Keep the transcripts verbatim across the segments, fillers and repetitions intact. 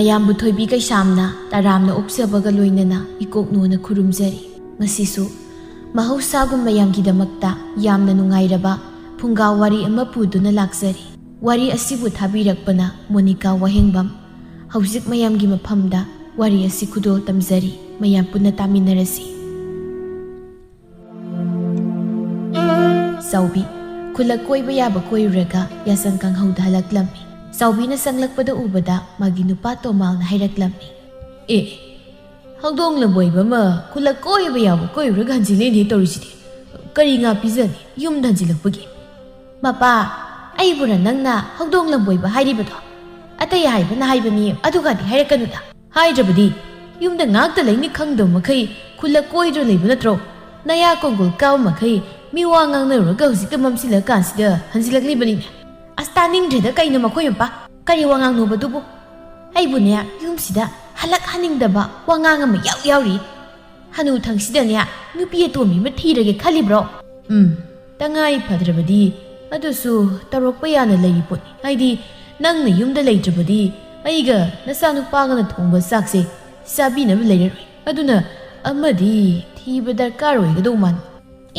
ꯃꯌꯥꯝꯕꯨ ꯊꯣꯏꯕꯤ ꯀꯩꯁꯥꯝꯅ ꯇꯔꯥꯝꯅ ꯑꯣꯛꯆꯕꯒ ꯂꯣꯏꯅꯅ ꯏꯀꯣꯛꯅꯣꯅ ꯈꯨꯔꯨꯝꯖꯔꯤ꯫ ꯉꯁꯤꯁꯨ ꯃꯍꯧꯁꯥꯒꯨꯝ ꯃꯌꯥꯝꯒꯤꯗꯃꯛꯇ ꯌꯥꯝꯅ ꯅꯨꯡꯉꯥꯏꯔꯕ ꯐꯨꯡꯒꯥ ꯋꯥꯔꯤ ꯑꯃ ꯄꯨꯗꯨꯅ ꯂꯥꯛꯆꯔꯤ꯫ ꯋꯥꯔꯤ ꯑꯁꯤꯕꯨ ꯊꯥꯕꯤꯔꯛꯄꯅ ꯃꯣꯅꯤꯀꯥ ꯋꯥꯍꯦꯡꯕꯝ꯫ ꯍꯧꯖꯤꯛ ꯃꯌꯥꯝꯒꯤ ꯃꯐꯝꯗ ꯋꯥꯔꯤ ꯑꯁꯤ ꯈꯨꯗꯣꯜ ꯇꯝꯖꯔꯤ꯫ ꯃꯌꯥꯝ ꯄꯨꯟꯅ ꯇꯥꯃꯤꯟꯅꯔꯁꯤ꯫ ꯆꯥꯎꯕꯤ, ꯈꯨꯜꯂꯛ ꯀꯣꯏꯕ ꯌꯥꯕ ꯀꯣꯏꯔꯨꯔꯒ ꯌꯥꯆꯪ ꯀꯥꯡꯍꯧꯗ ꯍꯜꯂꯛꯂꯝꯃꯤ꯫ ꯆꯥꯎꯕꯤꯅ ꯆꯪꯂꯛꯄꯗ ꯎꯕꯗ ꯃꯥꯒꯤ ꯅꯨꯄꯥ ꯇꯣꯃꯥꯜꯅ ꯍꯥꯏꯔꯛꯂꯝꯃꯤ꯫ "ꯑꯦ, ꯍꯧꯗꯣꯡ ꯂꯝꯕꯣꯏꯕ ꯑꯃ ꯈꯨꯜꯂꯛ ꯀꯣꯏꯕ ꯌꯥꯕ ꯀꯣꯏꯔꯨꯔꯒ ꯍꯟꯖꯤꯜꯂꯦꯅꯦ ꯇꯧꯔꯤꯁꯤꯗꯤ꯫ ꯀꯔꯤ ꯉꯥ ꯄꯤꯖꯅꯤ ꯌꯨꯝꯗ ꯍꯟꯖꯤꯜꯂꯛꯄꯒꯤ?" "ꯃꯄꯥ, ꯑꯩꯕꯨꯔ ꯅꯪꯅ ꯍꯧꯗꯣꯡ ꯂꯝꯕꯣꯏꯕ ꯍꯥꯏꯔꯤꯕꯗꯣ? ꯑꯇꯩ ꯍꯥꯏꯕꯅ ꯍꯥꯏꯕꯅꯤ, ꯑꯗꯨꯒꯗꯤ ꯍꯥꯏꯔꯛꯀꯅꯨꯗ꯫ ꯍꯥꯏꯗ꯭ꯔꯕꯗꯤ ꯌꯨꯝꯗ ꯉꯥꯛꯇ ꯂꯩꯅꯤ ꯈꯪꯗꯕ ꯃꯈꯩ ꯈꯨꯜꯂꯛ ꯀꯣꯏꯗ꯭ꯔ ꯂꯩꯕ ꯅꯠꯇ꯭ꯔꯣ? ꯅꯌꯥ ꯀꯣꯡꯒꯣꯜ ꯀꯥꯕ ꯃꯈꯩ ꯃꯤ ꯋꯥ ꯉꯥꯡꯅꯔꯨꯔꯒ ꯍꯧꯖꯤꯛꯇ ꯃꯝꯁꯤꯜꯂꯀꯥꯟꯁꯤꯗ ꯍꯟꯖꯤꯜꯂꯛꯂꯤꯕꯅꯤꯅꯦ꯫ ꯑꯁ, ꯇꯥꯅꯤꯡꯗ꯭ꯔꯦꯗ, ꯀꯩꯅꯣ ꯃꯈꯣꯏ ꯃꯄꯥ? ꯀꯔꯤ ꯋꯥ ꯉꯥꯡꯅꯨꯕꯗꯨꯕꯨ? ꯑꯩꯕꯨꯅꯦ, ꯌꯨꯝꯁꯤꯗ ꯍꯜꯂꯛꯍꯟꯅꯤꯡꯗꯕ ꯋꯥꯉꯥꯡ ꯑꯃ ꯌꯥꯎ ꯌꯥꯎꯔꯤ꯫ ꯍꯅꯨ ꯊꯪꯁꯤꯗꯅꯦ ꯅꯨꯄꯤ ꯑꯇꯣꯝꯕꯤ ꯑꯃ ꯊꯤꯔꯒꯦ ꯈꯜꯂꯤꯕ꯭ꯔꯣ?" "ꯎꯝ, ꯇꯉꯥꯏ ꯐꯗ꯭ꯔꯕꯗꯤ, ꯑꯗꯨꯁꯨ ꯇꯧꯔꯛꯄ ꯌꯥꯅ ꯂꯩꯔꯤ ꯄꯣꯠꯅꯤ꯫ ꯍꯥꯏꯗꯤ, ꯅꯪꯅ ꯌꯨꯝꯗ ꯂꯩꯇ꯭ꯔꯕꯗꯤ ꯑꯩꯒ ꯅꯆꯥꯅꯨꯄꯥꯒꯅ ꯊꯣꯡꯕ ꯆꯥꯛꯁꯦ ꯆꯥꯕꯤꯅꯕ ꯂꯩꯔꯔꯣꯏ꯫ ꯑꯗꯨꯅ ꯑꯃꯗꯤ ꯊꯤꯕ ꯗꯔꯀꯥꯔ ꯑꯣꯏꯒꯗꯧ ꯃꯥꯜꯂꯤ꯫"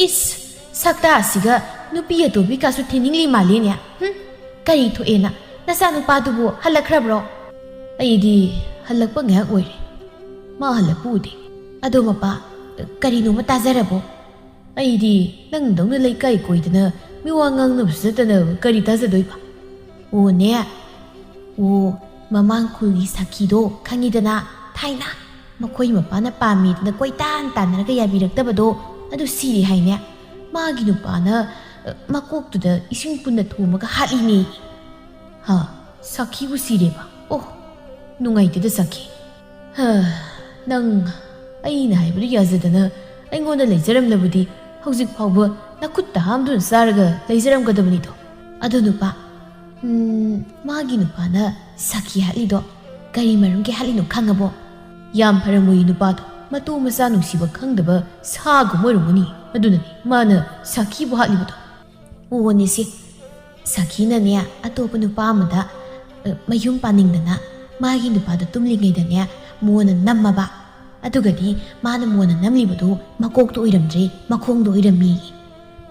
"ꯏꯁ, ꯁꯛꯇꯥꯁꯤꯒ ꯅꯨꯄꯤ ꯑꯇꯣꯝꯕꯤ ꯀꯥꯁꯨ ꯊꯤꯅꯤꯡꯂꯤ ꯃꯥꯜꯂꯤꯅꯦ꯫ ꯍꯨꯝ, ꯀꯔꯤ ꯊꯣꯛꯑꯦꯅ? ꯅꯆꯥꯅꯨꯄꯥꯗꯨꯕꯨ ꯍꯜꯂꯛꯈ꯭ꯔꯕ꯭ꯔꯣ?" "ꯑꯩꯗꯤ ꯍꯜꯂꯛꯄ ꯉꯥꯏꯍꯥꯛ ꯑꯣꯏꯔꯦ꯫ ꯃꯥ ꯍꯜꯂꯛꯄ ꯎꯗꯦ꯫ ꯑꯗꯣ ꯃꯄꯥ, ꯀꯔꯤꯅꯣꯃ ꯇꯥꯖꯔꯕꯣ?" "ꯑꯩꯗꯤ ꯅꯪꯗꯧꯅ ꯂꯩꯀꯥꯏ ꯀꯣꯏꯗꯅ ꯃꯤꯋꯥ ꯉꯥꯡꯅꯕꯁꯨ ꯅꯠꯇꯅ ꯀꯔꯤ ꯇꯥꯖꯗꯣꯏꯕ?" "ꯑꯣꯅꯦ, ꯑꯣ, ꯃꯃꯥꯡ ꯈꯨꯜꯒꯤ ꯁꯥꯈꯤꯗꯣ ꯈꯪꯉꯤꯗꯅ, ꯊꯥꯏꯅ ꯃꯈꯣꯏ ꯃꯄꯥꯅ ꯄꯥꯝꯃꯦꯗꯅ ꯀꯣꯏꯇꯥꯟ ꯇꯥꯟꯅꯔꯒ ꯌꯥꯕꯤꯔꯛꯇꯕꯗꯣ, ꯑꯗꯨ ꯁꯤꯔꯦ ꯍꯥꯏꯅꯦ꯫ ꯃꯥꯒꯤ ꯅꯨꯄꯥꯅ, ꯑ, ꯃꯀꯣꯛꯇꯨꯗ ꯏꯁꯤꯡ ꯄꯨꯟꯅ ꯊꯣꯝꯃꯒ ꯍꯥꯠꯂꯤꯅꯦ꯫" "ꯍꯥ, ꯁꯥꯈꯤꯕꯨ ꯁꯤꯔꯦꯕ? ꯑꯣ, ꯅꯨꯡꯉꯥꯏꯇꯦꯗ ꯁꯥꯈꯤ꯫ ꯍ, ꯅꯪ ꯑꯩꯅ ꯍꯥꯏꯕꯗꯨ ꯌꯥꯖꯗꯅ ꯑꯩꯉꯣꯟꯗ ꯂꯩꯖꯔꯝꯂꯕꯗꯤ ꯍꯧꯖꯤꯛ ꯐꯥꯎꯕ ꯅꯈꯨꯠꯇ ꯍꯥꯝꯗꯨꯅ ꯆꯥꯔꯒ ꯂꯩꯖꯔꯝꯒꯗꯕꯅꯤꯗꯣ꯫" "ꯑꯗꯣ ꯅꯨꯄꯥ, ꯎꯝ, ꯃꯥꯒꯤ ꯅꯨꯄꯥꯅ ꯁꯥꯈꯤ ꯍꯥꯠꯂꯤꯗꯣ ꯀꯔꯤ ꯃꯔꯝꯒꯤ ꯍꯥꯠꯂꯤꯅꯣ ꯈꯪꯉꯕꯣ?" "ꯌꯥꯝ ꯐꯔꯝꯃꯣꯏ ꯅꯨꯄꯥꯗꯣ, ꯃꯇꯨ ꯃꯆꯥ ꯅꯨꯡꯁꯤꯕ ꯈꯪꯗꯕ ꯁꯥꯒꯨꯝꯕ ꯑꯣꯏꯔꯝꯒꯅꯤ꯫ ꯑꯗꯨꯅꯅꯤ ꯃꯥꯅ ꯁꯥꯈꯤꯕꯨ ꯍꯥꯠꯂꯤꯕꯗꯣ꯫" "ꯑꯣꯅꯦꯁꯦ, ꯁꯥꯈꯤꯅꯅꯦ ꯑꯇꯣꯞꯄ ꯅꯨꯄꯥ ꯑꯃꯗ, ꯑ, ꯃꯌꯨꯝ ꯄꯥꯅꯤꯡꯗꯅ ꯃꯥꯒꯤ ꯅꯨꯄꯥꯗꯣ ꯇꯨꯝꯂꯤꯉꯩꯗꯅꯦ ꯃꯣꯟꯅ ꯅꯝꯃꯕ꯫ ꯑꯗꯨꯒꯗꯤ ꯃꯥꯅ ꯃꯣꯟꯅ ꯅꯝꯂꯤꯕꯗꯨ ꯃꯀꯣꯛꯇꯣ ꯑꯣꯏꯔꯝꯗ꯭ꯔꯦ, ꯃꯈꯣꯡꯗꯣ ꯑꯣꯏꯔꯝꯃꯤ꯫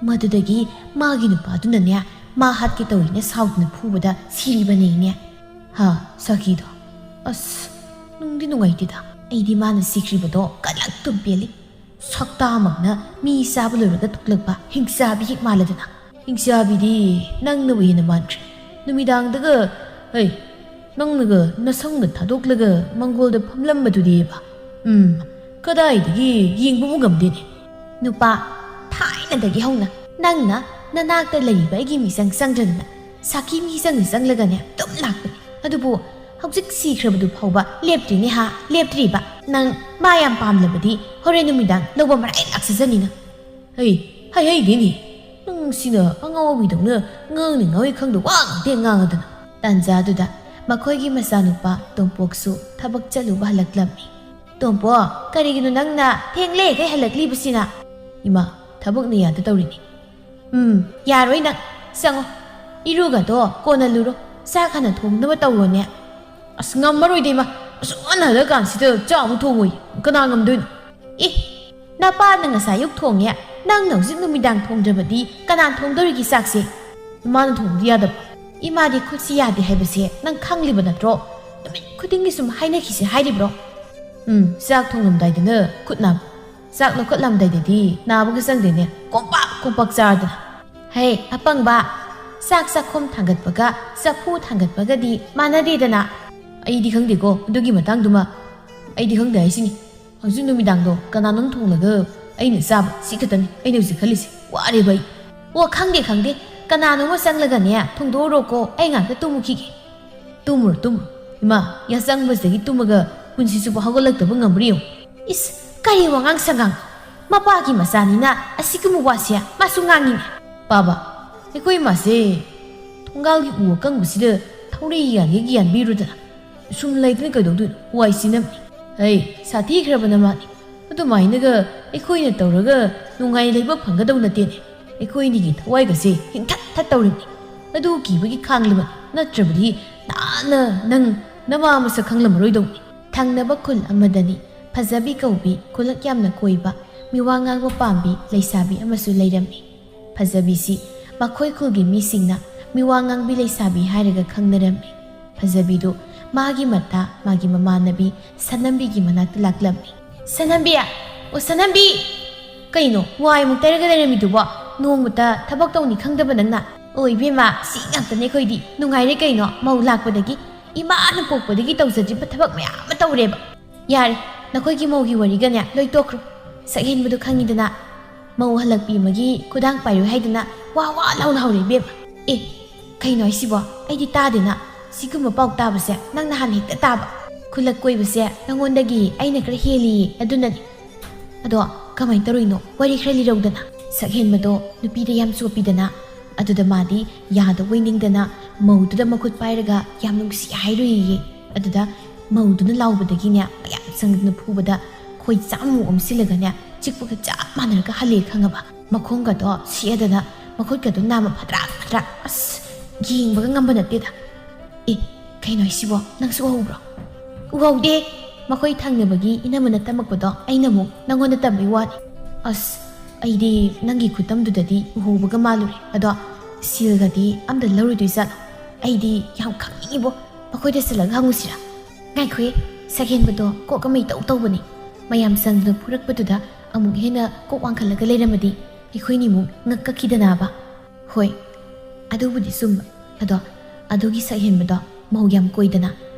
ꯃꯗꯨꯗꯒꯤ ꯃꯥꯒꯤ ꯅꯨꯄꯥꯗꯨꯅꯅꯦ ꯃꯥ ꯍꯥꯠꯀꯦ ꯇꯧꯏꯅ ꯁꯥꯎꯗꯅ ꯐꯨꯕꯗ ꯁꯤꯔꯤꯕꯅꯦꯅꯦ꯫ ꯍꯥ, ꯁꯈꯤꯗꯣ꯫ ꯑꯁ, ꯅꯨꯡꯗꯤ ꯅꯨꯡꯉꯥꯏꯇꯦꯗ꯫ ꯑꯩꯗꯤ ꯃꯥꯅ ꯁꯤꯈ꯭ꯔꯤꯕꯗꯣ ꯀꯂꯛꯇꯨꯝ ꯄꯦꯜꯂꯤ꯫ ꯁꯛꯇꯥꯃꯛꯅ ꯃꯤ ꯆꯥꯕ ꯂꯣꯏꯔꯒ ꯊꯣꯛꯂꯛꯄ ꯍꯤꯡꯆꯥꯕꯤ ꯍꯦꯛ ꯃꯥꯜꯂꯗꯅ꯫ ꯍꯤꯡꯆꯥꯕꯤꯗꯤ ꯅꯪꯅꯕꯨ ꯍꯦꯟꯅ ꯃꯥꯟꯈ꯭ꯔꯦ꯫ ꯅꯨꯃꯤꯗꯥꯡꯗꯒ, ꯍꯩ, ꯅꯪꯅꯒ ꯅꯁꯝꯒ ꯊꯥꯗꯣꯛꯂꯒ ꯃꯪꯒꯣꯜꯗ ꯐꯝꯂꯝꯕꯗꯨꯗꯤꯕ꯫ ꯎꯝ, ꯀꯗꯥꯏꯗꯒꯤ ꯌꯦꯡꯕꯕꯨ ꯉꯝꯗꯦꯅꯦ꯫ ꯅꯨꯄꯥ, ꯊꯥꯏꯅꯗꯒꯤ ꯍꯧꯅ ꯅꯪꯅ ꯅꯅꯥꯛꯇ ꯂꯩꯔꯤꯕ ꯑꯩꯒꯤ ꯃꯤꯆꯪ ꯆꯪꯗ꯭ꯔꯗꯅ ꯁꯥꯈꯤ ꯃꯤꯆꯪꯗ ꯆꯪꯂꯒꯅꯦ ꯑꯗꯨꯝ ꯂꯥꯛꯄꯅꯤ꯫ ꯑꯗꯨꯕꯨ ꯍꯧꯖꯤꯛ ꯁꯤꯈ꯭ꯔꯕꯗꯨ ꯐꯥꯎꯕ ꯂꯦꯞꯇ꯭ꯔꯤꯅꯦ ꯍꯥ, ꯂꯦꯞꯇ꯭ꯔꯤꯕ꯫ ꯅꯪ ꯃꯥ ꯌꯥꯝ ꯄꯥꯝꯂꯕꯗꯤ ꯍꯣꯔꯦꯟ ꯅꯨꯃꯤꯗꯥꯡ ꯂꯧꯕ ꯃꯔꯥꯏ ꯂꯥꯛꯆꯖꯅꯤ ꯅꯪ꯫ ꯍꯩ, ꯍꯩ, ꯍꯩꯗꯦꯅꯦ꯫ ꯅꯪ ꯁꯤꯅ ꯑꯉꯥꯎꯕꯤꯗꯧꯅ ꯉꯥꯡꯅꯤ ꯉꯥꯡꯉꯤ ꯈꯪꯗ ꯋꯥ ꯉꯥꯡꯗꯦ ꯉꯥꯡꯉꯗꯅ꯫ ꯇꯥꯟꯖꯥꯗꯨꯗ ꯃꯈꯣꯏꯒꯤ ꯃꯆꯥꯅꯨꯄꯥ ꯇꯣꯝꯄꯣꯛꯁꯨ ꯊꯕꯛ ꯆꯠꯂꯨꯕ ꯍꯜꯂꯛꯂꯝꯃꯤ꯫ "ꯇꯣꯝꯄꯣꯛ, ꯀꯔꯤꯒꯤꯅꯣ ꯅꯪꯅ ꯊꯦꯡꯂꯦꯈꯩ ꯍꯜꯂꯛꯂꯤꯕꯁꯤꯅ?" "ꯏꯃꯥ, ꯊꯕꯛꯅ ꯌꯥꯗ ꯇꯧꯔꯤꯅꯤ꯫" "ꯎꯝ, ꯌꯥꯔꯣꯏ ꯅꯪ꯫ ꯆꯪꯉꯣ꯫ ꯏꯔꯨꯒꯗꯣ ꯀꯣꯟꯅ ꯂꯨꯔꯣ꯫ ꯆꯥꯛ ꯍꯥꯟꯅ ꯊꯣꯡꯅꯕ ꯇꯧꯔꯣꯅꯦ꯫" "ꯑꯁ, ꯉꯝꯃꯔꯣꯏꯗ ꯏꯃꯥ꯫ ꯑꯁꯨꯛ ꯉꯟꯅ ꯍꯜꯂꯛꯑꯀꯥꯟꯁꯤꯗ ꯆꯥꯛ ꯑꯃꯨꯛ ꯊꯣꯡꯉꯣꯏ꯫ ꯀꯅꯥ ꯉꯝꯗꯣꯏꯅꯣ?" "ꯑꯦ, ꯅꯄꯥꯅ ꯉꯁꯥꯏ ꯑꯌꯨꯛ ꯊꯣꯡꯉꯦ꯫ ꯅꯪꯅ ꯍꯧꯖꯤꯛ ꯅꯨꯃꯤꯗꯥꯡ ꯊꯣꯡꯗ꯭ꯔꯕꯗꯤ ꯀꯅꯥꯅ ꯊꯣꯡꯗꯣꯔꯤꯒꯦ ꯆꯥꯛꯁꯦ?" "ꯏꯃꯥꯅ ꯊꯣꯡꯕꯗꯤ ꯌꯥꯗꯕ?" "ꯏꯃꯥꯗꯤ ꯈꯨꯠꯁꯤ ꯌꯥꯗꯦ ꯍꯥꯏꯕꯁꯦ ꯅꯪ ꯈꯪꯂꯤꯕ ꯅꯠꯇ꯭ꯔꯣ? ꯅꯨꯃꯤꯠ ꯈꯨꯗꯤꯡꯒꯤ ꯁꯨꯝ ꯍꯥꯏꯅꯈꯤꯁꯦ ꯍꯥꯏꯔꯤꯕ꯭ꯔꯣ?" "ꯎꯝ, ꯆꯥꯛ ꯊꯣꯡꯂꯝꯗꯥꯏꯗꯅ ꯈꯨꯠ ꯅꯥꯕ, ꯆꯥꯛ ꯂꯧꯈꯠꯂꯝꯗꯥꯏꯗꯗꯤ ꯅꯥꯕꯒ ꯆꯪꯗꯦꯅꯦ, ꯀꯣꯝꯄꯥꯛ ꯀꯣꯝꯄꯥꯛ ꯆꯥꯔꯗꯅ꯫" "ꯍꯦ, ꯑꯄꯪꯕ, ꯆꯥꯛ ꯆꯥꯛꯈꯨꯝ ꯊꯥꯡꯒꯠꯄꯒ ꯆꯐꯨ ꯊꯥꯡꯒꯠꯄꯒꯗꯤ ꯃꯥꯟꯅꯗꯦꯗꯅ꯫" "ꯑꯩꯗꯤ ꯈꯪꯗꯦꯀꯣ ꯑꯗꯨꯒꯤ ꯃꯇꯥꯡꯗꯨꯃ꯫ ꯑꯩꯗꯤ ꯈꯪꯗꯦ ꯍꯥꯏꯁꯤꯅꯤ꯫ ꯍꯧꯖꯤꯛ ꯅꯨꯃꯤꯗꯥꯡꯗꯣ ꯀꯅꯥꯅꯣꯝ ꯊꯣꯡꯂꯒ ꯑꯩꯅ ꯆꯥꯕ, ꯁꯤ ꯈꯛꯇꯅꯤ ꯑꯩꯅ ꯍꯧꯖꯤꯛ ꯈꯜꯂꯤꯁꯦ꯫ ꯋꯥꯔꯦꯕ ꯑꯩ꯫" "ꯑꯣ, ꯈꯪꯗꯦ, ꯈꯪꯗꯦ꯫ ꯀꯅꯥꯅꯣꯝꯃ ꯆꯪꯂꯒꯅꯦ ꯊꯣꯡꯗꯣꯛꯎꯔꯣꯀꯣ, ꯑꯩ ꯉꯥꯛꯇ ꯇꯨꯝꯃꯨꯈꯤꯒꯦ꯫" "ꯇꯨꯝꯃꯨꯔꯣ, ꯇꯨꯝꯃꯨꯔꯣ꯫ ꯏꯃꯥ, ꯌꯥꯆꯪꯕꯁꯤꯗꯒꯤ ꯇꯨꯝꯃꯒ ꯄꯨꯟꯁꯤ ꯆꯨꯞꯄ ꯍꯧꯒꯠꯂꯛꯇꯕ ꯉꯝꯕ꯭ꯔꯥ ꯌꯦꯡꯉꯨ꯫" "ꯏꯁ, ꯀꯔꯤ ꯋꯥꯉꯥꯡ ꯁꯉꯥꯡ? ꯃꯄꯥꯒꯤ ꯃꯆꯥꯅꯤꯅ ꯑꯁꯤꯒꯨꯝꯕ ꯋꯥꯁꯦ ꯃꯥꯁꯨ ꯉꯥꯡꯉꯤꯅꯦ꯫" "ꯄꯥꯕ, ꯑꯩꯈꯣꯏ ꯏꯃꯥꯁꯦ ꯊꯣꯡꯒꯥꯜꯒꯤ ꯎ ꯑꯀꯪꯕꯁꯤꯗ ꯊꯧꯔꯤ ꯌꯥꯟꯒꯦ ꯌꯥꯟꯕꯤꯔꯨꯗꯅ꯫ ꯁꯨꯝ ꯂꯩꯗꯅ ꯀꯩꯗꯧꯗꯣꯏꯅꯣ? ꯋꯥꯏ ꯆꯤꯟꯅꯝꯅꯤ꯫" "ꯍꯩ, ꯁꯥꯊꯤꯈ꯭ꯔꯕ ꯅꯃꯥꯅꯤ꯫ ꯑꯗꯨꯃꯥꯏꯅꯒ ꯑꯩꯈꯣꯏꯅ ꯇꯧꯔꯒ ꯅꯨꯡꯉꯥꯏ ꯂꯩꯕ ꯐꯪꯒꯗꯧ ꯅꯠꯇꯦꯅꯦ꯫ ꯑꯩꯈꯣꯏ ꯑꯅꯤꯒꯤ ꯊꯋꯥꯏꯒꯁꯦ ꯍꯤꯡꯊꯠ ꯊꯠ ꯇꯧꯔꯤꯕꯅꯤ꯫ ꯑꯗꯨ ꯀꯤꯕꯒꯤ ꯈꯥꯡꯂꯤꯕꯅꯤ꯫ ꯅꯠꯇ꯭ꯔꯕꯗꯤ ꯅꯍꯥꯟꯅ ꯅꯪ ꯅꯃꯥ ꯃꯁꯛ ꯈꯪꯂꯝꯃꯔꯣꯏꯗꯧꯅꯤ꯫ ꯊꯪꯅꯕ ꯈꯨꯜ ꯑꯃꯗꯅꯤ ꯐꯖꯕꯤ ꯀꯧꯕꯤ ꯈꯨꯂꯛ ꯌꯥꯝꯅ ꯀꯣꯏꯕ, ꯃꯤꯋꯥ ꯉꯥꯡꯕ ꯄꯥꯝꯕꯤ ꯂꯩꯁꯥꯕꯤ ꯑꯃꯁꯨ ꯂꯩꯔꯝꯃꯤ꯫ ꯐꯖꯕꯤꯁꯤ ꯃꯈꯣꯏ ꯈꯨꯜꯒꯤ ꯃꯤꯁꯤꯡꯅ ꯃꯤꯋꯥ ꯉꯥꯡꯕꯤ ꯂꯩꯁꯥꯕꯤ ꯍꯥꯏꯔꯒ ꯈꯪꯅꯔꯝꯃꯤ꯫ ꯐꯖꯕꯤꯗꯨ ꯃꯥꯒꯤ ꯃꯇꯥ ꯃꯥꯒꯤ ꯃꯃꯥꯟꯅꯕꯤ ꯁꯅꯝꯕꯤꯒꯤ ꯃꯅꯥꯛꯇ ꯂꯥꯛꯂꯝꯃꯤ꯫ "ꯁꯅꯝꯕꯤ! ꯑꯣ ꯁꯅꯝꯕꯤ! ꯀꯩꯅꯣ ꯋꯥꯏꯃꯨꯛ ꯇꯩꯔꯒ ꯂꯩꯔꯝꯃꯤꯗꯨꯕꯣ? ꯅꯣꯡꯃꯇ ꯊꯕꯛ ꯇꯧꯅꯤ ꯈꯪꯗꯕ ꯅꯪꯅ?" "ꯑꯣ ꯏꯕꯦꯝꯃ, ꯁꯤ ꯉꯥꯛꯇꯅꯦ ꯑꯩꯈꯣꯏꯗꯤ꯫ ꯅꯨꯡꯉꯥꯏꯔꯦ ꯀꯩꯅꯣ, ꯃꯧ ꯂꯥꯛꯄꯗꯒꯤ ꯏꯃꯥꯅ ꯄꯣꯛꯄꯗꯒꯤ ꯇꯧꯖꯗ꯭ꯔꯤꯕ ꯊꯕꯛ ꯃꯌꯥꯝ ꯑꯃ ꯇꯧꯔꯦꯕ꯫ ꯌꯥꯔꯦ, ꯅꯈꯣꯏꯒꯤ ꯃꯧꯒꯤ ꯋꯥꯔꯤꯒꯅꯦ ꯂꯣꯏ ꯇꯣꯛꯈ꯭ꯔꯣ꯫ ꯁꯛꯍꯦꯟꯕꯗꯨ ꯈꯪꯉꯤꯗꯅ, ꯃꯧ ꯍꯜꯂꯛꯄꯤ ꯑꯃꯒꯤ ꯈꯨꯗꯥꯡ ꯄꯥꯏꯔꯨꯏ ꯍꯥꯏꯗꯅ ꯋꯥ ꯋꯥ ꯂꯥꯎꯅ ꯍꯧꯔꯦ ꯏꯕꯦꯝꯃ꯫ ꯑꯦ, ꯀꯩꯅꯣ ꯍꯥꯏꯁꯤꯕꯣ? ꯑꯩꯗꯤ ꯇꯥꯗꯦꯅ꯫ ꯁꯤꯒꯨꯝꯕ ꯄꯥꯎ ꯇꯥꯕꯁꯦ ꯅꯪ ꯅꯍꯥꯟ ꯍꯦꯛꯇ ꯇꯥꯕ꯫ ꯈꯨꯂꯛ ꯀꯣꯏꯕꯁꯦ ꯅꯪꯉꯣꯟꯗꯒꯤ ꯑꯩꯅ ꯈꯔ ꯍꯦꯜꯂꯤꯌꯦ, ꯑꯗꯨꯅꯅꯦ꯫ ꯑꯗꯣ ꯀꯃꯥꯏꯅ ꯇꯧꯔꯤꯅꯣ? ꯋꯥꯔꯤ ꯈꯔ ꯂꯤꯔꯧꯗꯅ꯫" ꯁꯛꯍꯦꯟꯕꯗꯣ ꯅꯨꯄꯤꯗ ꯌꯥꯝ ꯆꯣꯞꯄꯤꯗꯅ, ꯑꯗꯨꯗ ꯃꯥꯗꯤ ꯌꯥꯗ ꯑꯣꯏꯅꯤꯡꯗꯅ ꯃꯧꯗꯨꯗ ꯃꯈꯨꯠ ꯄꯥꯏꯔꯒ ꯌꯥꯝ ꯅꯨꯡꯁꯤ ꯍꯥꯏꯔꯨꯏꯌꯦ꯫ ꯑꯗꯨꯗ ꯃꯧꯗꯨꯅ ꯂꯥꯎꯕꯗꯒꯤꯅꯦ ꯃꯌꯥꯝ ꯆꯪꯗꯅ ꯐꯨꯕꯗ ꯈꯣꯏ ꯆꯥꯝꯃꯨꯛ ꯑꯣꯝꯁꯤꯜꯂꯒꯅꯦ ꯆꯤꯛꯄꯒ ꯆꯞ ꯃꯥꯟꯅꯔꯒ ꯍꯜꯂꯦ ꯈꯪꯉꯕ꯫ ꯃꯈꯣꯡꯒꯗꯣ ꯁꯤꯛꯑꯗꯅ ꯃꯈꯨꯠꯀꯗꯣ ꯅꯥꯝꯃ ꯐꯗ꯭ꯔꯥꯛ ꯐꯗ꯭ꯔꯥꯛ, ꯑꯁ, ꯌꯦꯡꯕꯒ ꯉꯝꯕ ꯅꯠꯇꯦꯗ꯫ ꯑꯦ, ꯀꯩꯅꯣ ꯍꯥꯏꯁꯤꯕꯣ? ꯅꯪꯁꯨ ꯎꯍꯧꯕ꯭ꯔꯣ? ꯎꯍꯧꯗꯦ꯫ ꯃꯈꯣꯏ ꯊꯪꯅꯕꯒꯤ ꯏꯅꯝꯃꯅ ꯇꯝꯃꯛꯄꯗꯣ ꯑꯩꯅ ꯑꯃꯨꯛ ꯅꯪꯉꯣꯟꯗ ꯇꯝꯕꯩ ꯋꯥꯅꯤ꯫ ꯑꯁ, ꯑꯩꯗꯤ ꯅꯪꯒꯤ ꯈꯨꯇꯝꯗꯨꯗꯗꯤ ꯎꯍꯧꯕꯒ ꯃꯥꯜꯂꯨꯔꯦ꯫ ꯑꯗꯣ ꯁꯤꯜꯒꯗꯤ ꯑꯝꯇ ꯂꯧꯔꯨꯗꯣꯏ ꯖꯥꯠꯂꯣ? ꯑꯩꯗꯤ ꯌꯥꯝ ꯈꯪꯅꯤꯡꯉꯤꯕꯣ꯫ ꯃꯈꯣꯏꯗ ꯆꯠꯂꯒ ꯍꯪꯉꯨꯁꯤꯔꯥ? ꯉꯥꯏꯈꯣꯍꯦ, ꯁꯛꯍꯦꯟꯕꯗꯣ ꯀꯣꯛ ꯑꯃ ꯏꯇꯧ ꯇꯧꯕꯅꯤ꯫ ꯃꯌꯥꯝ ꯆꯪꯗꯨꯅ ꯐꯨꯔꯛꯄꯗꯨꯗ ꯑꯃꯨꯛ ꯍꯦꯟꯅ ꯀꯣꯛ ꯋꯥꯡꯈꯠꯂꯒ ꯂꯩꯔꯝꯃꯗꯤ ꯑꯩꯈꯣꯏꯅꯤꯃꯨꯛ ꯉꯛ ꯀꯛꯈꯤꯗꯅꯕ꯫ ꯍꯣꯏ, ꯑꯗꯨꯕꯨꯗꯤ ꯆꯨꯝꯕ꯫ ꯑꯗꯣ ꯑꯗꯨꯒꯤ ꯁꯛꯍꯦꯟꯕꯗꯣ ꯃꯧ ꯌꯥꯝ ꯀꯣꯏꯗꯅ,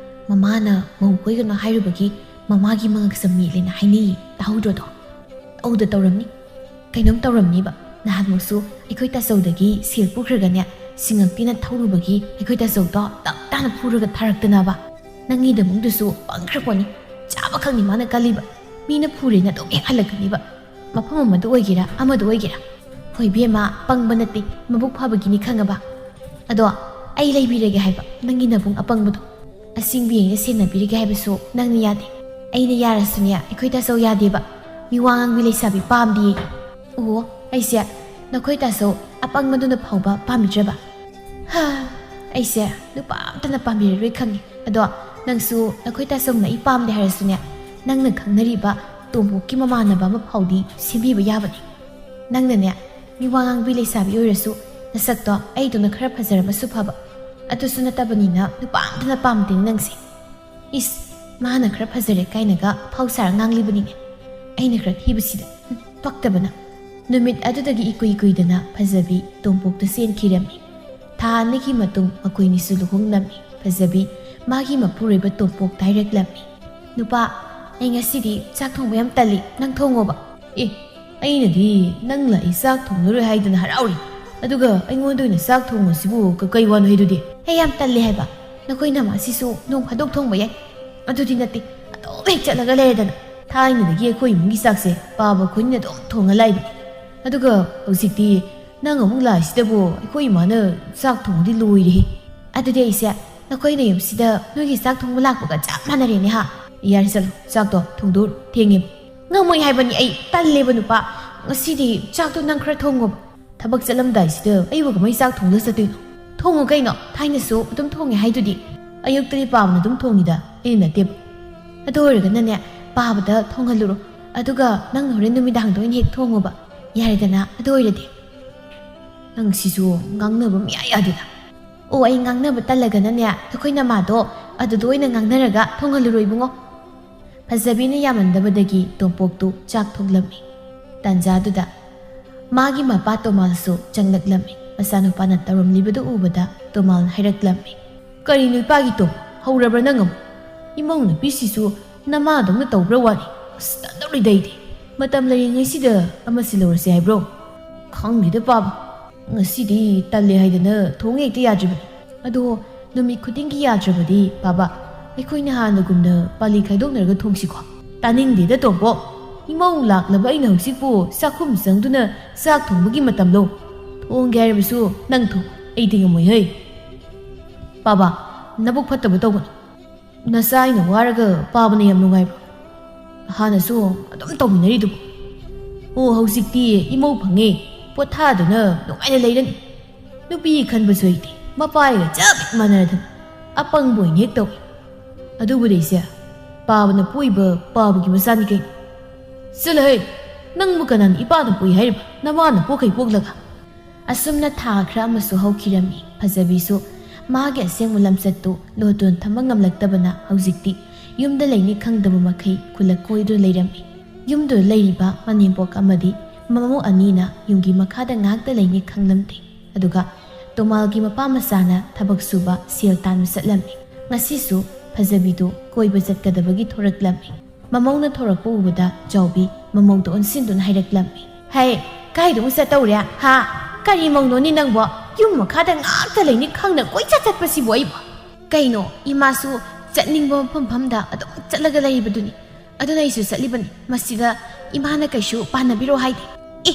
ꯃꯃꯥꯅ ꯃꯧ ꯀꯣꯏꯒꯅꯨ ꯍꯥꯏꯔꯨꯕꯒꯤ ꯃꯃꯥꯒꯤ ꯃꯉꯛꯁꯝ ꯃꯦꯠꯂꯦꯅ ꯍꯥꯏꯅꯩꯌꯦ, ꯇꯥꯍꯧꯗ꯭ꯔꯣꯗꯣ? ꯇꯧꯗ ꯇꯧꯔꯝꯅꯤ꯫ ꯀꯩꯅꯣꯝ ꯇꯧꯔꯝꯅꯤꯕ꯫ ꯅꯍꯥꯟꯃꯨꯛꯁꯨ ꯑꯩꯈꯣꯏ ꯇꯥꯆꯧꯗꯒꯤ ꯁꯦꯜ ꯄꯨꯈ꯭ꯔꯒꯅꯦ, ꯁꯤꯡꯉꯛꯇꯤꯅ ꯊꯧꯔꯨꯕꯒꯤ ꯑꯩꯈꯣꯏ ꯇꯥꯆꯧꯗꯣ ꯇꯞ ꯇꯥꯅ ꯐꯨꯔꯒ ꯊꯥꯔꯛꯇꯅꯕ꯫ ꯅꯪꯒꯤ ꯗꯃꯨꯡꯗꯨꯁꯨ ꯄꯪꯈ꯭ꯔ ꯄꯣꯠꯅꯤ꯫ ꯆꯥꯕ ꯈꯛꯅꯤ ꯃꯥꯅ ꯀꯜꯂꯤꯕ꯫ ꯃꯤꯅ ꯐꯨꯔꯦꯅ ꯑꯗꯨꯝ ꯍꯦꯛ ꯍꯜꯂꯛꯀꯅꯤꯕ꯫ ꯃꯐꯝ ꯑꯃꯗ ꯑꯣꯏꯒꯦꯔꯥ ꯑꯃꯗ ꯑꯣꯏꯒꯦꯔꯥ꯫ ꯍꯣꯏ ꯏꯕꯦꯝꯃ, ꯄꯪꯕ ꯅꯠꯇꯦ, ꯃꯕꯨꯛ ꯐꯕꯒꯤꯅꯤ ꯈꯪꯉꯕ? ꯑꯗꯣ ꯑꯩ ꯂꯩꯕꯤꯔꯒꯦ ꯍꯥꯏꯕ ꯅꯪꯒꯤ ꯅꯕꯨꯡ ꯑꯄꯪꯕꯗꯣ꯫ ꯑꯁꯤꯡꯕꯤ ꯑꯩꯅ ꯁꯦꯟꯅꯕꯤꯔꯒꯦ ꯍꯥꯏꯕꯁꯨ ꯅꯪꯅ ꯌꯥꯗꯦ꯫ ꯑꯩꯅ ꯌꯥꯔꯁꯨꯅꯦ ꯑꯩꯈꯣꯏ ꯇꯥꯆꯧ ꯌꯥꯗꯦꯕ꯫ ꯃꯤ ꯋꯥ ꯉꯥꯡꯕꯤ ꯂꯩꯁꯥꯕꯤ ꯄꯥꯝꯗꯤꯌꯦ꯫ ꯑꯣ, ꯑꯩꯁꯦ ꯅꯈꯣꯏ ꯇꯥꯆꯧ ꯑꯄꯪꯕꯗꯨꯅ ꯐꯥꯎꯕ ꯄꯥꯝꯕꯤꯗ꯭ꯔꯕ? ꯍꯥ, ꯑꯩꯁꯦ ꯅꯨꯄꯥ ꯑꯝꯇꯅ ꯄꯥꯝꯕꯤꯔꯔꯣꯏ ꯈꯪꯉꯦ꯫ ꯑꯗꯣ ꯅꯪꯁꯨ ꯅꯈꯣꯏ ꯇꯥꯆꯧꯅ ꯑꯩ ꯄꯥꯝꯗꯦ ꯍꯥꯏꯔꯁꯨꯅꯦ, ꯅꯪꯅ ꯈꯪꯅꯔꯤꯕ ꯇꯣꯝꯄꯣꯛꯀꯤ ꯃꯃꯥꯟꯅꯕ ꯑꯃ ꯐꯥꯎꯗꯤ ꯁꯦꯝꯕꯤꯕ ꯌꯥꯕꯅꯤ꯫ ꯅꯪꯅꯅꯦ, ꯃꯤ ꯋꯥ ꯉꯥꯡꯕꯤ ꯂꯩꯁꯥꯕꯤ ꯑꯣꯏꯔꯁꯨ ꯅꯁꯛꯇꯣ ꯑꯩꯗꯧꯅ ꯈꯔ ꯐꯖꯔꯕꯁꯨ ꯐꯕ꯫ ꯑꯗꯨꯁꯨ ꯅꯠꯇꯕꯅꯤꯅ ꯅꯨꯄꯥ ꯑꯝꯇꯅ ꯄꯥꯝꯗꯦꯅꯦ ꯅꯪꯁꯦ꯫ ꯏꯁ, ꯃꯥꯅ ꯈꯔ ꯐꯖꯔꯦ ꯀꯥꯏꯅꯒ ꯐꯥꯎ ꯁꯥꯔ ꯉꯥꯡꯂꯤꯕꯅꯤꯅꯦ꯫ ꯑꯩꯅ ꯈꯔ ꯊꯤꯕꯁꯤꯗ, ꯍꯨꯝ, ꯄꯛꯇꯕꯅ꯫ ꯅꯨꯃꯤꯠ ꯑꯗꯨꯗꯒꯤ ꯏꯀꯨꯏ ꯀꯨꯏꯗꯅ ꯐꯖꯕꯤ ꯇꯣꯝꯄꯣꯛꯇ ꯆꯦꯟꯈꯤꯔꯝꯃꯤ꯫ ꯊꯥ ꯑꯅꯤꯒꯤ ꯃꯇꯨꯡ ꯃꯈꯣꯏꯅꯤꯁꯨ ꯂꯨꯍꯣꯡꯂꯝꯃꯤ꯫ ꯐꯖꯕꯤ ꯃꯥꯒꯤ ꯃꯄꯨꯔꯣꯏꯕ ꯇꯣꯝꯄꯣꯛꯇ ꯍꯥꯏꯔꯛꯂꯝꯃꯤ, "ꯅꯨꯄꯥ, ꯑꯩ ꯉꯁꯤꯗꯤ ꯆꯥꯛ ꯊꯣꯡꯕ ꯌꯥꯝ ꯇꯜꯂꯤ, ꯅꯪ ꯊꯣꯡꯉꯣꯕ꯫" "ꯑꯦ, ꯑꯩꯅꯗꯤ ꯅꯪ ꯂꯥꯛꯏ ꯆꯥꯛ ꯊꯣꯡꯂꯔꯣꯏ ꯍꯥꯏꯗꯅ ꯍꯔꯥꯎꯔꯤ, ꯑꯗꯨꯒ ꯑꯩꯉꯣꯟꯗ ꯑꯣꯏꯅ ꯆꯥꯛ ꯊꯣꯡꯉꯣ ꯁꯤꯕꯨ ꯀ-, ꯀꯩ ꯋꯥꯅꯣ ꯍꯥꯏꯗꯨꯗꯤ?" "ꯑꯩ ꯌꯥꯝ ꯇꯜꯂꯦ ꯍꯥꯏꯕ, ꯅꯈꯣꯏ ꯅꯃꯥꯁꯤꯁꯨ ꯅꯣꯡ ꯐꯥꯗꯣꯛ ꯊꯣꯡꯕ ꯌꯥꯏ, ꯑꯗꯨꯗꯤ ꯅꯠꯇꯦ, ꯑꯗꯨꯝ ꯍꯦꯛ ꯆꯠꯂꯒ ꯂꯩꯔꯗꯅ꯫ ꯊꯥꯏꯅꯗꯒꯤ ꯑꯩꯈꯣꯏ ꯏꯃꯨꯡꯒꯤ ꯆꯥꯛꯁꯦ ꯄꯥꯕ ꯑꯩꯈꯣꯏꯅ ꯑꯗꯨꯝ ꯊꯣꯡꯉ ꯂꯥꯛꯏꯕꯅꯤ, ꯑꯗꯨꯒ ꯍꯧꯖꯤꯛꯇꯤ ꯅꯪ ꯑꯃꯨꯛ ꯂꯥꯛꯏꯁꯤꯗꯕꯨ ꯑꯩꯈꯣꯏ ꯏꯃꯥꯅ ꯆꯥꯛ ꯊꯣꯡꯕꯗꯤ ꯂꯣꯏꯔꯦꯍꯦ꯫ ꯑꯗꯨꯗꯤ ꯑꯩꯁꯦ ꯅꯈꯣꯏ ꯅꯌꯨꯝꯁꯤꯗ ꯅꯣꯏꯒꯤ ꯆꯥꯛ ꯊꯣꯡꯕ ꯂꯥꯛꯄꯒ ꯆꯞ ꯃꯥꯟꯅꯔꯦꯅꯦ ꯍꯥ?" "ꯌꯥꯔꯦ ꯆꯠꯂꯣ, ꯆꯥꯛꯇꯣ ꯊꯣꯡꯗꯣꯛꯎꯔꯣ, ꯊꯦꯡꯉꯦ꯫" "ꯉꯝꯃꯣꯏ ꯍꯥꯏꯕꯅꯤ ꯑꯩ, ꯇꯜꯂꯦꯕ ꯅꯨꯄꯥ꯫ ꯉꯁꯤꯗꯤ ꯆꯥꯛꯇꯣ ꯅꯪ ꯈꯔ ꯊꯣꯡꯉꯣꯕ꯫" "ꯊꯕꯛ ꯆꯠꯂꯝꯗꯥꯏꯁꯤꯗ ꯑꯩꯕꯨ ꯀꯃꯥꯏ ꯆꯥꯛ ꯊꯣꯡꯗ ꯆꯠꯇꯣꯏꯅꯣ?" "ꯊꯣꯡꯉꯨ ꯀꯩꯅꯣ, ꯊꯥꯏꯅꯁꯨ ꯑꯗꯨꯝ ꯊꯣꯡꯉꯦ ꯍꯥꯏꯗꯨꯗꯤ꯫ ꯑꯌꯨꯛꯇꯗꯤ ꯄꯥꯕꯅ ꯑꯗꯨꯝ ꯊꯣꯡꯉꯤꯗ, ꯑꯩꯅ ꯅꯠꯇꯦꯕ꯫ ꯑꯗꯨ ꯑꯣꯏꯔꯒꯅꯅꯦ, ꯄꯥꯕꯗ ꯊꯣꯡꯍꯜꯂꯨꯔꯣ, ꯑꯗꯨꯒ ꯅꯪꯅ ꯍꯣꯔꯦꯟ ꯅꯨꯃꯤꯗꯥꯡꯗ ꯑꯣꯏꯅ ꯍꯦꯛ ꯊꯣꯡꯉꯣꯕ, ꯌꯥꯔꯦꯗꯅ? ꯑꯗꯨ ꯑꯣꯏꯔꯗꯤ꯫" "ꯅꯪ ꯁꯤꯁꯨ ꯉꯥꯡꯅꯕ ꯃꯌꯥ ꯌꯥꯗꯦꯗ꯫" "ꯑꯣ, ꯑꯩ ꯉꯥꯡꯅꯕ ꯇꯜꯂꯒꯅꯅꯦ, ꯑꯩꯈꯣꯏ ꯅꯃꯥꯗꯣ ꯑꯗꯨꯗ ꯑꯣꯏꯅ ꯉꯥꯡꯅꯔꯒ ꯊꯣꯡꯍꯜꯂꯨꯔꯣ ꯏꯕꯨꯡꯉꯣ꯫" ꯐꯖꯕꯤꯅ ꯌꯥꯃꯟꯗꯕꯗꯒꯤ ꯇꯣꯝꯄꯣꯛꯇꯨ ꯆꯥꯛ ꯊꯣꯡꯂꯝꯃꯤ꯫ ꯇꯥꯟꯖꯥꯗꯨꯗ ꯃꯥꯒꯤ ꯃꯄꯥ ꯇꯣꯃꯥꯜꯁꯨ ꯆꯪꯂꯛꯂꯝꯃꯤ꯫ ꯃꯆꯥꯅꯨꯄꯥꯅ ꯇꯧꯔꯝꯂꯤꯕꯗꯨ ꯎꯕꯗ ꯇꯣꯃꯥꯜꯅ ꯍꯥꯏꯔꯛꯂꯝꯃꯤ, "ꯀꯔꯤꯅꯣ ꯏꯄꯥꯒꯤ ꯇꯣꯝ, ꯍꯧꯔꯕ꯭ꯔꯥ ꯅꯪ ꯑꯃꯨꯛ? ꯏꯃꯧ ꯅꯨꯄꯤꯁꯤꯁꯨ ꯅꯃꯥꯗꯧꯅ ꯇꯧꯕ꯭ꯔꯥ ꯋꯥꯅꯤ꯫ ꯑꯁ, ꯇꯟꯗꯧꯔꯤꯗ ꯑꯩꯗꯤ꯫ ꯃꯇꯝ ꯂꯩꯔꯤꯉꯩꯁꯤꯗ ꯑꯃ ꯁꯤꯜꯍꯧꯔꯁꯤ ꯍꯥꯏꯕ꯭ꯔꯣ? ꯈꯪꯗꯦꯗ ꯄꯥꯕ, ꯉꯁꯤꯗꯤ ꯇꯜꯂꯦ ꯍꯥꯏꯗꯅ ꯊꯣꯡ ꯍꯦꯛꯇ ꯌꯥꯗ꯭ꯔꯤꯕꯅꯤ꯫ ꯑꯗꯣ ꯅꯨꯃꯤꯠ ꯈꯨꯗꯤꯡꯒꯤ ꯌꯥꯗ꯭ꯔꯕꯗꯤ ꯄꯥꯕ, ꯑꯩꯈꯣꯏꯅ ꯍꯥꯟꯅꯒꯨꯝꯅ ꯄꯥꯂꯤ ꯈꯥꯏꯗꯣꯛꯅꯔꯒ ꯊꯣꯡꯁꯤꯀꯣ?" "ꯇꯥꯅꯤꯡꯗꯦꯗ ꯇꯣꯝꯄꯣꯛ, ꯏꯃꯧ ꯂꯥꯛꯂꯕ ꯑꯩꯅ ꯍꯧꯖꯤꯛꯄꯨ ꯆꯥꯛꯈꯨꯝ ꯆꯪꯗꯨꯅ ꯆꯥꯛ ꯊꯣꯡꯕꯒꯤ ꯃꯇꯝꯂꯣ? ꯊꯣꯡꯒꯦ ꯍꯥꯏꯔꯕꯁꯨ ꯅꯪ ꯊꯣꯡ, ꯑꯩꯗꯤ ꯉꯝꯃꯣꯏ ꯍꯩ꯫" "ꯄꯥꯕ, ꯅꯕꯨꯛ ꯐꯠꯇꯕ ꯇꯧꯒꯅꯨ꯫ ꯅꯆꯥ ꯑꯩꯅ ꯋꯥꯔꯒ ꯄꯥꯕꯅ ꯌꯥꯝ ꯅꯨꯡꯉꯥꯏꯕ꯭ꯔꯣ? ꯍꯥꯟꯅꯁꯨ ꯑꯗꯨꯝ ꯇꯧꯃꯤꯟꯅꯔꯤꯗꯨꯕꯨ꯫ ꯑꯣ, ꯍꯧꯖꯤꯛꯇꯤ ꯏꯃꯧ ꯐꯪꯉꯦ, ꯄꯣꯊꯥꯗꯨꯅ ꯅꯨꯡꯉꯥꯏꯅ ꯂꯩꯔꯅꯤ꯫ ꯅꯨꯄꯤ ꯈꯟꯕꯁꯨ ꯍꯩꯇꯦ, ꯃꯄꯥꯒ ꯆꯞ ꯃꯥꯟꯅꯔꯗꯅ꯫ ꯑꯄꯪꯕ ꯑꯣꯏꯅ ꯍꯦꯛ ꯇꯧꯏ꯫ ꯑꯗꯨꯕꯨꯗꯤ ꯏꯆꯦ, ꯄꯥꯕꯅ ꯄꯣꯛꯏꯕ ꯄꯥꯕꯒꯤ ꯃꯆꯥꯅꯤ ꯀꯩꯅꯣ꯫ ꯆꯠꯂꯍꯦ, ꯅꯪꯕꯨ ꯀꯅꯥꯅ ꯏꯄꯥꯅ ꯄꯣꯛꯏ ꯍꯥꯏꯔꯤꯕ? ꯅꯃꯥꯅ ꯄꯣꯛꯈꯩ ꯄꯣꯛꯂꯒ꯫ ꯑꯁꯨꯝꯅ ꯊꯥ ꯈꯔ ꯑꯃꯁꯨ ꯍꯧꯈꯤꯔꯝꯃꯤ꯫ ꯐꯖꯕꯤꯁꯨ ꯃꯥꯒꯤ ꯑꯁꯦꯡꯕ ꯂꯝꯆꯠꯇꯨ ꯂꯣꯇꯣꯟ ꯊꯝꯕ ꯉꯝꯂꯛꯇꯕꯅ ꯍꯧꯖꯤꯛꯇꯤ ꯌꯨꯝꯗ ꯂꯩꯅꯤ ꯈꯪꯗꯕ ꯃꯈꯩ ꯈꯨꯜꯂꯛ ꯀꯣꯏꯗꯨꯅ ꯂꯩꯔꯝꯃꯤ꯫ ꯌꯨꯝꯗꯨꯗ ꯂꯩꯔꯤꯕ ꯃꯅꯦꯝꯄꯣꯛ ꯑꯃꯗꯤ ꯃꯃꯧ ꯑꯅꯤꯅ ꯌꯨꯝꯒꯤ ꯃꯈꯥꯗ ꯉꯥꯛꯇ ꯂꯩꯅꯤ ꯈꯪꯂꯝꯗꯦ꯫ ꯑꯗꯨꯒ ꯇꯣꯃꯥꯜꯒꯤ ꯃꯄꯥ ꯃꯆꯥꯅ ꯊꯕꯛ ꯁꯨꯕ ꯁꯦꯜ ꯇꯥꯟꯕ ꯆꯠꯂꯝꯃꯤ꯫ ꯉꯁꯤꯁꯨ ꯐꯖꯕꯤꯗꯨ ꯀꯣꯏꯕ ꯆꯠꯀꯗꯕꯒꯤ ꯊꯣꯔꯛꯂꯝꯃꯤ꯫ ꯃꯃꯧꯅ ꯊꯣꯔꯛꯄ ꯎꯕꯗ ꯆꯥꯎꯕꯤ ꯃꯃꯧꯗ ꯑꯣꯟꯁꯤꯟꯗꯨꯅ ꯍꯥꯏꯔꯛꯂꯝꯃꯤ꯫ "ꯍꯩ, ꯀꯥꯏꯗ ꯑꯃꯨꯛ ꯆꯠꯇꯧꯔꯦ? ꯍꯥ? ꯀꯔꯤ ꯃꯧꯅꯣꯅꯤ ꯅꯪꯕꯣ? ꯌꯨꯝ ꯃꯈꯥꯗ ꯉꯥꯛꯇ ꯂꯩꯅꯤ ꯈꯪꯅ ꯀꯣꯏꯆꯠ ꯆꯠꯄꯁꯤꯕꯨ ꯑꯩꯕꯨ?" "ꯀꯩꯅꯣ, ꯏꯃꯥꯁꯨ ꯆꯠꯅꯤꯡꯕ ꯃꯐꯝ ꯃꯐꯝꯗ ꯑꯗꯨꯝ ꯆꯠꯂꯒ ꯂꯩꯕꯗꯨꯅꯤ꯫ ꯑꯗꯨꯅ ꯑꯩꯁꯨ ꯆꯠꯂꯤꯕꯅꯤ꯫ ꯃꯁꯤꯗ ꯏꯃꯥꯅ ꯀꯩꯁꯨ ꯄꯥꯟꯅꯕꯤꯔꯣ ꯍꯥꯏꯗꯦ꯫" "ꯑꯦ,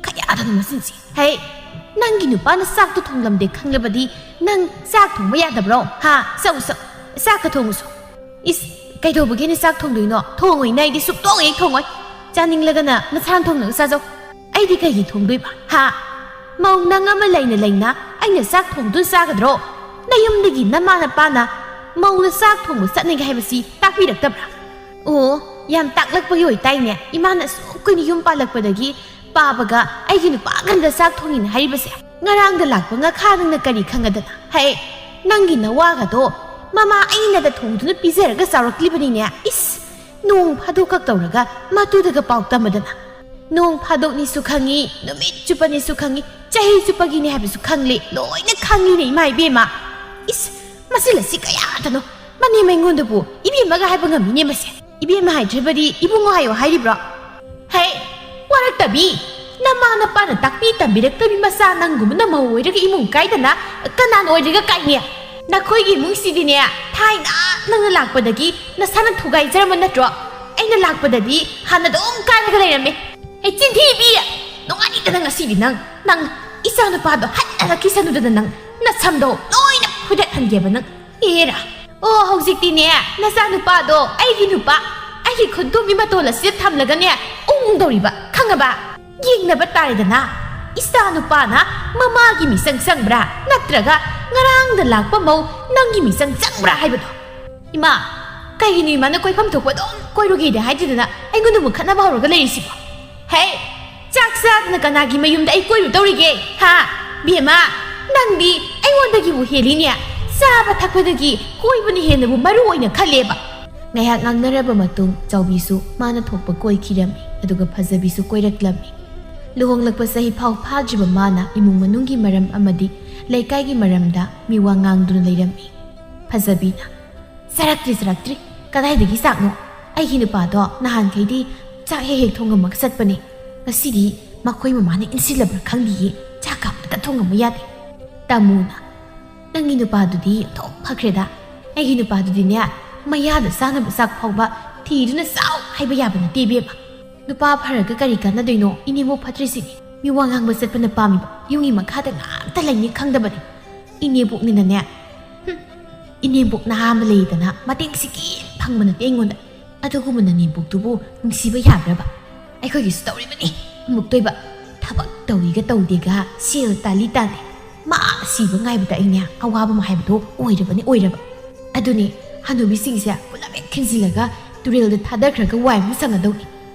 ꯀꯌꯥꯗꯅꯣ ꯃꯁꯤꯡꯁꯦ? ꯍꯩ, ꯅꯪꯒꯤ ꯅꯨꯄꯥꯅ ꯆꯥꯛꯇꯣ ꯊꯣꯡꯂꯝꯗꯦ ꯈꯪꯂꯕꯗꯤ ꯅꯪ ꯆꯥꯛ ꯊꯣꯡꯕ ꯌꯥꯗꯕ꯭ꯔꯣ? ꯍꯥ? ꯆꯧ, ꯆꯧ, ꯆꯥꯛꯀ ꯊꯣꯡꯉꯨꯁꯨ꯫" "ꯏꯁ, ꯀꯩꯗꯧꯕꯒꯤꯅ ꯆꯥꯛ ꯊꯣꯡꯗꯣꯏꯅꯣ? ꯊꯣꯡꯉꯣꯏꯅ ꯑꯩꯗꯤ ꯁꯨꯛꯊꯣꯡ ꯍꯦꯛ ꯊꯣꯡꯉꯣꯏ꯫ ꯆꯥꯅꯤꯡꯂꯒꯅ ꯅꯁꯥꯅ ꯊꯣꯡꯂꯒ ꯆꯥꯖꯧ꯫ ꯑꯩꯗꯤ ꯀꯩꯒꯤ ꯊꯣꯡꯗꯣꯏꯕ? ꯍꯥ? ꯃꯧ ꯅꯪ ꯑꯃ ꯂꯩꯅ ꯂꯩꯅ ꯑꯩꯅ ꯆꯥꯛ ꯊꯣꯡꯗꯨꯅ ꯆꯥꯒꯗ꯭ꯔꯣ? ꯅꯌꯨꯝꯗꯒꯤ ꯅꯃꯥ ꯅꯄꯥꯅ ꯃꯧꯅ ꯆꯥꯛ ꯊꯣꯡꯕ ꯆꯠꯅꯒꯦ ꯍꯥꯏꯕꯁꯤ ꯇꯥꯛꯄꯤꯔꯛꯇꯕ꯭ꯔꯥ?" "ꯑꯣ, ꯌꯥꯝ ꯇꯥꯛꯂꯛꯄꯒꯤ ꯑꯣꯏꯇꯥꯏꯅꯦ ꯏꯃꯥꯅ ꯑꯁꯨꯛ ꯀꯨꯏꯅ ꯌꯨꯝ ꯄꯥꯜꯂꯛꯄꯗꯒꯤ ꯄꯥꯕꯒ ꯑꯩꯒꯤ ꯅꯨꯄꯥꯒꯟꯗ ꯆꯥꯛ ꯊꯣꯡꯉꯤꯅ ꯍꯥꯏꯔꯤꯕꯁꯦ꯫ ꯉꯔꯥꯡꯗ ꯂꯥꯛꯄ ꯉꯥꯈꯥ ꯅꯪꯅ ꯀꯔꯤ ꯈꯪꯉꯗꯅ? ꯍꯦ, ꯅꯪꯒꯤ ꯅꯋꯥꯒꯗꯣ ꯃꯃꯥ ꯑꯩꯅꯗ ꯊꯣꯡꯗꯨꯅ ꯄꯤꯖꯔꯒ ꯆꯥꯎꯔꯛꯂꯤꯕꯅꯤꯅꯦ꯫ ꯏꯁ, ꯅꯣꯡ ꯐꯥꯗꯣꯛꯈꯛ ꯇꯧꯔꯒ ꯃꯇꯨꯗꯒ ꯄꯥꯎ ꯇꯝꯃꯗꯅ꯫ ꯅꯣꯡ ꯐꯥꯗꯣꯛꯅꯤꯁꯨ ꯈꯪꯉꯤ, ꯅꯨꯃꯤꯠ ꯆꯨꯞꯄꯅꯤꯁꯨ ꯈꯪꯉꯤ, ꯆꯍꯤ ꯆꯨꯞꯄꯒꯤꯅꯤ ꯍꯥꯏꯕꯁꯨ ꯈꯪꯂꯤ, ꯂꯣꯏꯅ ꯈꯪꯉꯤꯅꯦ ꯏꯃꯥ ꯏꯕꯦꯝꯃ꯫ ꯏꯁ, ꯃꯁꯤ ꯂꯁꯤ ꯀꯌꯥꯗꯅꯣ꯫ ꯃꯅꯦꯝ ꯑꯩꯉꯣꯟꯗꯕꯨ ꯏꯕꯦꯝꯃꯒ ꯍꯥꯏꯕ ꯉꯝꯃꯤꯅꯦ ꯃꯁꯦ꯫ ꯏꯕꯦꯝꯃ ꯍꯥꯏꯗ꯭ꯔꯕꯗꯤ ꯏꯕꯨꯡꯉꯣ ꯍꯥꯏꯌꯣ ꯍꯥꯏꯔꯤꯕ꯭ꯔꯣ? ꯍꯦ, ꯋꯥꯔꯛꯇꯕꯤ! ꯅꯃꯥ ꯅꯄꯥꯅ ꯇꯥꯛꯄꯤ ꯇꯝꯕꯤꯔꯛꯇꯕꯤ ꯃꯆꯥ ꯅꯪꯒꯨꯝꯕꯅ ꯃꯧ ꯑꯣꯏꯔꯒ ꯏꯃꯨꯡ ꯀꯥꯏꯗꯅ ꯀꯅꯥꯅ ꯑꯣꯏꯔꯒ ꯀꯥꯏꯅꯤ? ꯅꯈꯣꯏꯒꯤ ꯏꯃꯨꯡꯁꯤꯗꯤꯅꯦ, ꯊꯥꯏꯅ ꯅꯪꯅ ꯂꯥꯛꯄꯗꯒꯤ ꯅꯁꯥꯅ ꯊꯨꯒꯥꯏꯖꯔꯝꯕ ꯅꯠꯇ꯭ꯔꯣ? ꯑꯩꯅ ꯂꯥꯛꯄꯗꯗꯤ ꯍꯥꯟꯅ ꯑꯗꯨꯝ ꯀꯥꯏꯔꯒ ꯂꯩꯔꯝꯃꯦ꯫ ꯍꯦ, ꯆꯤꯟꯊꯤꯕꯤ! ꯅꯨꯡꯉꯥꯏꯅꯤꯗꯅ ꯉꯁꯤꯗꯤ ꯅꯪ, ꯅꯪ ꯏꯆꯥ ꯅꯨꯄꯥꯗꯣ ꯍꯟꯅ ꯂꯥꯛꯈꯤꯁꯅꯨꯗꯅ ꯅꯪ ꯅꯁꯝꯗꯣ ꯂꯣꯏꯅ ꯐꯣꯏꯗꯠꯍꯟꯒꯦꯕ ꯅꯪ꯫ ꯑꯦꯔꯥ! ꯑꯣ, ꯍꯧꯖꯤꯛꯇꯤꯅꯦ, ꯅꯆꯥꯅꯨꯄꯥꯗꯣ ꯑꯩꯒꯤ ꯅꯨꯄꯥ, ꯑꯩꯒꯤ ꯈꯨꯟꯗꯨꯝꯒꯤ ꯃꯇꯣꯜ ꯑꯁꯤꯗ ꯊꯝꯂꯒꯅꯦ ꯎꯪꯗꯧꯔꯤꯕ, ꯈꯪꯉꯕ? ꯌꯦꯡꯅꯕ ꯇꯥꯔꯦꯗꯅ, ꯏꯆꯥꯅꯨꯄꯥꯅ ꯃꯃꯥꯒꯤ ꯃꯤꯆꯪ ꯆꯪꯕ꯭ꯔꯥ, ꯅꯠꯇ꯭ꯔꯒ ꯉꯔꯥꯡꯗ ꯂꯥꯛꯄ ꯃꯧ ꯅꯪꯒꯤ ꯃꯤꯆꯪ ꯆꯪꯕ꯭ꯔꯥ ꯍꯥꯏꯕꯗꯣ꯫ ꯏꯃꯥ, ꯀꯩꯒꯤꯅꯣ ꯏꯃꯥꯅ ꯀꯣꯏꯐꯝ ꯊꯣꯛꯄ ꯑꯗꯨꯝ ꯀꯣꯏꯔꯨꯒꯦꯗꯤ ꯍꯥꯏꯗꯗꯅ ꯑꯩꯉꯣꯟꯗ ꯑꯃꯨꯛ ꯈꯠꯅꯕ ꯍꯧꯔꯒ ꯂꯩꯔꯤꯁꯤꯕꯣ? ꯍꯦ, ꯆꯥꯛ ꯆꯥꯗꯅ ꯀꯅꯥꯒꯤ ꯃꯌꯨꯝꯗ ꯑꯩ ꯀꯣꯏꯔꯨꯗꯧꯔꯤꯒꯦ? ꯍꯥ? ꯕꯦꯝꯃ, ꯅꯪꯗꯤ ꯑꯩꯉꯣꯟꯗꯒꯤꯕꯨ ꯍꯦꯜꯂꯤꯅꯦ꯫ ꯆꯥꯕ ꯊꯛꯄꯗꯒꯤ ꯀꯣꯏꯕꯅ ꯍꯦꯟꯅꯕꯨ ꯃꯔꯨ ꯑꯣꯏꯅ ꯈꯜꯂꯦꯕ꯫ ꯉꯥꯏꯍꯥꯛ ꯉꯥꯡꯅꯔꯕ ꯃꯇꯨꯡ ꯆꯥꯎꯕꯤꯁꯨ ꯃꯥꯅ ꯊꯣꯛꯄ ꯀꯣꯏꯈꯤꯔꯝꯃꯤ, ꯑꯗꯨꯒ ꯐꯖꯕꯤꯁꯨ ꯀꯣꯏꯔꯛꯂꯝꯃꯤ꯫ ꯂꯨꯍꯣꯡꯂꯛꯄ ꯆꯍꯤ ꯐꯥꯎ ꯐꯥꯗ꯭ꯔꯤꯕ ꯃꯥꯅ ꯏꯃꯨꯡ ꯃꯅꯨꯡꯒꯤ ꯃꯔꯝ ꯑꯃꯗꯤ ꯂꯩꯀꯥꯏꯒꯤ ꯃꯔꯝꯗ ꯃꯤꯋꯥ ꯉꯥꯡꯗꯨꯅ ꯂꯩꯔꯝꯃꯤ꯫ ꯐꯖꯕꯤꯅ, "ꯆꯥꯔꯛꯇ꯭ꯔꯤ, ꯆꯥꯔꯛꯇ꯭ꯔꯤ꯫ ꯀꯗꯥꯏꯗꯒꯤ ꯆꯥꯛꯅꯣ? ꯑꯩꯒꯤ ꯅꯨꯄꯥꯗꯣ ꯅꯍꯥꯟꯈꯩꯗꯤ ꯆꯥꯛ ꯍꯦꯛ ꯍꯦꯛ ꯊꯣꯡꯉꯝꯃꯒ ꯆꯠꯄꯅꯦ꯫ ꯉꯁꯤꯗꯤ ꯃꯈꯣꯏ ꯃꯃꯥꯅ ꯏꯟꯁꯤꯜꯂꯕ꯭ꯔꯥ ꯈꯪꯗꯤꯌꯦ, ꯆꯥꯛꯀ ꯑꯃꯠꯇ ꯊꯣꯡꯉꯝꯃꯨ ꯌꯥꯗꯦ꯫" ꯇꯥꯃꯣꯅ, "ꯅꯪꯒꯤ ꯅꯨꯄꯥꯗꯨꯗꯤ ꯑꯣꯟꯊꯣꯛ ꯐꯈ꯭ꯔꯦꯗ꯫ ꯑꯩꯒꯤ ꯅꯨꯄꯥꯗꯨꯗꯤꯅꯦ, ꯃꯌꯥꯗ ꯆꯥꯅꯕ ꯆꯥꯛ ꯐꯥꯎꯕ ꯊꯤꯗꯨꯅ ꯆꯥꯎ ꯍꯥꯏꯕ ꯌꯥꯕ ꯅꯠꯇꯦ ꯏꯕꯦꯝꯃ꯫ ꯅꯨꯄꯥ ꯐꯔꯒ ꯀꯔꯤ ꯀꯥꯟꯅꯗꯣꯏꯅꯣ? ꯏꯅꯦꯝꯕꯣꯛ ꯐꯠꯇ꯭ꯔꯤꯁꯤꯅꯤ꯫ ꯃꯤꯋꯥ ꯉꯥꯡꯕ ꯆꯠꯄꯅ ꯄꯥꯝꯃꯤꯕ, ꯌꯨꯝꯒꯤ ꯃꯈꯥꯗ ꯉꯥꯛꯇ ꯂꯩꯅꯤ ꯈꯪꯗꯕꯅꯤ꯫ ꯏꯅꯦꯕꯣꯛꯅꯤꯅꯅꯦ, ꯍꯨꯝ, ꯏꯅꯦꯝꯕꯣꯛ ꯅꯍꯥ ꯑꯃ ꯂꯩꯗꯅ ꯃꯇꯦꯡ ꯁꯤꯀꯤ ꯐꯪꯕ ꯅꯠꯇꯦ ꯑꯩꯉꯣꯟꯗ꯫ ꯑꯗꯨꯒꯨꯝꯕ ꯅꯅꯦꯝꯕꯣꯛꯇꯨꯕꯨ ꯅꯨꯡꯁꯤꯕ ꯌꯥꯕ꯭ꯔꯕ? ꯑꯩꯈꯣꯏꯒꯤꯁꯨ ꯇꯧꯔꯤꯕꯅꯤ ꯑꯃꯨꯛꯇꯣꯏꯕ꯫ ꯊꯕꯛ ꯇꯧꯏꯒ ꯇꯧꯗꯦꯒ, ꯁꯦꯜ ꯇꯥꯜꯂꯤ ꯇꯥꯟꯗꯦ, ꯃꯥ ꯁꯤꯕ ꯉꯥꯏꯕꯗ ꯑꯩꯅꯦ ꯑꯋꯥꯕ ꯑꯃ ꯍꯥꯏꯕꯗꯣ ꯑꯣꯏꯔꯕꯅꯤ ꯑꯣꯏꯔꯕ꯫ ꯑꯗꯨꯅꯤ, ꯍꯅꯨꯕꯤꯁꯤꯡꯁꯦ ꯄꯨꯂꯞ ꯍꯦꯛ ꯈꯤꯟꯖꯤꯜꯂꯒ ꯇꯨꯔꯦꯜꯗ ꯊꯥꯗꯈ꯭ꯔꯒ ꯋꯥꯏ ꯑꯃꯨꯛ ꯁꯪꯒꯗꯧꯅꯤ꯫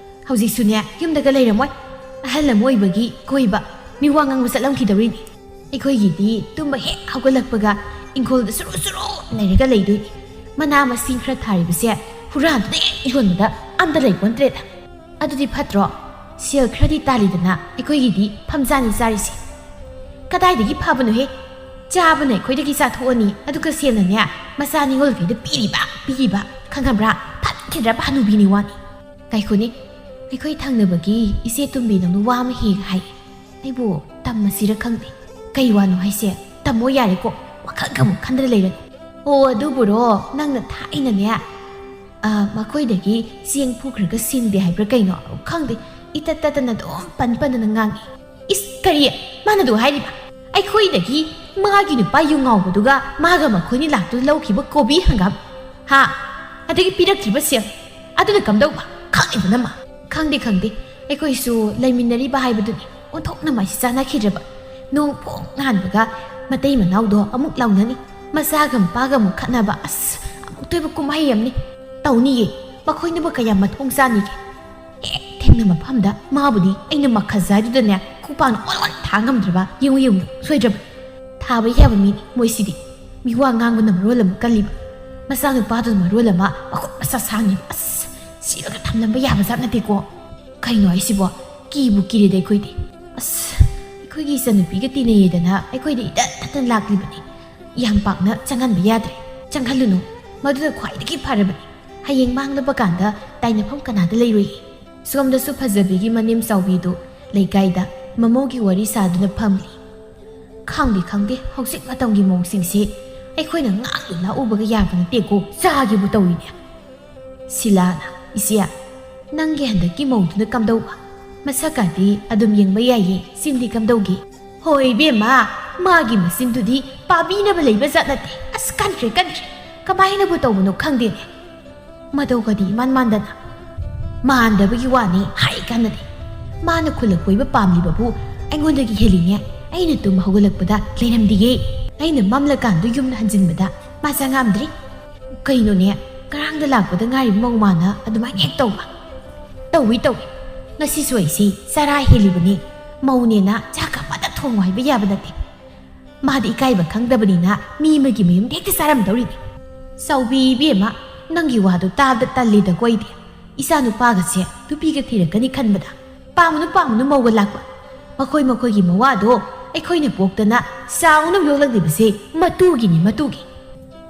ꯍꯧꯖꯤꯛꯁꯨꯅꯦ ꯌꯨꯝꯗꯒ ꯂꯩꯔꯝꯃꯣꯏ꯫ ꯑꯍꯜ ꯑꯃ ꯑꯣꯏꯕꯒꯤ ꯀꯣꯏꯕ, ꯃꯤꯋꯥ ꯉꯥꯡꯕ ꯆꯠꯂꯝꯈꯤꯗꯧꯔꯤꯅꯤ꯫ ꯑꯩꯈꯣꯏꯒꯤꯗꯤ ꯇꯨꯝꯕ ꯍꯦꯛ ꯍꯧꯒꯠꯂꯛꯄꯒ ꯏꯪꯈꯣꯜꯗ ꯁꯨꯔꯨ ꯁꯨꯔꯨ ꯂꯩꯔꯒ ꯂꯩꯗꯣꯏꯅꯤ꯫ ꯃꯅꯥ ꯃꯁꯤꯡ ꯈꯔ ꯊꯥꯔꯤꯕꯁꯦ ꯍꯨꯔꯥꯟꯗꯨꯅ ꯍꯦꯛ ꯌꯣꯟꯕꯗ ꯑꯝꯇ ꯂꯩꯄꯣꯟꯇ꯭ꯔꯦꯗ꯫ ꯑꯗꯨꯗꯤ ꯐꯠꯇ꯭ꯔꯣ? ꯁꯦꯜ ꯈꯔꯗꯤ ꯇꯥꯜꯂꯤꯗꯅ ꯑꯩꯈꯣꯏꯒꯤꯗꯤ ꯐꯝꯖꯥꯅꯤ ꯆꯥꯔꯤꯁꯦ꯫ ꯀꯗꯥꯏꯗꯒꯤ ꯐꯕꯅꯣꯍꯦ? ꯆꯥꯕꯅ ꯑꯩꯈꯣꯏꯗꯒꯤ ꯆꯥꯊꯣꯛꯑꯅꯤ, ꯑꯗꯨꯒ ꯁꯦꯜꯅꯅꯦ ꯃꯆꯥ ꯅꯤꯉꯣꯜꯈꯩꯗ ꯄꯤꯔꯤꯕ, ꯄꯤꯔꯤꯕ꯫ ꯈꯪꯉꯕ꯭ꯔꯥ? ꯐꯠꯈꯤꯗ꯭ꯔꯕ ꯍꯅꯨꯕꯤꯅꯤ ꯋꯥꯅꯤ꯫ ꯉꯥꯏꯈꯣꯅꯦ, ꯑꯩꯈꯣꯏ ꯊꯪꯅꯕꯒꯤ ꯏꯆꯦ ꯇꯨꯝꯕꯤꯗꯧꯅ ꯋꯥ ꯑꯃ ꯍꯦꯛ ꯍꯥꯏ꯫ ꯑꯩꯕꯨ ꯇꯝꯃꯁꯤꯔ ꯈꯪꯗꯦ꯫ ꯀꯩ ꯋꯥꯅꯣ ꯍꯥꯏꯁꯦ? ꯇꯝꯃꯣ ꯌꯥꯔꯦꯀꯣ, ꯋꯥꯈꯜꯒ ꯑꯃꯨꯛ ꯈꯟꯗꯅ ꯂꯩꯔꯅꯨ꯫ ꯑꯣ, ꯑꯗꯨꯕꯨꯔꯣ, ꯅꯪꯅ ꯊꯥꯏꯅꯅꯦ, ꯑ, ꯃꯈꯣꯏꯗꯒꯤ ꯆꯦꯡ ꯄꯨꯈ꯭ꯔꯒ ꯁꯤꯡꯗꯦ ꯍꯥꯏꯕ꯭ꯔꯥ ꯀꯩꯅꯣ? ꯈꯪꯗꯦ, ꯏꯇꯠ ꯇꯠꯇꯅ ꯑꯗꯨꯝ ꯄꯟ ꯄꯟꯗꯅ ꯉꯥꯡꯉꯤ꯫ ꯏꯁ, ꯀꯔꯤ? ꯃꯥꯅ ꯑꯗꯨ ꯍꯥꯏꯔꯤꯕ? ꯑꯩꯈꯣꯏꯗꯒꯤ ꯃꯥꯒꯤ ꯅꯨꯄꯥ ꯌꯨ ꯉꯥꯎꯕꯗꯨꯒ ꯃꯥꯒ ꯃꯈꯣꯏꯅꯤ ꯂꯥꯛꯇꯨꯅ ꯂꯧꯈꯤꯕ ꯀꯣꯕꯤ ꯍꯪꯒꯥꯝ, ꯍꯥ? ꯑꯗꯒꯤ ꯄꯤꯔꯛꯇ꯭ꯔꯤꯕ ꯁꯦꯜ, ꯑꯗꯨꯅ ꯀꯝꯗꯧꯕ? ꯈꯪꯉꯤꯕ ꯅꯃ? ꯈꯪꯗꯦ, ꯈꯪꯗꯦ꯫ ꯑꯩꯈꯣꯏꯁꯨ ꯂꯩꯃꯤꯟꯅꯔꯤꯕ ꯍꯥꯏꯕꯗꯨꯅꯤ꯫ ꯑꯣꯟꯊꯣꯛꯅ ꯃꯥꯏꯁꯤ ꯆꯥꯟꯅꯈꯤꯗ꯭ꯔꯕ꯫ ꯅꯣꯡ ꯐꯣꯡ ꯉꯥꯟꯕꯒ ꯃꯇꯩ ꯃꯅꯥꯎꯗꯣ ꯑꯃꯨꯛ ꯂꯥꯎꯅꯅꯤ꯫ ꯃꯆꯥꯒ ꯃꯄꯥꯒ ꯑꯃꯨꯛ ꯈꯠꯅꯕ꯫ ꯑꯁ, ꯑꯃꯨꯛ ꯑꯇꯣꯏꯕ ꯀꯨꯝꯍꯩ ꯑꯃꯅꯤ꯫ ꯇꯧꯅꯤꯌꯦ꯫ ꯃꯈꯣꯏꯅꯕꯨ ꯀꯌꯥꯝ ꯃꯊꯣꯡ ꯆꯥꯅꯤꯒꯦ? ꯍꯦꯛ ꯊꯦꯡꯅ ꯃꯐꯝꯗ ꯃꯥꯕꯨꯗꯤ ꯑꯩꯅ ꯃꯈꯖꯥꯏꯗꯨꯗꯅꯦ ꯈꯨꯄꯥꯛꯅ ꯑꯣꯟ ꯑꯣꯟ ꯊꯥ ꯉꯝꯗ꯭ꯔꯕ꯫ ꯌꯦꯡꯉꯨ, ꯌꯦꯡꯉꯨ, ꯁꯣꯏꯗ꯭ꯔꯕꯅꯤ꯫ ꯊꯥꯕ ꯌꯥꯕ ꯃꯤꯅꯤ ꯃꯣꯏꯁꯤꯗꯤ꯫ ꯃꯤꯋꯥ ꯉꯥꯡꯕꯅ ꯃꯔꯣꯜ ꯑꯃ ꯀꯜꯂꯤꯕ, ꯃꯆꯥꯅꯨꯄꯥꯗꯨꯅ ꯃꯔꯣꯜ ꯑꯃ ꯃꯈꯨꯠ ꯃꯁꯥ ꯁꯥꯡꯉꯤꯕ꯫ ꯑꯁ, ꯁꯤꯔꯒ ꯊꯝꯂꯝꯕ ꯌꯥꯕ ꯖꯥꯠ ꯅꯠꯇꯦꯀꯣ꯫ ꯀꯩꯅꯣ ꯍꯥꯏꯁꯤꯕꯣ? ꯀꯤꯕꯨ ꯀꯤꯔꯦꯗ ꯑꯩꯈꯣꯏꯗꯤ꯫ ꯑꯁ, ꯑꯩꯈꯣꯏꯒꯤ ꯏꯆꯟꯅꯨꯄꯤꯒ ꯇꯤꯟꯅꯩꯌꯦꯗꯅ ꯑꯩꯈꯣꯏꯗ ꯏꯇꯠ ꯇꯠꯇꯅ ꯂꯥꯛꯂꯤꯕꯅꯤ꯫ ꯌꯥꯝ ꯄꯥꯛꯅ ꯆꯪꯍꯟꯕ ꯌꯥꯗ꯭ꯔꯦ꯫ ꯆꯪꯍꯜꯂꯨꯅꯨ꯫ ꯃꯗꯨꯅ ꯈ꯭ꯋꯥꯏꯗꯒꯤ ꯐꯔꯕꯅꯤ꯫ ꯍꯌꯦꯡ ꯃꯥꯡꯂꯕ ꯀꯥꯟꯗ ꯇꯥꯏꯅꯐꯝ ꯀꯅꯥꯗ ꯂꯩꯔꯣꯏꯌꯦ꯫ ꯁꯣꯝꯗꯁꯨ ꯐꯖꯕꯤꯒꯤ ꯃꯅꯦꯝ ꯆꯥꯎꯕꯤꯗꯨ ꯂꯩꯀꯥꯏꯗ ꯃꯃꯧꯒꯤ ꯋꯥꯔꯤ ꯁꯥꯗꯨꯅ ꯐꯝꯂꯤ꯫ ꯈꯪꯗꯦ, ꯈꯪꯗꯦ, ꯍꯧꯖꯤꯛ ꯃꯇꯝꯒꯤ ꯃꯧꯁꯤꯡꯁꯤ ꯑꯩꯈꯣꯏꯅ ꯉꯥꯡꯂꯨ ꯂꯥꯛꯎꯕꯒ ꯌꯥꯕ ꯅꯠꯇꯦꯀꯣ, ꯆꯥꯒꯦꯕꯨ ꯇꯧꯏꯅꯦ꯫ ꯁꯤꯂꯥꯅ, "ꯏꯆꯦ, ꯅꯪꯒꯤ ꯍꯟꯗꯛꯀꯤ ꯃꯧꯗꯨꯅ ꯀꯝꯗꯧꯕ? ꯃꯁꯛꯀꯗꯤ ꯑꯗꯨꯝ ꯌꯦꯡꯕ ꯌꯥꯏꯌꯦ, ꯆꯤꯟꯗꯤ ꯀꯝꯗꯧꯒꯦ?" "ꯍꯣꯏ ꯏꯕꯦꯝꯃ, ꯃꯥꯒꯤ ꯃꯆꯤꯟꯗꯨꯗꯤ ꯄꯥꯕꯤꯅꯕ ꯂꯩꯕ ꯖꯥꯠ ꯅꯠꯇꯦ꯫ ꯑꯁ, ꯀꯟꯈ꯭ꯔꯦ, ꯀꯟꯈ꯭ꯔꯦ, ꯀꯃꯥꯏꯅꯕꯨ ꯇꯧꯕꯅꯣ ꯈꯪꯗꯦꯅꯦ꯫ ꯃꯇꯧꯒꯗꯤ ꯏꯃꯥꯟ ꯃꯥꯟꯗꯅ꯫ ꯃꯥꯟꯗꯕꯒꯤ ꯋꯥꯅꯤ ꯍꯥꯏ ꯀꯥꯟꯅꯗꯦ꯫ ꯃꯥꯅ ꯈꯨꯜꯂ ꯀꯣꯏꯕ ꯄꯥꯝꯂꯤꯕꯕꯨ ꯑꯩꯉꯣꯟꯗꯒꯤ ꯍꯦꯜꯂꯤꯅꯦ꯫ ꯑꯩꯅ ꯇꯨꯝ ꯍꯧꯒꯠꯂꯛꯄꯗ ꯂꯩꯔꯝꯗꯤꯌꯦ꯫ ꯑꯩꯅ ꯃꯝꯂꯀꯥꯟꯗ ꯌꯨꯝꯗ ꯍꯟꯖꯤꯟꯕꯗ ꯃꯥ ꯆꯪꯉꯛꯑꯝꯗ꯭ꯔꯤ꯫ ꯀꯩꯅꯣꯅꯦ, ꯉꯔꯥꯡꯗ ꯂꯥꯛꯄꯗ ꯉꯥꯏꯔꯤꯕ ꯃꯧ ꯃꯥꯅ ꯑꯗꯨꯃꯥꯏꯅ ꯍꯦꯛ ꯇꯧꯕ?" "ꯇꯧꯏ, ꯇꯧꯏ꯫ ꯉꯁꯤꯁꯨ ꯑꯩꯁꯤ ꯆꯔꯥ ꯍꯦꯜꯂꯤꯕꯅꯤ꯫ ꯃꯧꯅꯦꯅ ꯆꯥꯛ ꯑꯃꯠꯇ ꯊꯣꯡꯉꯨ ꯍꯥꯏꯕ ꯌꯥꯕ ꯅꯠꯇꯦ꯫ ꯃꯥꯗꯤ ꯏꯀꯥꯏꯕ ꯈꯪꯗꯕꯅꯤꯅ ꯃꯤ ꯑꯃꯒꯤ ꯃꯌꯨꯝꯗ ꯍꯦꯛꯇ ꯆꯥꯔꯝꯗꯧꯔꯤꯅꯤ꯫ ꯆꯥꯎꯕꯤ ꯏꯕꯦꯝꯃ, ꯅꯪꯒꯤ ꯋꯥꯗꯣ ꯇꯥꯕꯗ ꯇꯜꯂꯤꯗꯀꯣ ꯑꯩꯗꯤ꯫ ꯏꯆꯥ ꯅꯨꯄꯥꯒꯁꯦ ꯅꯨꯄꯤꯒ ꯊꯤꯔꯛꯀꯅꯤ ꯈꯟꯕꯗ꯫ ꯄꯥꯝꯃꯨꯅꯨ, ꯄꯥꯝꯃꯨꯅꯨ ꯃꯧꯒ ꯂꯥꯛꯄ꯫ ꯃꯈꯣꯏ ꯃꯈꯣꯏꯒꯤ ꯃꯋꯥꯗꯣ ꯑꯩꯈꯣꯏꯅ ꯄꯣꯛꯇꯅ ꯆꯥꯎꯅ ꯌꯣꯛꯂꯛꯂꯤꯕꯁꯦ ꯃꯇꯨꯒꯤꯅꯤ, ꯃꯇꯨꯒꯤ꯫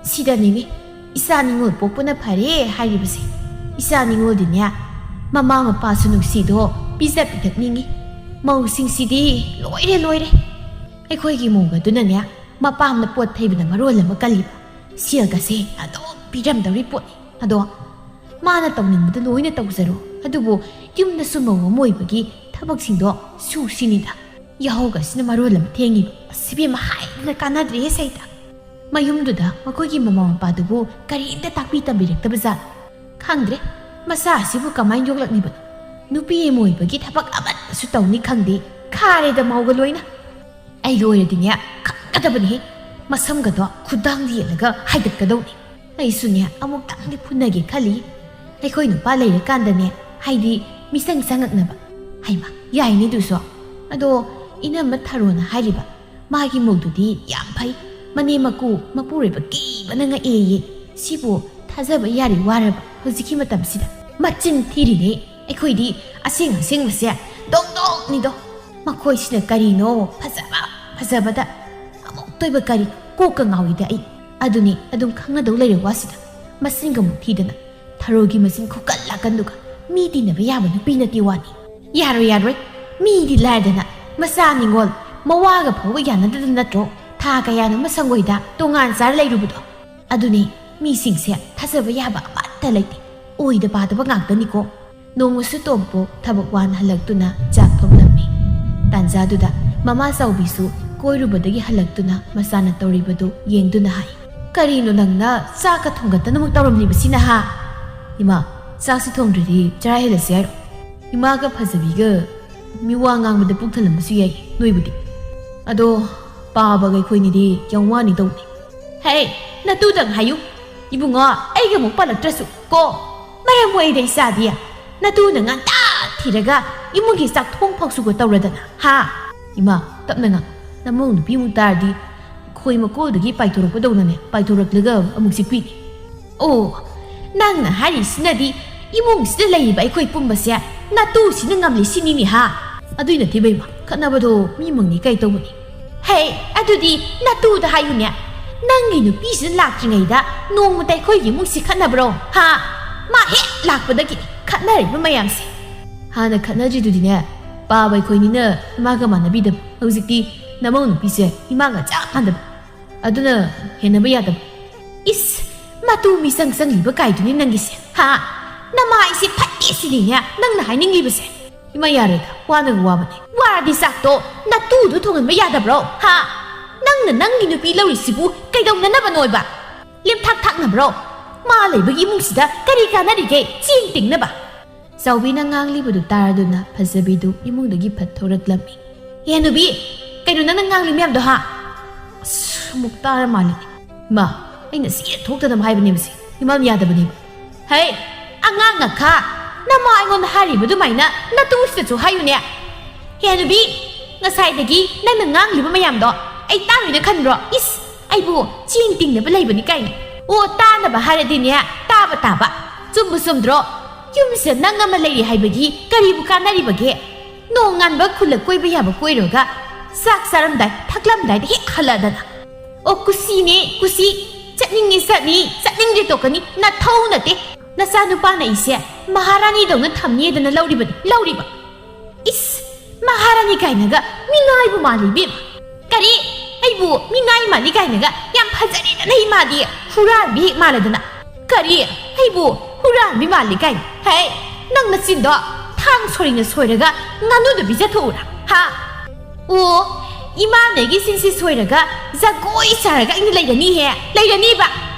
ꯁꯤꯗꯅꯤꯅꯦ ꯏꯆꯥ ꯅꯤꯉꯣꯜ ꯄꯣꯛꯄꯅ ꯐꯔꯦ ꯍꯥꯏꯔꯤꯕꯁꯦ꯫ ꯏꯆꯥ ꯅꯤꯉꯣꯜꯗꯤꯅꯦ ꯃꯃꯥ ꯃꯄꯥꯁꯨ ꯅꯨꯡꯁꯤꯗꯣ ꯄꯤꯖ ꯄꯤꯊꯛꯅꯤꯡꯉꯤ꯫ ꯃꯧꯁꯤꯡꯁꯤꯗꯤ ꯂꯣꯏꯔꯦ, ꯂꯣꯏꯔꯦ꯫ ꯑꯩꯈꯣꯏꯒꯤ ꯃꯧ ꯑꯗꯨꯅꯅꯦ ꯃꯄꯥꯝꯅ ꯄꯣꯠ ꯊꯩꯕꯅ ꯃꯔꯣꯜ ꯑꯃ ꯀꯜꯂꯤꯕ, ꯁꯦꯜꯒꯁꯦ ꯑꯗꯨꯝ ꯄꯤꯔꯝꯗꯧꯔꯤ ꯄꯣꯠꯅꯤ꯫ ꯑꯗꯣ ꯃꯥꯅ ꯇꯧꯅꯤꯡꯕꯗ ꯂꯣꯏꯅ ꯇꯧꯖꯔꯣ, ꯑꯗꯨꯕꯨ ꯌꯨꯝꯗꯁꯨ ꯃꯧ ꯑꯃ ꯑꯣꯏꯕꯒꯤ ꯊꯕꯛꯁꯤꯡꯗꯣ ꯁꯨꯁꯤꯅꯤꯗ꯫ ꯌꯥꯍꯧꯒꯁꯤꯅ ꯃꯔꯣꯜ ꯑꯃ ꯊꯦꯡꯉꯤꯕ꯫ ꯑꯁ, ꯏꯕꯦꯝꯃ, ꯍꯥꯏꯗꯅ ꯀꯥꯟꯅꯗ꯭ꯔꯦꯍꯦ ꯁꯩꯇ꯫ ꯃꯌꯨꯝꯗꯨꯗ ꯃꯈꯣꯏꯒꯤ ꯃꯃꯥ ꯃꯄꯥꯗꯨꯕꯨ ꯀꯔꯤꯝꯇ ꯇꯥꯛꯄꯤ ꯇꯝꯕꯤꯔꯛꯇꯕ ꯖꯥꯠ꯫ ꯈꯪꯗ꯭ꯔꯦ, ꯃꯆꯥ ꯑꯁꯤꯕꯨ ꯀꯃꯥꯏꯅ ꯌꯣꯛꯂꯛꯂꯤꯕꯅꯣ? ꯅꯨꯄꯤ ꯑꯃ ꯑꯣꯏꯕꯒꯤ ꯊꯕꯛ ꯑꯃꯠꯇꯁꯨ ꯇꯧꯅꯤ ꯈꯪꯗꯦ꯫ ꯈꯥꯔꯦꯗ ꯃꯧꯒ ꯂꯣꯏꯅ꯫ ꯑꯩꯒ ꯑꯣꯏꯔꯗꯤꯅꯦ, ꯈꯪꯒꯗꯕꯅꯤꯍꯦ꯫ ꯃꯁꯝꯒꯗꯣ ꯈꯨꯗꯥꯡꯗ ꯌꯦꯠꯂꯒ ꯍꯥꯏꯗꯠꯀꯗꯧꯅꯤ꯫ ꯑꯩꯁꯨꯅꯦ, ꯑꯃꯨꯛꯇꯪꯗꯤ ꯐꯨꯅꯒꯦ ꯈꯜꯂꯤ꯫ ꯑꯩꯈꯣꯏ ꯅꯨꯄꯥ ꯂꯩꯔꯀꯥꯟꯗꯅꯦ, ꯍꯥꯏꯗꯤ ꯃꯤꯆꯪ ꯆꯪꯉꯛꯅꯕ꯫ ꯍꯩꯃ, ꯌꯥꯏꯅꯦ ꯑꯗꯨꯁꯨ꯫ ꯑꯗꯣ ꯏꯅꯝꯃ ꯊꯔꯣꯅ ꯍꯥꯏꯔꯤꯕ ꯃꯥꯒꯤ ꯃꯧꯗꯨꯗꯤ ꯌꯥꯝ ꯐꯩ, ꯃꯅꯦꯝ ꯃꯀꯨ ꯃꯄꯨꯔꯣꯏꯕ ꯀꯤꯕꯅ ꯉꯛꯑꯦꯌꯦ꯫ ꯁꯤꯕꯨ ꯊꯥꯖꯕ ꯌꯥꯔꯤ ꯋꯥꯔꯕ ꯍꯧꯖꯤꯛꯀꯤ ꯃꯇꯝꯁꯤꯗ? ꯃꯆꯤꯟ ꯊꯤꯔꯤꯅꯦ꯫ ꯑꯩꯈꯣꯏꯗꯤ ꯑꯁꯦꯡ ꯑꯁꯦꯡꯕꯁꯦ ꯗꯣꯡ ꯗꯣꯡꯅꯤꯗꯣ꯫ ꯃꯈꯣꯏꯁꯤꯅ ꯀꯔꯤꯅꯣ ꯐꯖꯕ ꯐꯖꯕꯗ ꯑꯃꯨꯛꯇꯣꯏꯕ ꯀꯔꯤ? ꯀꯣꯛꯀ ꯉꯥꯎꯏꯗ ꯑꯩ꯫ ꯑꯗꯨꯅꯤ ꯑꯗꯨꯝ ꯈꯪꯅꯗꯧ ꯂꯩꯔꯦ ꯋꯥꯁꯤꯗ꯫ ꯃꯆꯤꯟꯒ ꯑꯃꯨꯛ ꯊꯤꯗꯅ, ꯊꯔꯣꯒꯤ ꯃꯆꯤꯟ ꯈꯨꯀꯟ ꯂꯥꯀꯟꯗꯨꯒ꯫ ꯃꯤ ꯇꯤꯟꯅꯕ ꯌꯥꯕ ꯅꯨꯄꯤ ꯅꯠꯇꯦ ꯋꯥꯅꯤ꯫ ꯌꯥꯔꯣꯏ, ꯌꯥꯔꯣꯏ꯫ ꯃꯤꯗꯤ ꯂꯥꯏꯔꯗꯅ ꯃꯆꯥ ꯅꯤꯉꯣꯜ ꯃꯋꯥꯒ ꯐꯥꯎꯕ ꯌꯥꯅꯗꯗꯅ ꯅꯠꯇ꯭ꯔꯣ ꯊꯥ ꯀꯌꯥꯅꯣ ꯃꯁꯪꯒꯣꯏꯗ ꯇꯣꯉꯥꯟ ꯆꯥꯔ ꯂꯩꯔꯨꯕꯗꯣ? ꯑꯗꯨꯅꯤ, ꯃꯤꯁꯤꯡꯁꯦ ꯊꯥꯖꯕ ꯌꯥꯕ ꯑꯃꯠꯇ ꯂꯩꯇꯦ꯫ ꯑꯣꯏꯗ ꯄꯥꯗꯕ ꯉꯥꯛꯇꯅꯤꯀꯣ꯫ ꯅꯣꯡꯃꯁꯨ ꯇꯣꯝꯄꯣꯛ ꯊꯕꯛ ꯋꯥꯅ ꯍꯜꯂꯛꯇꯨꯅ ꯆꯥꯛ ꯊꯣꯡꯂꯝꯃꯤ꯫ ꯇꯥꯟꯖꯥꯗꯨꯗ ꯃꯃꯥ ꯆꯥꯎꯕꯤꯁꯨ ꯀꯣꯏꯔꯨꯕꯗꯒꯤ ꯍꯜꯂꯛꯇꯨꯅ ꯃꯆꯥꯅ ꯇꯧꯔꯤꯕꯗꯨ ꯌꯦꯡꯗꯨꯅ ꯍꯥꯏ, "ꯀꯔꯤꯅꯣ ꯅꯪꯅ ꯆꯥꯛꯀ ꯊꯣꯡꯒꯠꯇꯅ ꯑꯃꯨꯛ ꯇꯧꯔꯝꯂꯤꯕꯁꯤꯅ ꯍꯥ?" "ꯏꯃꯥ, ꯆꯥꯛꯁꯤ ꯊꯣꯡꯗ꯭ꯔꯗꯤ ꯆꯔꯥ ꯍꯦꯜꯂꯁꯤ ꯍꯥꯏꯔꯣ? ꯏꯃꯥꯒ ꯐꯖꯕꯤꯒ ꯃꯤ ꯋꯥ ꯉꯥꯡꯕꯗ ꯄꯨꯛ ꯊꯜꯂꯝꯕꯁꯨ ꯌꯥꯏ ꯅꯣꯏꯕꯨꯗꯤ꯫ ꯑꯗꯣ ꯄꯥꯕꯒ ꯑꯩꯈꯣꯏꯅꯤꯗꯤ ꯌꯥꯝ ꯋꯥꯅꯤ ꯇꯧꯅꯤ꯫" "ꯍꯦ, ꯅꯇꯨꯗꯪ ꯍꯥꯏꯌꯨ꯫ ꯏꯕꯨꯡꯉꯣ, ꯑꯩꯒ ꯑꯃꯨꯛ ꯄꯜꯂꯛꯇ꯭ꯔꯁꯨ ꯀꯣ꯫ ꯃꯔꯝ ꯃꯣꯛꯏꯗ ꯏꯆꯥꯗꯤ꯫ ꯅꯇꯨꯅ ꯉꯟꯇꯥ ꯊꯤꯔꯒ ꯏꯃꯨꯡꯒꯤ ꯆꯥꯛ ꯊꯣꯡ ꯐꯥꯎꯁꯨꯒ ꯇꯧꯔꯗꯅ, ꯍꯥ?" "ꯏꯃꯥ, ꯇꯞꯅ ꯉꯥꯡ꯫ ꯅꯃꯧ ꯅꯨꯄꯤ ꯑꯃꯨꯛ ꯇꯥꯔꯗꯤ ꯈꯣꯏ ꯃꯀꯣꯜꯗꯒꯤ ꯄꯥꯏꯊꯣꯔꯛꯄꯗꯧꯅꯅꯦ, ꯄꯥꯏꯊꯣꯔꯛꯂꯒ ꯑꯃꯨꯛ ꯆꯤꯛꯄꯤꯅꯤ꯫" "ꯑꯣ, ꯅꯪꯅ ꯍꯥꯏꯔꯤꯁꯤꯅꯗꯤ ꯏꯃꯨꯡꯁꯤꯗ ꯂꯩꯔꯤꯕ ꯑꯩꯈꯣꯏ ꯄꯨꯝꯕꯁꯦ ꯅꯇꯨꯁꯤꯅ ꯉꯝꯂꯤ ꯁꯤꯅꯤꯅꯦ ꯍꯥ?" "ꯑꯗꯨꯏ ꯅꯠꯇꯦ ꯕꯦꯝꯃ, ꯈꯠꯅꯕꯗꯣ ꯃꯤ ꯃꯪꯅꯤ ꯀꯩ ꯇꯧꯕꯅꯤ?" "ꯍꯦ, ꯑꯗꯨꯗꯤ ꯅꯇꯨꯗ ꯍꯥꯏꯌꯨꯅꯦ꯫ ꯅꯪꯒꯤ ꯅꯨꯄꯤꯁꯤꯅ ꯂꯥꯛꯇ꯭ꯔꯤꯉꯩꯗ ꯅꯣꯡꯃꯇ ꯑꯩꯈꯣꯏꯒꯤ ꯏꯃꯨꯡꯁꯤ ꯈꯠꯅꯕ꯭ꯔꯣ ꯍꯥ? ꯃꯥ ꯍꯦꯛ ꯂꯥꯛꯄꯗꯒꯤ ꯈꯠꯅꯔꯤꯕ ꯃꯌꯥꯝꯁꯦ꯫" "ꯍꯥꯟꯅ ꯈꯠꯅꯗ꯭ꯔꯤꯗꯨꯗꯤꯅꯦ, ꯄꯥꯕ ꯑꯩꯈꯣꯏꯅꯤꯅ ꯏꯃꯥꯒ ꯃꯥꯟꯅꯕꯤꯗꯕ꯫ ꯍꯧꯖꯤꯛꯇꯤ ꯅꯃꯧ ꯅꯨꯄꯤꯁꯦ ꯏꯃꯥꯒ ꯆꯞ ꯃꯥꯟꯅꯕ꯫ ꯑꯗꯨꯅ ꯍꯦꯟꯅꯕ ꯌꯥꯗꯕ꯫" "ꯏꯁ, ꯃꯇꯨ ꯃꯤꯆꯪ ꯆꯪꯂꯤꯕ ꯀꯥꯏꯗꯨꯅꯤ ꯅꯪꯒꯤꯁꯦ, ꯍꯥ? ꯅꯃꯥꯏꯁꯦ ꯐꯠꯇꯦ ꯁꯤꯅꯤꯅꯦ ꯅꯪꯅ ꯍꯥꯏꯅꯤꯡꯂꯤꯕꯁꯦ?" "ꯏꯃꯥ, ꯌꯥꯔꯦꯗ, ꯋꯥꯅꯒ ꯋꯥꯕꯅꯦ꯫" "ꯋꯥꯔꯗꯤ ꯆꯥꯛꯇꯣ ꯅꯇꯨꯗꯣ ꯊꯣꯡꯍꯟꯕ ꯌꯥꯗꯕ꯭ꯔꯣ, ꯍꯥ? ꯅꯪꯅ ꯅꯪꯒꯤ ꯅꯨꯄꯤ ꯂꯧꯔꯤꯁꯤꯕꯨ ꯀꯩꯗꯧꯅꯅꯕꯅꯣꯏꯕ? ꯂꯦꯝꯊꯥꯛ ꯊꯥꯛꯅꯕ꯭ꯔꯣ? ꯃꯥ ꯂꯩꯕꯒꯤ ꯏꯃꯨꯡꯁꯤꯗ ꯀꯔꯤ ꯀꯥꯟꯅꯔꯤꯒꯦ ꯆꯦꯡ ꯇꯤꯡꯅꯕ?" ꯆꯥꯎꯕꯤꯅ ꯉꯥꯡꯂꯤꯕꯗꯨ ꯇꯥꯔꯗꯨꯅ ꯐꯖꯕꯤꯗꯨ ꯏꯃꯨꯡꯗꯒꯤ ꯐꯠ ꯊꯣꯔꯛꯂꯝꯃꯤ꯫ "ꯑꯦ ꯍꯅꯨꯕꯤ, ꯀꯩꯅꯣ ꯅꯪꯅ ꯉꯥꯡꯂꯤ ꯃꯌꯥꯝꯗꯣ ꯍꯥ?" "ꯑꯁ, ꯑꯃꯨꯛ ꯇꯥꯔ ꯃꯥꯜꯂꯦ꯫ ꯏꯃꯥ, ꯑꯩꯅ ꯁꯤ ꯊꯣꯛꯇꯅꯕ ꯍꯥꯏꯕꯅꯦꯕꯁꯦ꯫ ꯏꯃꯥꯅ ꯌꯥꯗꯕꯅꯦꯕ꯫ ꯍꯩ, ꯑꯉꯥꯡ ꯑꯈꯥ, ꯅꯃꯥ ꯑꯩꯉꯣꯟꯗ ꯍꯥꯏꯔꯤꯕ ꯑꯗꯨꯃꯥꯏꯅ ꯅꯇꯨꯁꯤꯗꯁꯨ ꯍꯥꯏꯌꯨꯅꯦ꯫ ꯍꯦ ꯅꯨꯄꯤ, ꯉꯁꯥꯏꯗꯒꯤ ꯅꯪꯅ ꯉꯥꯡꯂꯤꯕ ꯃꯌꯥꯝꯗꯣ ꯑꯩ ꯇꯥꯔꯣꯏꯅ ꯈꯟꯕ꯭ꯔꯣ? ꯏꯁ, ꯑꯩꯕꯨ ꯆꯦꯡ ꯇꯤꯡꯅꯕ ꯂꯩꯕꯅꯤ ꯀꯥꯏꯅ꯫ ꯑꯣ, ꯇꯥꯅꯕ ꯍꯥꯏꯔꯗꯤꯅꯦ, ꯇꯥꯕ ꯇꯥꯕ꯫ ꯆꯨꯝꯕꯨ ꯆꯨꯝꯗ꯭ꯔꯣ? ꯌꯨꯝꯁꯤꯗ ꯅꯪ ꯑꯃ ꯂꯩꯔꯤ ꯍꯥꯏꯕꯒꯤ ꯀꯔꯤꯕꯨ ꯀꯥꯟꯅꯔꯤꯕꯒꯦ? ꯅꯣꯡꯉꯥꯟꯕ ꯈꯨꯜꯂ ꯀꯣꯏꯕ ꯌꯥꯕ ꯀꯣꯏꯔꯨꯔꯒ ꯆꯥꯛ ꯆꯥꯔꯝꯗꯥꯏ ꯊꯛꯂꯝꯗꯥꯏꯗ ꯍꯦꯛ ꯍꯜꯂꯛꯑꯗꯅ꯫ ꯑꯣ, ꯀꯨꯁꯤꯅꯦ, ꯀꯨꯁꯤ꯫ ꯆꯠꯅꯤꯡꯉꯤ ꯆꯠꯅꯤ, ꯆꯠꯅꯤꯡꯗꯦ ꯇꯣꯛꯀꯅꯤ꯫ ꯅꯊꯧ ꯅꯠꯇꯦ꯫ ꯅꯆꯥꯅꯨꯄꯥꯅ ꯑꯩꯁꯦ ꯃꯍꯥꯔꯥꯅꯤꯗꯧꯅ ꯊꯝꯅꯤꯗꯅ ꯂꯧꯔꯤꯕꯅꯤ, ꯂꯧꯔꯤꯕ꯫ ꯏꯁ, ꯃꯍꯥꯔꯥꯅꯤ ꯀꯥꯏꯅꯒ ꯃꯤꯅꯥꯏꯕꯨ ꯃꯥꯜꯂꯤ ꯏꯕꯦꯝꯃ꯫ ꯀꯔꯤ? ꯑꯩꯕꯨ ꯃꯤꯅꯥꯏ ꯃꯥꯜꯂꯤ ꯀꯥꯏꯅꯒ ꯌꯥꯝ ꯐꯖꯔꯦꯗꯅ ꯏꯃꯥꯗꯤ ꯍꯨꯔꯥꯟꯕꯤ ꯍꯦꯛ ꯃꯥꯜꯂꯗꯅ꯫ ꯀꯔꯤ? ꯑꯩꯕꯨ ꯍꯨꯔꯥꯟꯕꯤ ꯃꯥꯜꯂꯤ ꯀꯥꯏꯅ? ꯍꯦ, ꯅꯪ ꯅꯆꯤꯟꯗꯣ ꯊꯥꯡ ꯁꯣꯔꯤꯅ ꯁꯣꯏꯔꯒ ꯉꯥꯅꯨꯗ ꯄꯤꯖꯊꯣꯛꯎꯔꯥ? ꯍꯥ? ꯑꯣ, ꯏꯃꯥꯅ ꯑꯩꯒꯤ ꯆꯤꯟꯁꯤ ꯁꯣꯏꯔꯒ ꯖꯒꯣꯏ ꯁꯥꯔꯒ ꯑꯩꯅ ꯂꯩꯔꯅꯤꯍꯦ, ꯂꯩꯔꯅꯤꯕ꯫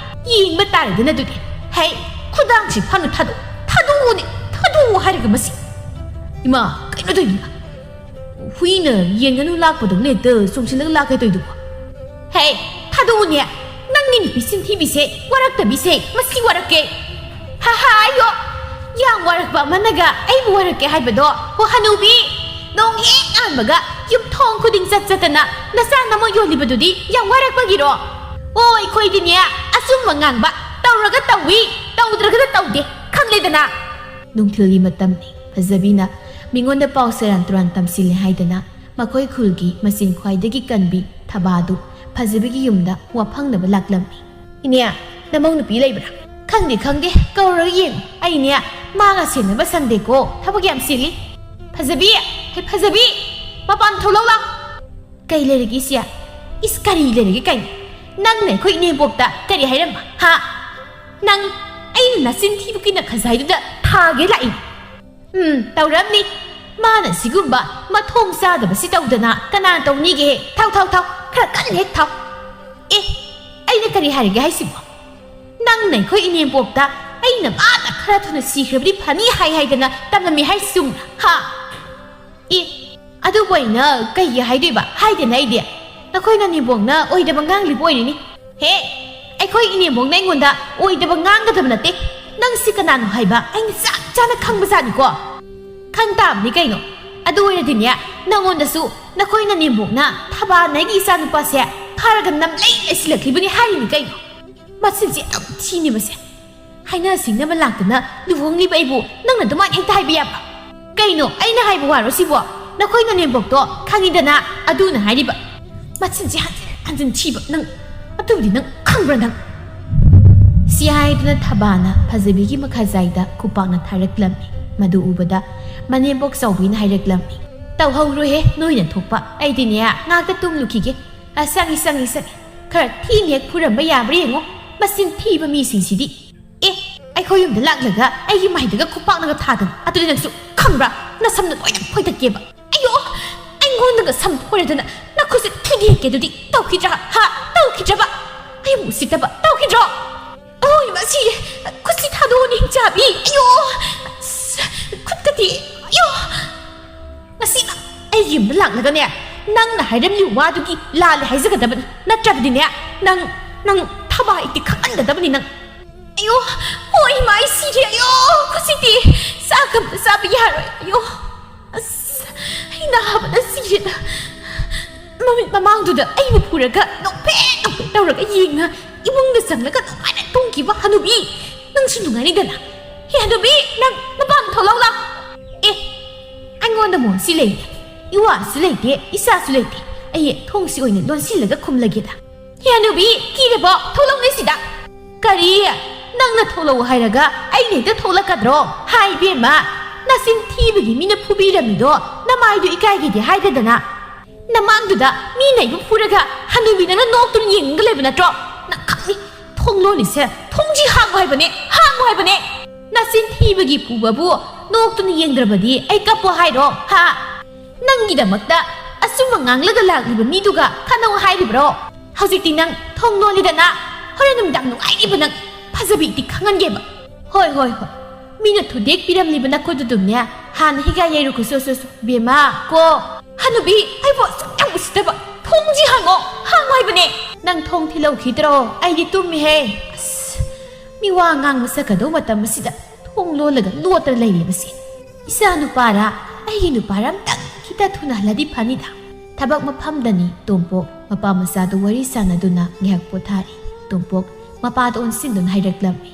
ꯌꯦꯡꯕ ꯇꯥꯔꯦꯗꯅ ꯑꯗꯨꯗꯤ꯫ ꯍꯦ, ꯈꯨꯗꯥꯡꯁꯤ ꯐꯥꯅ ꯊꯥꯗꯣꯛ, ꯊꯥꯗꯣꯛꯎꯅꯦ, ꯊꯥꯗꯣꯛꯎ ꯍꯥꯏꯔꯒ ꯃꯁꯤ꯫ ꯏꯃꯥ, ꯀꯩꯅꯣ ꯇꯧꯏꯗꯨꯅ? ꯍꯨꯏꯅ ꯌꯦꯟ ꯉꯥꯅꯨ ꯂꯥꯛꯄꯗꯧꯅ ꯍꯦꯛꯇ ꯆꯣꯡꯁꯤꯜꯂꯒ ꯂꯥꯛꯀꯦ ꯇꯧꯏꯗꯨꯕꯣ? ꯍꯦ, ꯊꯥꯗꯣꯛꯎꯅꯦ! ꯅꯪꯒꯤ ꯅꯨꯄꯤ ꯆꯤꯟꯊꯤꯕꯤꯁꯦ, ꯋꯥꯔꯛꯇꯕꯤꯁꯦ, ꯃꯁꯤ ꯋꯥꯔꯛꯀꯦ! ꯍꯥ ꯍꯥ, ꯑꯌꯣ! ꯌꯥꯝ ꯋꯥꯔꯛꯄ ꯑꯃꯅꯒ ꯑꯩꯕꯨ ꯋꯥꯔꯛꯀꯦ ꯍꯥꯏꯕꯗꯣ? ꯍꯣ ꯍꯅꯨꯕꯤ! ꯅꯣꯡ ꯍꯦꯛ ꯉꯥꯟꯕꯒ ꯌꯨꯝꯊꯣꯡ ꯈꯨꯗꯤꯡ ꯆꯠ ꯆꯠꯇꯅ ꯅꯆꯥ ꯅꯃꯣ ꯌꯣꯜꯂꯤꯕꯗꯨꯗꯤ ꯌꯥꯝ ꯋꯥꯔꯛꯄꯒꯤꯔꯣ? ꯑꯣ, ꯑꯩꯈꯣꯏꯗꯤꯅꯦ, ꯑꯆꯨꯝꯕ ꯉꯥꯡꯕ, ꯇꯧꯔꯒ ꯇꯧꯏ, ꯇꯧꯗ꯭ꯔꯒꯅ ꯇꯧꯗꯦ, ꯈꯪꯂꯦꯗꯅ? ꯅꯨꯡꯊꯤꯜꯒꯤ ꯃꯇꯝꯅꯤ꯫ ꯐꯖꯕꯤꯅ ꯃꯤꯉꯣꯟꯗ ꯄꯥꯎ ꯁꯦꯔꯥꯟ ꯇꯨꯔꯥꯟ ꯇꯝꯁꯤꯜꯂꯦ ꯍꯥꯏꯗꯅ ꯃꯈꯣꯏ ꯈꯨꯜꯒꯤ ꯃꯆꯤꯟ ꯈ꯭ꯋꯥꯏꯗꯒꯤ ꯀꯟꯕꯤ ꯊꯕꯥꯗꯨ ꯐꯖꯕꯤꯒꯤ ꯌꯨꯝꯗ ꯋꯥꯐꯪꯅꯕ ꯂꯥꯛꯂꯝꯃꯤ꯫ "ꯏꯅꯦ, ꯅꯃꯧ ꯅꯨꯄꯤ ꯂꯩꯕ꯭ꯔꯥ?" "ꯈꯪꯗꯦ, ꯈꯪꯗꯦ, ꯀꯧꯔꯒ ꯌꯦꯡꯉꯨ꯫ ꯑꯩꯅꯦ ꯃꯥꯒ ꯁꯦꯟꯅꯕ ꯁꯪꯗꯦꯀꯣ, ꯊꯕꯛ ꯌꯥꯝ ꯆꯤꯜꯂꯤ꯫" "ꯐꯖꯕꯤ! ꯍꯦ, ꯐꯖꯕꯤ! ꯃꯄꯥꯟ ꯊꯣꯛꯂꯛꯎ ꯂꯥꯎ!" "ꯀꯩ ꯂꯩꯔꯒꯦ ꯏꯆꯦ?" "ꯏꯁ, ꯀꯔꯤ ꯂꯩꯔꯒꯦ ꯀꯥꯏꯅ? ꯅꯪꯅ ꯑꯩꯈꯣꯏ ꯏꯅꯦꯝꯕꯣꯛꯇ ꯀꯔꯤ ꯍꯥꯏꯔꯝꯕ? ꯍꯥ? ꯅꯪ ꯑꯩꯅ ꯅꯆꯤꯟ ꯊꯤꯕꯒꯤ ꯅꯈꯖꯥꯏꯗꯨꯗ ꯊꯥꯒꯦ ꯂꯥꯛꯏ?" "ꯎꯝ, ꯇꯧꯔꯝꯅꯤ꯫ ꯃꯥꯅ ꯁꯤꯒꯨꯝꯕ ꯃꯊꯣꯡ ꯆꯥꯗꯕꯁꯤ ꯇꯧꯗꯅ ꯀꯅꯥ ꯇꯧꯅꯤꯒꯦ? ꯊꯥꯎ, ꯊꯥꯎ, ꯊꯥꯎ, ꯈꯔ ꯀꯟꯅ ꯍꯦꯛ ꯊꯥꯎ꯫" "ꯑꯦ, ꯑꯩꯅ ꯀꯔꯤ ꯍꯥꯏꯔꯒꯦ ꯍꯥꯏꯁꯤꯕꯣ? ꯅꯪꯅ ꯑꯩꯈꯣꯏ ꯏꯅꯦꯝꯄꯣꯛꯇ ꯑꯩꯅ ꯃꯥꯅ ꯈꯔ ꯊꯨꯅ ꯁꯤꯈ꯭ꯔꯕꯗꯤ ꯐꯅꯤ ꯍꯥꯏ ꯍꯥꯏꯗꯅ ꯇꯝꯂꯝꯃꯤ ꯍꯥꯏꯁꯤ ꯆꯨꯝꯕ꯭ꯔꯥ? ꯍꯥ?" "ꯑꯦ, ꯑꯗꯨꯕꯨ ꯑꯩꯅ ꯀꯩꯒꯤ ꯍꯥꯏꯗꯣꯏꯕ? ꯍꯥꯏꯗꯦꯅ ꯑꯩꯗꯤ꯫ ꯅꯈꯣꯏ ꯅꯅꯦꯝꯕꯣꯛꯅ ꯑꯣꯏꯗꯕ ꯉꯥꯡꯂꯤꯕ ꯑꯣꯏꯔꯤꯅꯤ꯫ ꯍꯦ, ꯑꯩꯈꯣꯏ ꯏꯅꯦꯝꯕꯣꯛꯅ ꯑꯩꯉꯣꯟꯗ ꯑꯣꯏꯗꯕ ꯉꯥꯡꯒꯗꯕ ꯅꯠꯇꯦ꯫ ꯅꯪ ꯁꯤ ꯀꯅꯥꯅꯣ ꯍꯥꯏꯕ ꯑꯩꯅ ꯆꯞ ꯆꯥꯅ ꯈꯪꯕꯖꯥꯠꯅꯤꯀꯣ꯫ ꯈꯪ ꯇꯥꯕꯅꯤ ꯀꯩꯅꯣ꯫ ꯑꯗꯨ ꯑꯣꯏꯔꯗꯤꯅꯦ, ꯅꯪꯉꯣꯟꯗꯁꯨ ꯅꯈꯣꯏ ꯅꯅꯦꯝꯕꯣꯛꯅ ꯊꯕꯥꯅ ꯑꯩꯒꯤ ꯏꯆꯥꯅꯨꯄꯥꯁꯦ ꯐꯥꯔꯒ ꯅꯝꯂꯩ ꯂꯩꯁꯤꯜꯂꯛꯂꯤꯕꯅꯤ ꯍꯥꯏꯔꯤꯅꯤ ꯀꯩꯅꯣ꯫ ꯃꯆꯤꯟꯁꯦ ꯌꯥꯝ ꯊꯤꯅꯦ ꯃꯁꯦ꯫ ꯍꯥꯏꯅ ꯁꯤꯡꯅꯕ ꯂꯥꯛꯇꯅ ꯂꯨꯍꯣꯡꯂꯤꯕ ꯑꯩꯕꯨ ꯅꯪꯅ ꯑꯗꯨꯃꯥꯏꯅ ꯍꯦꯛꯇ ꯍꯥꯏꯕ ꯌꯥꯕ꯭ꯔꯥ? ꯀꯩꯅꯣ ꯑꯩꯅ ꯍꯥꯏꯕ ꯋꯥꯔꯣ ꯁꯤꯕꯣ? ꯅꯈꯣꯏ ꯅꯅꯦꯝꯕꯣꯛꯇꯣ ꯈꯪꯉꯤꯗꯅ, ꯑꯗꯨꯅ ꯍꯥꯏꯔꯤꯕ꯫ ꯃꯆꯤꯟꯁꯦ ꯍꯟꯖꯤꯟ ꯍꯟꯖꯤꯟ ꯊꯤꯕ ꯅꯪ꯫ ꯑꯗꯨꯕꯨꯗꯤ ꯅꯪ ꯈꯪꯕ꯭ꯔꯥ ꯅꯪ? ꯁꯤ ꯍꯥꯏꯗꯨꯅ ꯊꯕꯥꯅ ꯐꯖꯕꯤꯒꯤ ꯃꯈꯥꯖꯥꯏꯗ ꯈꯨꯄꯥꯛꯅ ꯊꯥꯔꯛꯂꯝꯃꯤ꯫ ꯃꯗꯨ ꯎꯕꯗ ꯃꯅꯦꯝꯕꯣꯛ ꯆꯥꯎꯕꯤꯅ ꯍꯥꯏꯔꯛꯂꯝꯃꯤ, "ꯇꯧꯍꯧꯔꯣꯍꯦ ꯅꯣꯏꯅ ꯊꯣꯛꯄ꯫ ꯑꯩꯗꯤꯅꯦ ꯉꯥꯛꯇ ꯇꯨꯝꯂꯨꯈꯤꯒꯦ꯫ ꯑ, ꯁꯪꯉꯤ, ꯁꯪꯉꯤ, ꯁꯪꯉꯤ꯫ ꯈꯔ ꯊꯤꯅ ꯍꯦꯛ ꯐꯨꯔꯝꯕ ꯌꯥꯕ꯭ꯔꯥ ꯌꯦꯡꯉꯣ꯫ ꯃꯆꯤꯟ ꯊꯤꯕ ꯃꯤꯁꯤꯡꯁꯤꯗꯤ꯫ ꯑꯦ, ꯑꯩꯈꯣꯏ ꯌꯨꯝꯗ ꯂꯥꯛꯂꯒ ꯑꯩꯒꯤ ꯃꯥꯏꯗꯒ ꯈꯨꯄꯥꯛꯅꯒ ꯊꯥꯗꯅ꯫ ꯑꯗꯨꯗꯤ ꯅꯪꯁꯨ ꯈꯪꯕ꯭ꯔꯥ? ꯅꯁꯝꯅ ꯂꯣꯏꯅ ꯐꯣꯏꯗꯠꯀꯦꯕ꯫ ꯑꯌꯣ, ꯑꯩꯉꯣꯟꯗꯒ ꯁꯝ ꯐꯣꯏꯔꯗꯅ ꯅꯈꯨꯠꯁꯦ ꯊꯨꯗꯦꯛꯀꯦ ꯑꯗꯨꯗꯤ ꯇꯧꯈꯤꯗ꯭ꯔꯥ? ꯍꯥ? ꯇꯧꯈꯤꯗ꯭ꯔꯕ? ꯑꯩꯕꯨ ꯎꯁꯤꯠꯇꯕ ꯇꯧꯈꯤꯗ꯭ꯔꯣ?" ꯑꯣꯏ, ꯃꯁꯤ ꯈꯨꯠꯁꯤ ꯊꯥꯗꯣꯛꯑꯣꯅꯦ, ꯍꯤꯡꯆꯥꯕꯤ꯫ ꯑꯌꯣ, ꯑꯁ, ꯈꯨꯠꯀꯗꯤ, ꯑꯌꯣ꯫ ꯉꯁꯤ ꯑꯩꯒꯤ ꯌꯨꯝꯗ ꯂꯥꯛꯂꯒꯅꯦ, ꯅꯪꯅ ꯍꯥꯏꯔꯝꯂꯤꯕ ꯋꯥꯗꯨꯒꯤ ꯂꯥꯜꯂꯦ ꯍꯥꯏꯖꯒꯗꯕꯅꯤ꯫ ꯅꯠꯇ꯭ꯔꯕꯗꯤꯅꯦ, ꯅꯪ, ꯅꯪ ꯊꯕꯥꯏꯗꯤ ꯈꯪꯍꯟꯒꯗꯕꯅꯤ ꯅꯪ꯫ ꯑꯌꯣ, ꯍꯣꯏ, ꯏꯃꯥ, ꯑꯩ ꯁꯤꯔꯦ꯫ ꯑꯌꯣ, ꯈꯨꯠꯁꯤꯗꯤ ꯆꯥꯛ ꯑꯝꯇ ꯆꯥꯕ ꯌꯥꯔꯣꯏ꯫ ꯑꯌꯣ, ꯑꯁ, ꯑꯩ ꯅꯥꯕꯅ ꯁꯤꯔꯦꯗ꯫ ꯃꯃꯤꯠ ꯃꯃꯥꯡꯗꯨꯗ ꯑꯩꯕꯨ ꯄꯨꯔꯒ ꯅꯣꯛꯐꯦꯠ ꯅꯣꯛꯐꯦꯠ ꯇꯧꯔꯒ ꯌꯦꯡꯉ ꯏꯃꯨꯡꯗ ꯆꯪꯂꯒ ꯅꯨꯡꯉꯥꯏꯅ ꯇꯨꯝꯈꯤꯕ ꯍꯅꯨꯕꯤ꯫ ꯅꯪꯁꯨ ꯅꯨꯡꯉꯥꯏꯅꯤꯗꯅ꯫ ꯍꯦ ꯍꯅꯨꯕꯤ, ꯅꯪ ꯃꯄꯥꯟ ꯊꯣꯛꯂꯛꯎ ꯂꯥꯎ꯫ ꯑꯦ, ꯑꯩꯉꯣꯟꯗ ꯃꯣꯟꯁꯤ ꯂꯩ꯫ ꯏꯋꯥꯁꯨ ꯂꯩꯇꯦ, ꯏꯆꯥꯁꯨ ꯂꯩꯇꯦ꯫ ꯑꯩ ꯊꯣꯡꯁꯤ ꯑꯣꯏꯅ ꯂꯣꯟꯁꯤꯜꯂꯒ ꯈꯨꯝꯂꯒꯦꯗ꯫ ꯍꯦ ꯍꯅꯨꯕꯤ, ꯀꯤꯔꯕꯣ? ꯊꯣꯛꯂꯛꯎꯅꯦ ꯁꯤꯗ꯫ ꯀꯔꯤ? ꯅꯪꯅ ꯊꯣꯛꯂꯛꯎ ꯍꯥꯏꯔꯒ ꯑꯩꯅ ꯍꯦꯛꯇ ꯊꯣꯛꯂꯛꯀꯗ꯭ꯔꯣ? ꯍꯥꯏ ꯏꯕꯦꯝꯃ, ꯅꯆꯤꯟ ꯊꯤꯕꯒꯤ ꯃꯤꯅ ꯐꯨꯕꯤꯔꯝꯃꯤꯗꯣ ꯅꯃꯥꯏꯗꯨ ꯏꯀꯥꯏꯒꯤꯗꯦ ꯍꯥꯏꯗꯗꯅ꯫ ꯅꯃꯥꯡꯗꯨꯗ ꯃꯤꯅ ꯑꯩꯕꯨ ꯐꯨꯔꯒ ꯍꯅꯨꯕꯤ ꯅꯪꯅ ꯅꯣꯛꯇꯨꯅ ꯌꯦꯡꯉꯒ ꯂꯩꯕ ꯅꯠꯇ꯭ꯔꯣ? ꯅꯪ ꯈꯪꯅꯤ꯫ ꯊꯣꯡ ꯂꯣꯜꯂꯤꯁꯦ ꯊꯣꯡꯖꯤ ꯍꯥꯡꯉꯨ ꯍꯥꯏꯕꯅꯦ, ꯍꯥꯡꯉꯨ ꯍꯥꯏꯕꯅꯦ꯫ ꯅꯆꯤꯟ ꯊꯤꯕꯒꯤ ꯄꯨꯕꯕꯨ ꯅꯣꯛꯇꯨꯅ ꯌꯦꯡꯗ꯭ꯔꯕꯗꯤ ꯑꯩ ꯀꯞꯄꯣ ꯍꯥꯏꯔꯣ? ꯍꯥ? ꯅꯪꯒꯤꯗꯃꯛꯇ ꯑꯆꯨꯝꯕ ꯉꯥꯡꯂꯒ ꯂꯥꯛꯂꯤꯕ ꯃꯤꯗꯨꯒ ꯈꯠꯅꯧ ꯍꯥꯏꯔꯤꯕ꯭ꯔꯣ? ꯍꯧꯖꯤꯛꯇꯤ ꯅꯪ ꯊꯣꯡ ꯂꯣꯜꯂꯤꯗꯅ, ꯍꯣꯔꯦꯟ ꯅꯨꯃꯤꯗꯥꯡ ꯅꯨꯡꯉꯥꯏꯔꯤꯕ ꯅꯪ ꯐꯖꯕꯤꯗꯤ ꯈꯪꯍꯟꯒꯦꯕ꯫ ꯍꯣꯏ, ꯍꯣꯏ, ꯍꯣꯏ꯫ ꯃꯤꯅ ꯊꯨꯗꯦꯛꯄꯤꯔꯝꯂꯤꯕ ꯅꯈꯨꯠꯇꯨꯗꯨꯝꯅꯦ ꯍꯥꯟꯅ ꯍꯤꯒꯥꯏ ꯌꯩꯔꯨꯈꯣ, ꯁꯣ, ꯁꯣ, ꯁꯣ꯫ ꯕꯦꯝꯃ, ꯀꯣ꯫ ꯍꯅꯨꯕꯤ, ꯑꯩꯕꯨ ꯑꯁꯨꯛ ꯌꯥꯝ ꯎꯁꯤꯠꯇꯕ꯫ ꯊꯣꯡꯁꯤ ꯍꯥꯡꯉꯣ, ꯍꯥꯡꯉꯣ ꯍꯥꯏꯕꯅꯦ꯫ "ꯅꯪ ꯊꯣꯡ ꯊꯤꯜꯍꯧꯈꯤꯗ꯭ꯔꯣ? ꯑꯩꯗꯤ ꯇꯨꯝꯃꯤꯍꯦ꯫ ꯑꯁ, ꯃꯤ ꯋꯥ ꯉꯥꯡꯕ ꯆꯠꯀꯗꯧ ꯃꯇꯝ ꯑꯁꯤꯗ ꯊꯣꯡ ꯂꯣꯜꯂꯒ ꯂꯣꯠꯇꯅ ꯂꯩꯔꯤꯕꯁꯤ꯫ ꯏꯆꯥ ꯅꯨꯄꯥꯔ, ꯑꯩꯒꯤ ꯅꯨꯄꯥꯔ ꯑꯝꯇꯪ ꯈꯤꯇ ꯊꯨꯅ ꯍꯜꯂꯗꯤ ꯐꯅꯤꯗ꯫" ꯊꯕꯛ ꯃꯐꯝꯗꯅꯤ ꯇꯣꯝꯄꯣꯛ ꯃꯄꯥ ꯃꯆꯥꯗꯨ ꯋꯥꯔꯤ ꯁꯥꯟꯅꯗꯨꯅ ꯉꯥꯏꯍꯥꯛ ꯄꯣꯊꯥꯔꯤ꯫ ꯇꯣꯝꯄꯣꯛ ꯃꯄꯥꯗ ꯑꯣꯟꯁꯤꯟꯗꯨꯅ ꯍꯥꯏꯔꯛꯂꯝꯃꯤ,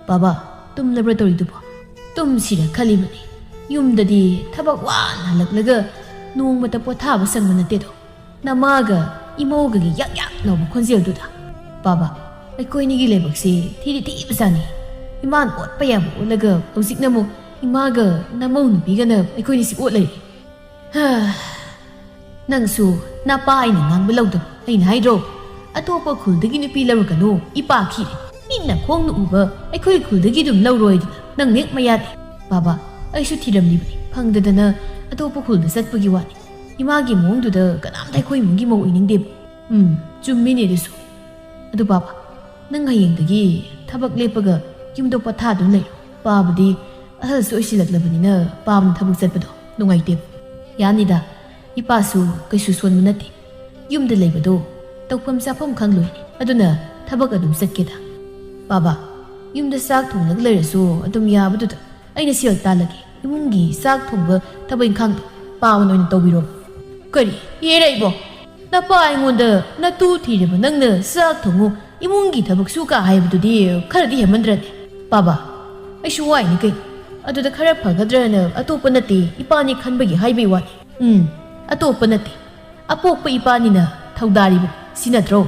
"ꯕꯥꯕꯥ, ꯇꯨꯝꯂꯕ꯭ꯔꯥ ꯇꯧꯔꯤꯗꯨꯕꯣ?" "ꯇꯨꯝꯁꯤꯔ ꯈꯜꯂꯤꯕꯅꯤ꯫ ꯌꯨꯝꯗꯗꯤ ꯊꯕꯛ ꯋꯥꯅ ꯍꯜꯂꯛꯂꯒ ꯅꯣꯡꯃꯇ ꯄꯣꯊꯥꯕ ꯁꯪꯕ ꯅꯠꯇꯦꯗꯣ꯫ ꯅꯃꯥꯒ ꯏꯃꯧꯒꯒꯤ ꯌꯥꯛ ꯌꯥꯛ ꯂꯥꯎꯕ ꯈꯣꯟꯖꯦꯜꯗꯨꯗ꯫ ꯕꯥꯕꯥ, ꯑꯩꯈꯣꯏꯅꯤꯒꯤ ꯂꯥꯏꯕꯛꯁꯦ ꯊꯤꯗꯤ ꯊꯤꯕꯖꯥꯠꯅꯤ꯫ ꯏꯃꯥꯅ ꯑꯣꯠꯄ ꯌꯥꯕ ꯑꯣꯠꯂꯒ ꯍꯧꯖꯤꯛꯅ ꯑꯃꯨꯛ ꯏꯃꯥꯒ ꯅꯃꯧ ꯅꯨꯄꯤꯒꯅ ꯑꯩꯈꯣꯏꯅꯤꯁꯤ ꯑꯣꯠ ꯂꯩꯔꯦ꯫ ꯍꯥ, ꯅꯪꯁꯨ ꯅꯄꯥ ꯑꯩꯅ ꯉꯥꯡꯕ ꯂꯧꯗꯕ ꯑꯩꯅ ꯍꯥꯏꯗ꯭ꯔꯣ? ꯑꯇꯣꯞꯄ ꯈꯨꯜꯗꯒꯤ ꯅꯨꯄꯤ ꯂꯧꯔꯒꯅꯨ, ꯏꯄꯥ ꯈꯤꯔꯦ꯫ ꯃꯤꯠꯅ ꯈꯣꯡꯅ ꯎꯕ ꯑꯩꯈꯣꯏ ꯈꯨꯜꯗꯒꯤ ꯑꯗꯨꯝ ꯂꯧꯔꯣꯏꯗꯅ ꯅꯪ ꯅꯦꯛ ꯃꯌꯥꯗꯦ꯫" "ꯕꯥꯕꯥ, ꯑꯩꯁꯨ ꯊꯤꯔꯝꯂꯤꯕꯅꯤ, ꯐꯪꯗꯗꯅ ꯑꯇꯣꯞꯄ ꯈꯨꯜꯗ ꯆꯠꯄꯒꯤ ꯋꯥꯅꯤ꯫ ꯏꯃꯥꯒꯤ ꯃꯑꯣꯡꯗꯨꯗ ꯀꯅꯥꯝꯇ ꯑꯩꯈꯣꯏ ꯏꯃꯨꯡꯒꯤ ꯃꯧ ꯑꯣꯏꯅꯤꯡꯗꯦꯕ꯫" "ꯎꯝ, ꯆꯨꯝꯃꯤꯅꯦ ꯑꯗꯨꯁꯨ꯫ ꯑꯗꯨ ꯕꯥꯕꯥ, ꯅꯪ ꯍꯌꯦꯡꯗꯒꯤ ꯊꯕꯛ ꯂꯦꯞꯄꯒ ꯌꯨꯝꯗ ꯄꯣꯊꯥꯗꯨꯅ ꯂꯩꯔꯣ꯫ ꯄꯥꯕꯗꯤ ꯑꯍꯜꯁꯨ ꯑꯣꯏꯁꯤꯜꯂꯛꯂꯕꯅꯤꯅ ꯄꯥꯕꯅ ꯊꯕꯛ ꯆꯠꯄꯗꯣ ꯅꯨꯡꯉꯥꯏꯇꯦꯕ꯫" "ꯌꯥꯅꯤꯗ, ꯏꯄꯥꯁꯨ ꯀꯩꯁꯨ ꯁꯣꯟꯕ ꯅꯠꯇꯦ꯫ ꯌꯨꯝꯗ ꯂꯩꯕꯗꯣ ꯇꯧꯐꯝ ꯆꯥꯐꯝ ꯈꯪꯂꯣꯏꯅꯦ, ꯑꯗꯨꯅ ꯊꯕꯛ ꯑꯗꯨꯝ ꯆꯠꯀꯦꯗ꯫" "ꯕꯥꯕꯥ, ꯌꯨꯝꯗ ꯆꯥꯛ ꯊꯣꯡꯂꯒ ꯂꯩꯔꯁꯨ ꯑꯗꯨꯝ ꯌꯥꯕꯗꯨꯗ ꯑꯩꯅ ꯁꯦꯜ ꯇꯥꯜꯂꯒꯦ꯫ ꯏꯃꯨꯡꯒꯤ ꯆꯥꯛ ꯊꯣꯡꯕ ꯊꯕꯛ ꯏꯪꯈꯥꯡꯗꯣ ꯄꯥꯕꯅ ꯑꯣꯏꯅ ꯇꯧꯕꯤꯔꯣ꯫" "ꯀꯔꯤ? ꯍꯦꯔꯩꯕꯣ? ꯅꯄꯥ ꯑꯩꯉꯣꯟꯗ ꯅꯇꯨ ꯊꯤꯔꯕ ꯅꯪꯅ ꯆꯥꯛ ꯊꯣꯡꯉꯨ, ꯏꯃꯨꯡꯒꯤ ꯊꯕꯛ ꯁꯨ ꯀꯥ ꯍꯥꯏꯕꯗꯨꯗꯤ ꯈꯔꯗꯤ ꯍꯦꯟꯃꯟꯗ꯭ꯔꯅꯦ?" "ꯕꯥꯕꯥ, ꯑꯩꯁꯨ ꯋꯥꯏꯅꯤ ꯀꯩꯅꯣ꯫ ꯑꯗꯨꯗ ꯈꯔ ꯐꯒꯗ꯭ꯔꯅ ꯑꯇꯣꯞꯄ ꯅꯠꯇꯦ, ꯏꯄꯥꯅꯤ ꯈꯟꯕꯒꯤ ꯍꯥꯏꯕꯩ ꯋꯥꯅꯤ꯫" "ꯎꯝ, ꯑꯇꯣꯞꯄ ꯅꯠꯇꯦ, ꯑꯄꯣꯛꯄ ꯏꯄꯥꯅꯤꯅ ꯊꯧꯗꯥꯔꯤꯕ ꯁꯤ ꯅꯠꯇ꯭ꯔꯣ?"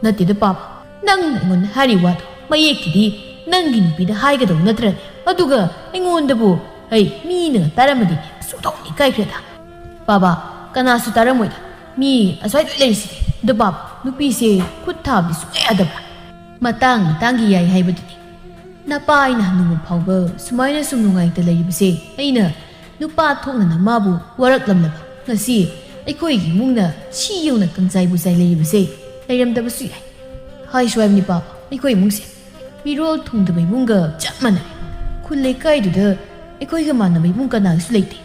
"ꯅꯠꯇꯦꯗ ꯄꯥꯕ, ꯅꯪꯅ ꯑꯩꯉꯣꯟꯗ ꯍꯥꯏꯔꯤ ꯋꯥꯗꯣ ꯃꯌꯦꯛꯀꯤꯗꯤ ꯅꯪꯒꯤ ꯅꯨꯄꯤꯗ ꯍꯥꯏꯒꯗꯧ ꯅꯠꯇ꯭ꯔꯅꯦ, ꯑꯗꯨꯒ ꯑꯩꯉꯣꯟꯗꯕꯨ, ꯑꯩ ꯃꯤꯅ ꯇꯥꯔꯝꯃꯗꯤ ꯁꯨꯗꯧ ꯏꯀꯥꯏꯈ꯭ꯔꯦꯗ꯫" "ꯕꯥꯕꯥ, ꯀꯅꯥꯁꯨ ꯇꯥꯔꯝꯃꯣꯏꯗ, ꯃꯤ ꯑꯁ꯭ꯋꯥꯏꯗ ꯂꯣꯏ ꯂꯩꯔꯤꯁꯤꯗꯤ꯫ ꯑꯗꯣ ꯕꯥꯕꯥ, ꯅꯨꯄꯤꯁꯦ ꯈꯨꯠ ꯊꯥꯕꯗꯤ ꯁꯨꯡꯌꯥ ꯌꯥꯗꯕ꯭ꯔꯥ?" "ꯃꯇꯥꯡ ꯃꯇꯥꯡꯒꯤ ꯌꯥꯏ ꯍꯥꯏꯕꯗꯨꯅꯤ꯫ ꯅꯄꯥ ꯑꯩꯅ ꯍꯅꯨꯕ ꯐꯥꯎꯕ ꯁꯨꯃꯥꯏꯅ ꯁꯨꯝ ꯅꯨꯡꯉꯥꯏꯇ ꯂꯩꯔꯤꯕꯁꯦ ꯑꯩꯅ ꯅꯨꯄꯥ ꯊꯣꯛꯅꯅ ꯃꯥꯕꯨ ꯋꯥꯔꯛꯂꯝꯂꯕ ꯉꯁꯤ ꯑꯩꯈꯣꯏꯒꯤ ꯏꯃꯨꯡꯅ ꯁꯤ ꯌꯧꯅ ꯀꯪꯆꯥꯏ ꯕꯨꯆꯥꯏ ꯂꯩꯔꯤꯕꯁꯦ ꯂꯩꯔꯝꯗꯕꯁꯨ ꯌꯥꯏ꯫ ꯍꯥꯏꯁꯨ ꯍꯥꯏꯕꯅꯤ ꯄꯥꯕ, ꯑꯩꯈꯣꯏ ꯏꯃꯨꯡꯁꯦ ꯃꯤꯔꯣꯜ ꯊꯨꯡꯗꯕ ꯏꯃꯨꯡꯒ ꯆꯞ ꯃꯥꯟꯅꯔꯦ꯫ ꯈꯨꯜ ꯂꯩꯀꯥꯏꯗꯨꯗ ꯑꯩꯈꯣꯏꯒ ꯃꯥꯟꯅꯕ ꯏꯃꯨꯡ ꯀꯅꯥꯒꯤꯁꯨ ꯂꯩꯇꯦ꯫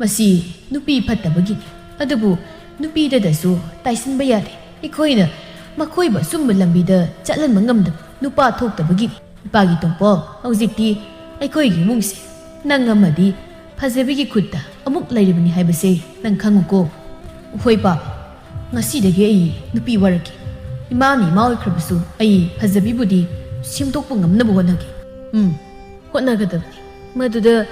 ꯃꯁꯤ ꯅꯨꯄꯤ ꯐꯠꯇꯕꯒꯤꯅꯤ꯫ ꯑꯗꯨꯕꯨ ꯅꯨꯄꯤꯗꯗꯁꯨ ꯇꯥꯏꯁꯤꯟꯕ ꯌꯥꯗꯦ꯫ ꯑꯩꯈꯣꯏꯅ ꯃꯈꯣꯏꯕꯨ ꯑꯆꯨꯝꯕ ꯂꯝꯕꯤꯗ ꯆꯠꯍꯟꯕ ꯉꯝꯗꯕ ꯅꯨꯄꯥ ꯊꯣꯛꯇꯕꯒꯤ꯫ ꯏꯄꯥꯒꯤ ꯇꯣꯝꯄꯣꯛ, ꯍꯧꯖꯤꯛꯇꯤ ꯑꯩꯈꯣꯏꯒꯤ ꯏꯃꯨꯡꯁꯦ ꯅꯪ ꯑꯃꯗꯤ ꯐꯖꯕꯤꯒꯤ ꯈꯨꯠꯇ ꯑꯃꯨꯛ ꯂꯩꯔꯕꯅꯤ ꯍꯥꯏꯕꯁꯦ ꯅꯪ ꯈꯪꯉꯨꯀꯣ꯫ ꯍꯣꯏ ꯄꯥꯕ, ꯉꯁꯤꯗꯒꯤ ꯑꯩ ꯅꯨꯄꯤ ꯋꯥꯔꯛꯀꯦ꯫ ꯏꯃꯥꯅ ꯏꯃꯥ ꯑꯣꯏꯈ꯭ꯔꯕꯁꯨ ꯑꯩ ꯐꯖꯕꯤꯕꯨꯗꯤ ꯁꯦꯝꯗꯣꯛꯄ ꯉꯝꯅꯕ ꯍꯣꯠꯅꯒꯦ꯫ ꯎꯝ, ꯍꯣꯠꯅꯒꯗꯕꯅꯤ꯫ ꯃꯗꯨꯗ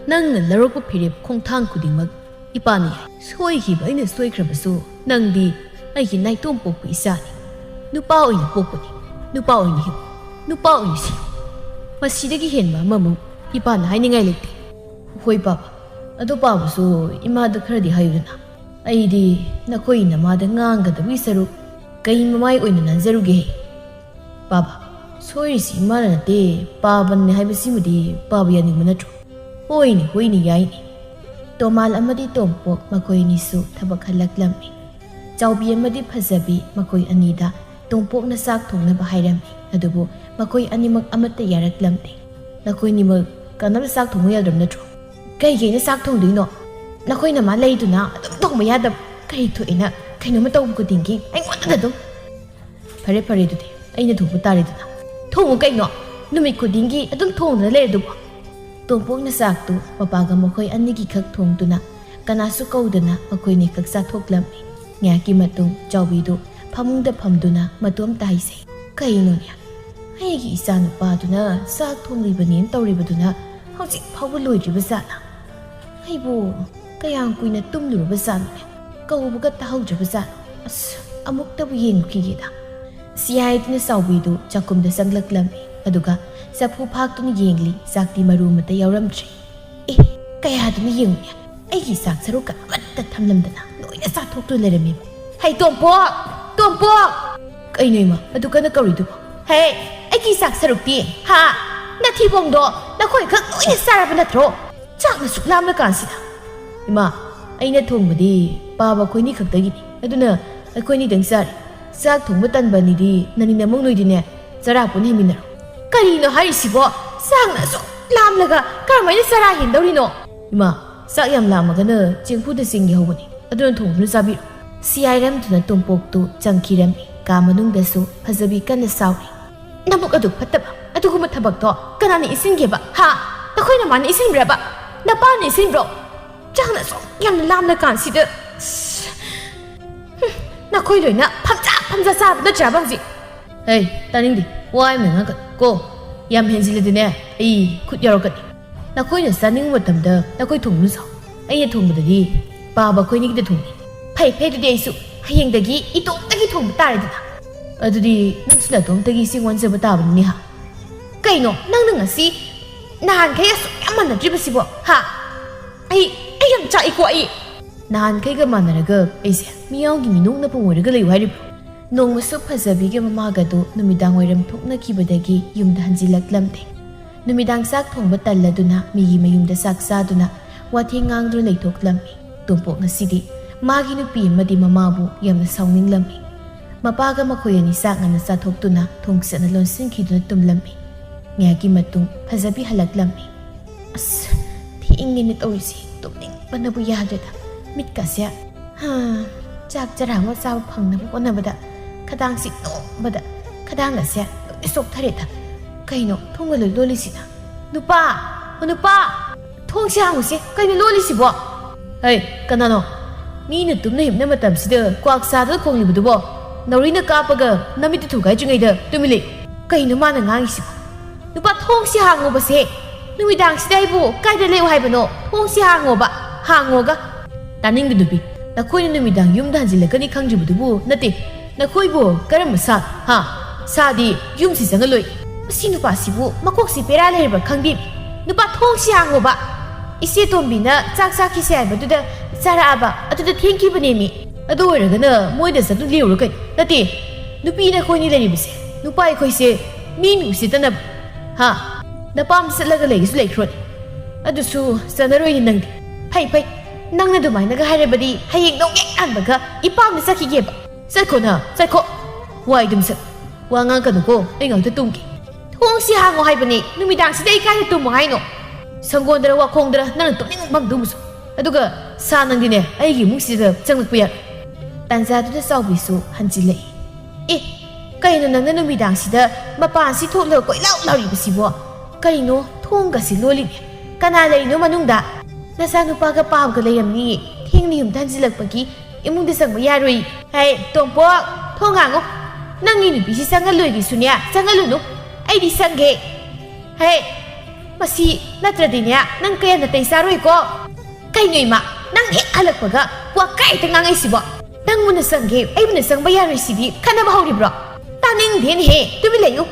ꯅꯪꯅ ꯂꯧꯔꯛꯄ ꯐꯤꯔꯦꯞ ꯈꯣꯡꯊꯥꯡ ꯈꯨꯗꯤꯡꯃꯛ ꯏꯄꯥꯅ ꯌꯥꯏ꯫ ꯁꯣꯏꯈꯤꯕ ꯑꯩꯅ ꯁꯣꯏꯈ꯭ꯔꯕꯁꯨ ꯅꯪꯗꯤ ꯑꯩꯒꯤ ꯅꯥꯏꯇꯣꯝ ꯄꯣꯛꯄ ꯏꯆꯥꯅꯤ꯫ ꯅꯨꯄꯥ ꯑꯣꯏꯅ ꯄꯣꯛꯄꯅꯤ꯫ ꯅꯨꯄꯥ ꯑꯣꯏꯅ ꯍꯤꯡꯉꯨ꯫ ꯅꯨꯄꯥ ꯑꯣꯏꯅ ꯁꯤꯌꯨ꯫ ꯃꯁꯤꯗꯒꯤ ꯍꯦꯟꯕ ꯑꯃꯃꯨꯛ ꯏꯄꯥꯅ ꯍꯥꯏꯅꯤꯡꯉꯥꯏ ꯂꯩꯇꯦ꯫ ꯍꯣꯏ ꯄꯥꯕ, ꯑꯗꯣ ꯄꯥꯕꯁꯨ ꯏꯃꯥꯗ ꯈꯔꯗꯤ ꯍꯥꯏꯌꯨꯗꯅ꯫ ꯑꯩꯗꯤ ꯅꯈꯣꯏ ꯅꯃꯥꯗ ꯉꯥꯡꯒꯗꯕꯒꯤ ꯁꯔꯨꯛ ꯀꯩ ꯃꯃꯥꯏ ꯑꯣꯏꯅ ꯅꯟꯖꯔꯨꯒꯦ? ꯄꯥꯕ, ꯁꯣꯏꯔꯤꯁꯤ ꯏꯃꯥꯅ ꯅꯠꯇꯦ, ꯄꯥꯕꯅꯤ ꯍꯥꯏꯕꯁꯤꯃꯗꯤ ꯄꯥꯕ ꯌꯥꯅꯤꯡꯕ ꯅꯠꯇ꯭ꯔꯣ? ꯍꯣꯏꯅꯦ, ꯍꯣꯏꯅꯦ, ꯌꯥꯏꯅꯦ꯫ ꯇꯣꯃꯥꯜ ꯑꯃꯗꯤ ꯇꯣꯝꯄꯣꯛ ꯃꯈꯣꯏ ꯑꯅꯤꯁꯨ ꯊꯕꯛ ꯍꯜꯂꯛꯂꯝꯃꯤ꯫ ꯆꯥꯎꯕꯤ ꯑꯃꯗꯤ ꯐꯖꯕꯤ ꯃꯈꯣꯏ ꯑꯅꯤꯗ ꯇꯣꯝꯄꯣꯛꯅ ꯆꯥꯛ ꯊꯣꯡꯅꯕ ꯍꯥꯏꯔꯝꯃꯤ꯫ ꯑꯗꯨꯕꯨ ꯃꯈꯣꯏ ꯑꯅꯤꯃꯛ ꯑꯃꯠꯇ ꯌꯥꯔꯛꯂꯝꯗꯦ꯫ ꯅꯈꯣꯏ ꯑꯅꯤꯃꯛ ꯀꯅꯥꯝꯇ ꯆꯥꯛ ꯊꯣꯡꯕ ꯌꯥꯗ꯭ꯔꯕ ꯅꯠꯇ꯭ꯔꯣ? ꯀꯩꯒꯤ ꯑꯩꯅ ꯆꯥꯛ ꯊꯣꯡꯗꯣꯏꯅꯣ? ꯅꯈꯣꯏ ꯅꯃꯥ ꯂꯩꯗꯨꯅ ꯑꯗꯨꯝ ꯊꯣꯡꯕ ꯌꯥꯗꯕ? ꯀꯔꯤ ꯊꯣꯛꯑꯦꯅ ꯀꯩꯅꯣꯝꯃ ꯇꯧꯕ ꯈꯨꯗꯤꯡꯒꯤ ꯑꯩꯉꯣꯟꯗ ꯑꯗꯨꯝ꯫ ꯐꯔꯦ, ꯐꯔꯦ, ꯑꯗꯨꯗꯤ ꯑꯩꯅ ꯊꯣꯡꯕ ꯇꯥꯔꯦꯗꯅ꯫ ꯊꯣꯡꯉꯨ ꯀꯩꯅꯣ? ꯅꯨꯃꯤꯠ ꯈꯨꯗꯤꯡꯒꯤ ꯑꯗꯨꯝ ꯊꯣꯡꯗꯨꯅ ꯂꯩꯔꯗꯨꯕꯨ? ꯇꯣꯝꯄꯣꯛꯅ ꯆꯥꯛꯇꯨ ꯃꯄꯥꯒ ꯃꯈꯣꯏ ꯑꯅꯤꯒꯤ ꯈꯛ ꯊꯣꯡꯗꯨꯅ ꯀꯅꯥꯁꯨ ꯀꯧꯗꯅ ꯃꯈꯣꯏꯅꯤ ꯈꯛ ꯆꯥꯊꯣꯛꯂꯝꯃꯤ꯫ ꯉꯥꯏꯍꯥꯛꯀꯤ ꯃꯇꯨꯡ ꯆꯥꯎꯕꯤꯗꯨ ꯐꯃꯨꯡꯗ ꯐꯝꯗꯨꯅ ꯃꯇꯣꯝꯇ ꯍꯥꯏꯖꯩ, "ꯀꯩꯅꯣꯅꯦ? ꯑꯩꯒꯤ ꯏꯆꯥ ꯅꯨꯄꯥꯗꯨꯅ ꯆꯥꯛ ꯊꯣꯡꯂꯤꯕꯅꯦꯅ ꯇꯧꯔꯤꯕꯗꯨꯅ ꯍꯧꯖꯤꯛ ꯐꯥꯎꯕ ꯂꯣꯏꯗ꯭ꯔꯤꯕ ꯖꯥꯠꯂꯥ? ꯑꯩꯕꯨ ꯀꯌꯥꯝ ꯀꯨꯏꯅ ꯇꯨꯝꯂꯨꯔꯕ ꯖꯥꯠꯅꯣꯅꯦ? ꯀꯧꯕꯒ ꯇꯥꯍꯧꯗ꯭ꯔꯕ ꯖꯥꯠꯂꯣ? ꯑꯁ, ꯑꯃꯨꯛꯇꯕꯨ ꯌꯦꯡꯉꯨꯈꯤꯒꯦꯗ"꯫ ꯁꯤ ꯍꯥꯏꯗꯨꯅ ꯆꯥꯎꯕꯤꯗꯨ ꯆꯥꯛꯈꯨꯝꯗ ꯆꯪꯂꯛꯂꯝꯃꯤ꯫ ꯑꯗꯨꯒ ꯆꯐꯨ ꯐꯥꯛꯇꯨꯅ ꯌꯦꯡꯂꯤ, ꯆꯥꯛꯇꯤ ꯃꯔꯨ ꯑꯃꯠꯇ ꯌꯥꯎꯔꯝꯗ꯭ꯔꯦ꯫ ꯑꯦ, ꯀꯌꯥꯗꯨꯅ ꯌꯦꯡꯉꯨꯅꯦ, ꯑꯩꯒꯤ ꯆꯥꯛ ꯁꯔꯨꯛꯀ ꯑꯃꯠꯇ ꯊꯝꯂꯝꯗꯅ ꯂꯣꯏꯅ ꯆꯥꯊꯣꯛꯇꯨꯅ ꯂꯩꯔꯝꯃꯤꯕ꯫ "ꯍꯩ ꯇꯣꯝꯄꯣꯛ! ꯇꯣꯝꯄꯣꯛ!" "ꯀꯩꯅꯣ ꯏꯃꯥ, ꯑꯗꯨ ꯀꯟꯅ ꯀꯧꯔꯤꯗꯨꯕꯣ?" "ꯍꯦ, ꯑꯩꯒꯤ ꯆꯥꯛ ꯁꯔꯨꯛꯇꯤ, ꯍꯥ? ꯅꯊꯤꯕꯣꯡꯗꯣ ꯅꯈꯣꯏ ꯈꯛ ꯂꯣꯏꯅ ꯆꯥꯔꯕ ꯅꯠꯇ꯭ꯔꯣ? ꯆꯥꯛꯅ ꯁꯨꯛ ꯂꯥꯝꯂ ꯀꯥꯟꯁꯤꯗ!" "ꯏꯃꯥ, ꯑꯩꯅ ꯊꯣꯡꯕꯗꯤ ꯄꯥꯕ ꯑꯩꯈꯣꯏꯅꯤ ꯈꯛꯇꯒꯤꯅꯤ, ꯑꯗꯨꯅ ꯑꯩꯈꯣꯏꯅꯤꯗꯪ ꯆꯥꯔꯦ꯫ ꯆꯥꯛ ꯊꯣꯡꯕ ꯇꯟꯕ ꯑꯅꯤꯗꯤ ꯅꯅꯤ ꯅꯃꯧ ꯅꯣꯏꯗꯤꯅꯦ, ꯆꯔꯥ ꯄꯨꯟꯅ ꯍꯦꯟꯃꯤꯟꯅꯔꯣ꯫" "ꯀꯔꯤꯅꯣ ꯍꯥꯏꯔꯤꯁꯤꯕꯣ? ꯆꯥꯛꯅ ꯑꯁꯨꯛ ꯂꯥꯝꯂꯒ ꯀꯔꯝꯍꯥꯏꯅ ꯆꯔꯥ ꯍꯦꯟꯗꯧꯔꯤꯅꯣ?" "ꯏꯃꯥ, ꯆꯥꯛ ꯌꯥꯝ ꯂꯥꯝꯃꯒꯅ ꯆꯦꯡꯐꯨꯗ ꯆꯦꯡ ꯌꯥꯍꯧꯕꯅꯤ, ꯑꯗꯨꯅ ꯊꯣꯡꯗꯨꯅ ꯆꯥꯕꯤꯔꯣ"꯫ ꯁꯤ ꯍꯥꯏꯔꯝꯗꯨꯅ ꯇꯣꯝꯄꯣꯛꯇꯨ ꯆꯪꯈꯤꯔꯝꯃꯤ꯫ ꯀꯥ ꯃꯅꯨꯡꯗꯁꯨ ꯐꯖꯕꯤ ꯀꯟꯅ ꯁꯥꯎꯔꯤ꯫ "ꯅꯕꯨꯛ ꯑꯗꯨ ꯐꯠꯇꯕ, ꯑꯗꯨꯒꯨꯝꯕ ꯊꯕꯛꯇꯣ ꯀꯅꯥꯅ ꯏꯟꯁꯤꯟꯒꯦꯕ? ꯍꯥ? ꯅꯈꯣꯏ ꯅꯃꯥꯅ ꯏꯟꯁꯤꯟꯕ꯭ꯔꯕ? ꯅꯄꯥꯅ ꯏꯟꯁꯤꯟꯕ꯭ꯔꯣ? ꯆꯥꯛꯅ ꯑꯁꯨꯛ ꯌꯥꯝꯅ ꯂꯥꯝꯂ ꯀꯥꯟꯁꯤꯗ꯫ ꯍꯨꯝ, ꯅꯈꯣꯏ ꯂꯣꯏꯅ ꯐꯝꯖꯥ ꯐꯝꯖꯥ ꯆꯥꯕ ꯅꯠꯇ꯭ꯔꯕ ꯍꯧꯖꯤꯛ?" "ꯍꯩ, ꯇꯥꯅꯤꯡꯗꯦ꯫ ꯋꯥ ꯌꯥꯝꯅ ꯉꯥꯡꯒꯅꯨ ꯀꯣ꯫ ꯌꯥꯝ ꯍꯦꯟꯖꯤꯜꯂꯗꯤꯅꯦ, ꯑꯩ ꯈꯨꯠ ꯌꯥꯎꯔꯛꯀꯅꯤ꯫ ꯅꯈꯣꯏꯅ ꯆꯥꯅꯤꯡꯕ ꯃꯇꯝꯗ ꯅꯈꯣꯏ ꯊꯣꯡꯗꯨꯅ ꯆꯥꯎ꯫ ꯑꯩꯅ ꯊꯣꯡꯕꯗꯗꯤ ꯄꯥꯕ ꯑꯩꯈꯣꯏꯅꯤꯒꯤꯗ ꯊꯣꯡꯉꯤ꯫" "ꯐꯩ, ꯐꯩ, ꯑꯗꯨꯗꯤ ꯑꯩꯁꯨ ꯍꯌꯦꯡꯗꯒꯤ ꯏꯇꯣꯝꯇꯒꯤ ꯊꯣꯡꯕ ꯇꯥꯔꯦꯗꯅ꯫" "ꯑꯗꯨꯗꯤ ꯅꯪꯁꯨ ꯅꯇꯣꯝꯇꯒꯤ ꯆꯦꯡ ꯑꯣꯟꯖꯕ ꯇꯥꯕꯅꯤꯅꯦ, ꯍꯥ?" "ꯀꯩꯅꯣ, ꯅꯪꯅ ꯉꯁꯤ ꯅꯍꯥꯟꯈꯩ ꯑꯁꯨꯛ ꯌꯥꯝ ꯃꯥꯟꯅꯗ꯭ꯔꯤꯕꯁꯤꯕꯣ, ꯍꯥ? ꯑꯩ, ꯑꯩ ꯌꯥꯝ ꯆꯥꯛꯏꯀꯣ, ꯑꯩ꯫" "ꯅꯍꯥꯟꯈꯩꯒ ꯃꯥꯟꯅꯔꯒ ꯑꯩꯁꯦ ꯃꯤꯌꯥꯝꯒꯤ ꯃꯤꯅꯣꯛꯅꯐꯝ ꯑꯣꯏꯔꯒ ꯂꯩꯌꯨ ꯍꯥꯏꯔꯤꯕ꯭ꯔꯣ?" ꯅꯣꯡꯃꯁꯨ ꯐꯖꯕꯤꯒ ꯃꯃꯥꯒꯗꯨ ꯅꯨꯃꯤꯗꯥꯡ ꯋꯥꯏꯔꯝ ꯊꯣꯛꯅꯈꯤꯕꯗꯒꯤ ꯌꯨꯝꯗ ꯍꯟꯖꯤꯜꯂꯛꯂꯝꯗꯦ꯫ ꯅꯨꯃꯤꯗꯥꯡ ꯆꯥꯛ ꯊꯣꯡꯕ ꯇꯜꯂꯗꯨꯅ ꯃꯤꯒꯤ ꯃꯌꯨꯝꯗ ꯆꯥꯛ ꯆꯥꯗꯨꯅ ꯋꯥꯊꯤ ꯉꯥꯡꯗꯨꯅ ꯂꯩꯊꯣꯛꯂꯝꯃꯤ꯫ ꯇꯣꯝꯄꯣꯛ ꯉꯁꯤꯗꯤ ꯃꯥꯒꯤ ꯅꯨꯄꯤ ꯑꯃꯗꯤ ꯃꯃꯥꯕꯨ ꯌꯥꯝꯅ ꯁꯥꯎꯅꯤꯡꯂꯝꯃꯤ꯫ ꯃꯄꯥꯒ ꯃꯈꯣꯏ ꯑꯅꯤ ꯆꯥꯛ ꯉꯟꯅ ꯆꯥꯊꯣꯛꯇꯨꯅ ꯊꯣꯡ ꯆꯠꯅ ꯂꯣꯟꯁꯤꯟꯈꯤꯗꯨꯅ ꯇꯨꯝꯂꯝꯃꯤ꯫ ꯉꯥꯏꯍꯥꯛꯀꯤ ꯃꯇꯨꯡ ꯐꯖꯕꯤ ꯍꯜꯂꯛꯂꯝꯃꯤ꯫ "ꯑꯁ, ꯊꯦꯡꯉꯦꯅꯦ ꯇꯧꯔꯤꯁꯤ, ꯇꯨꯝꯅꯤꯡꯕꯅꯕꯨ ꯌꯥꯗ꯭ꯔꯦꯗ꯫ ꯃꯤꯠꯀꯁꯦ, ꯍꯥ, ꯆꯥꯛ ꯆꯔꯥ ꯑꯃ ꯆꯥꯕ ꯐꯪꯅꯕ ꯍꯣꯠꯅꯕꯗ ꯈꯗꯥꯡꯁꯤ ꯅꯣꯝꯕꯗ ꯈꯗꯥꯡꯒꯁꯦ ꯂꯣꯏ ꯆꯣꯛꯊꯔꯦꯗ꯫ ꯀꯩꯅꯣ ꯊꯣꯡꯒ ꯂꯣꯏ ꯂꯣꯜꯂꯤꯁꯤꯅ? ꯅꯨꯄꯥ! ꯑꯣ, ꯅꯨꯄꯥ! ꯊꯣꯡꯁꯦ ꯍꯥꯡꯉꯨꯁꯦ, ꯀꯩꯅꯣ ꯂꯣꯜꯂꯤꯁꯤꯕꯣ?" "ꯍꯩ, ꯀꯅꯥꯅꯣ? ꯃꯤꯅ ꯇꯨꯝꯅ ꯍꯤꯞꯅ ꯃꯇꯝꯁꯤꯗ ꯀ꯭ꯋꯥꯛ ꯆꯥꯗꯅ ꯈꯣꯡꯂꯤꯕꯗꯨꯕꯣ? ꯅꯥꯎꯔꯤꯅ ꯀꯥꯞꯄꯒ ꯅꯃꯤꯠꯇ ꯊꯨꯒꯥꯏꯗ꯭ꯔꯤꯉꯩꯗ ꯇꯨꯃꯤꯟ ꯂꯩꯌꯨ꯫" "ꯀꯩꯅꯣ ꯃꯥꯅ ꯉꯥꯡꯉꯤꯁꯤꯕꯣ? ꯅꯨꯄꯥ, ꯊꯣꯡꯁꯦ ꯍꯥꯡꯉꯣꯕꯁꯦ! ꯅꯨꯃꯤꯗꯥꯡꯁꯤꯗ ꯑꯩꯕꯨ ꯀꯥꯏꯗ ꯂꯩꯌꯨ ꯍꯥꯏꯕꯅꯣ? ꯊꯣꯡꯁꯦ ꯍꯥꯡꯉꯣꯕ, ꯍꯥꯡꯉꯣꯒ!" "ꯇꯥꯅꯤꯡꯗꯦ ꯅꯨꯄꯤ, ꯅꯈꯣꯏꯅ ꯅꯨꯃꯤꯗꯥꯡ ꯌꯨꯝꯗ ꯍꯟꯖꯤꯜꯂꯛꯀꯅꯤ ꯈꯪꯗ꯭ꯔꯤꯕꯗꯨꯕꯨ ꯅꯠꯇꯦ꯫ ꯅꯈꯣꯏꯕꯨ ꯀꯔꯝꯕ ꯁꯥ, ꯍꯥ? ꯁꯥꯗꯤ ꯌꯨꯝꯁꯤ ꯆꯪꯍꯜꯂꯣꯏ꯫" "ꯃꯁꯤ ꯅꯨꯄꯥꯁꯤꯕꯨ ꯃꯀꯣꯛꯁꯤ ꯄꯦꯔꯥ ꯂꯩꯔꯕ ꯈꯪꯗꯦ꯫ ꯅꯨꯄꯥ, ꯊꯣꯡꯁꯤ ꯍꯥꯡꯉꯣꯕ! ꯏꯆꯦ ꯇꯣꯝꯕꯤꯅ ꯆꯥꯛ ꯆꯥꯈꯤꯁꯦ ꯍꯥꯏꯕꯗꯨꯗ ꯆꯥꯔꯛꯑꯕ, ꯑꯗꯨꯗ ꯊꯦꯡꯈꯤꯕꯅꯦꯃꯤ꯫ ꯑꯗꯨ ꯑꯣꯏꯔꯒꯅ ꯃꯣꯏꯗ ꯆꯠꯂꯨ ꯂꯦꯎꯔꯣ ꯀꯩꯅꯣ꯫ ꯅꯠꯇꯦ, ꯅꯨꯄꯤ ꯅꯈꯣꯏꯅꯤ ꯂꯩꯔꯤꯕꯁꯦ, ꯅꯨꯄꯥ ꯑꯩꯈꯣꯏꯁꯦ ꯃꯤ ꯃꯤ ꯎꯁꯤꯠꯇꯅꯕ, ꯍꯥ? ꯅꯄꯥꯝ ꯆꯠꯂꯒ ꯂꯩꯒꯦꯁꯨ ꯂꯩꯈ꯭ꯔꯣꯅꯦ꯫ ꯑꯗꯨꯁꯨ ꯆꯠꯅꯔꯣꯏꯅꯦ ꯅꯪꯗꯤ꯫ ꯐꯩ, ꯐꯩ, ꯅꯪꯅ ꯑꯗꯨꯃꯥꯏꯅꯒ ꯍꯥꯏꯔꯕꯗꯤ ꯍꯌꯦꯡ ꯅꯣꯡꯌꯦꯛ ꯍꯥꯟꯕꯒ ꯏꯄꯥꯝꯗ ꯆꯠꯈꯤꯒꯦꯕ꯫ ꯆꯠꯈꯣ ꯅꯪ, ꯆꯠꯈꯣ꯫ ꯋꯥꯏꯗꯨꯝ ꯁꯠ꯫ ꯋꯥ ꯉꯥꯡꯒꯅꯨꯀꯣ, ꯑꯩ ꯉꯥꯛꯇ ꯇꯨꯝꯒꯦ꯫ ꯊꯣꯡꯁꯤ ꯍꯥꯡꯉꯣ ꯍꯥꯏꯕꯅꯦ, ꯅꯨꯃꯤꯗꯥꯡꯁꯤꯗ ꯑꯩ ꯀꯥꯏꯗ ꯇꯨꯝꯃꯣ ꯍꯥꯏꯅꯣ? ꯁꯪꯒꯣꯟꯗꯔ ꯋꯥꯈꯣꯡꯗꯔ ꯅꯪꯅ ꯇꯨꯝꯅꯤꯡꯕ ꯑꯃ ꯇꯨꯝꯃꯨꯁꯨ꯫ ꯑꯗꯨꯒ ꯁꯥ ꯅꯪꯗꯤꯅꯦ, ꯑꯩꯒꯤ ꯏꯃꯨꯡꯁꯤꯗ ꯆꯪꯂꯛꯄ ꯌꯥꯔꯣꯏ꯫ ꯇꯥꯟꯖꯥꯗꯨꯗ ꯆꯥꯎꯕꯤꯁꯨ ꯍꯟꯖꯤꯜꯂꯛꯏ꯫ ꯑꯦ, ꯀꯩꯅꯣ ꯅꯪꯅ ꯅꯨꯃꯤꯗꯥꯡꯁꯤꯗ ꯃꯄꯥꯟꯁꯤ ꯊꯣꯛꯂꯒ ꯀꯣꯏꯂꯥꯎ ꯂꯥꯎꯔꯤꯕꯁꯤꯕꯣ? ꯀꯩꯅꯣ ꯊꯣꯡꯒꯁꯤ ꯂꯣꯜꯂꯤꯅꯦ? ꯀꯅꯥ ꯂꯩꯔꯤꯅꯣ ꯃꯅꯨꯡꯗ? ꯅꯆꯥꯅꯨꯄꯥꯒ ꯄꯥꯕꯒ ꯂꯩꯔꯝꯅꯤꯌꯦ꯫ ꯊꯦꯡꯅ ꯌꯨꯝꯗ ꯍꯟꯖꯤꯜꯂꯛꯄꯒꯤ ꯏꯃꯨꯡꯗ ꯆꯪꯕ ꯌꯥꯔꯣꯏ꯫ ꯍꯦ, ꯇꯣꯝꯄꯣꯛ, ꯊꯣꯡ ꯍꯥꯡꯉꯨ꯫ ꯅꯪꯒꯤ ꯅꯨꯄꯤꯁꯤ ꯆꯪꯍꯜꯂꯣꯏꯒꯦꯁꯨꯅꯦ, ꯆꯪꯍꯜꯂꯨꯅꯨ꯫ ꯑꯩꯗꯤ ꯁꯪꯒꯦ꯫ ꯍꯦ, ꯃꯁꯤ ꯅꯠꯇ꯭ꯔꯗꯤꯅꯦ, ꯅꯪ ꯀꯌꯥ ꯅꯥꯇꯩ ꯆꯥꯔꯣꯏꯀꯣ꯫ ꯀꯩꯅꯣ ꯏꯃꯥ, ꯅꯪ ꯍꯦꯛ ꯍꯜꯂꯛꯄꯒ ꯋꯥ ꯀꯥꯏꯗ ꯉꯥꯡꯉꯛꯏꯁꯤꯕꯣ? ꯅꯪꯕꯨꯅ ꯆꯪꯒꯦ, ꯑꯩꯕꯨꯅ ꯆꯪꯕ ꯌꯥꯔꯣꯏ ꯁꯤꯗꯤ ꯈꯟꯅꯕ ꯍꯧꯔꯤꯕ꯭ꯔꯣ? ꯇꯥꯅꯤꯡꯗꯦꯅꯦꯍꯦ, ꯇꯨꯃꯤꯟ ꯂꯩꯌꯨ꯫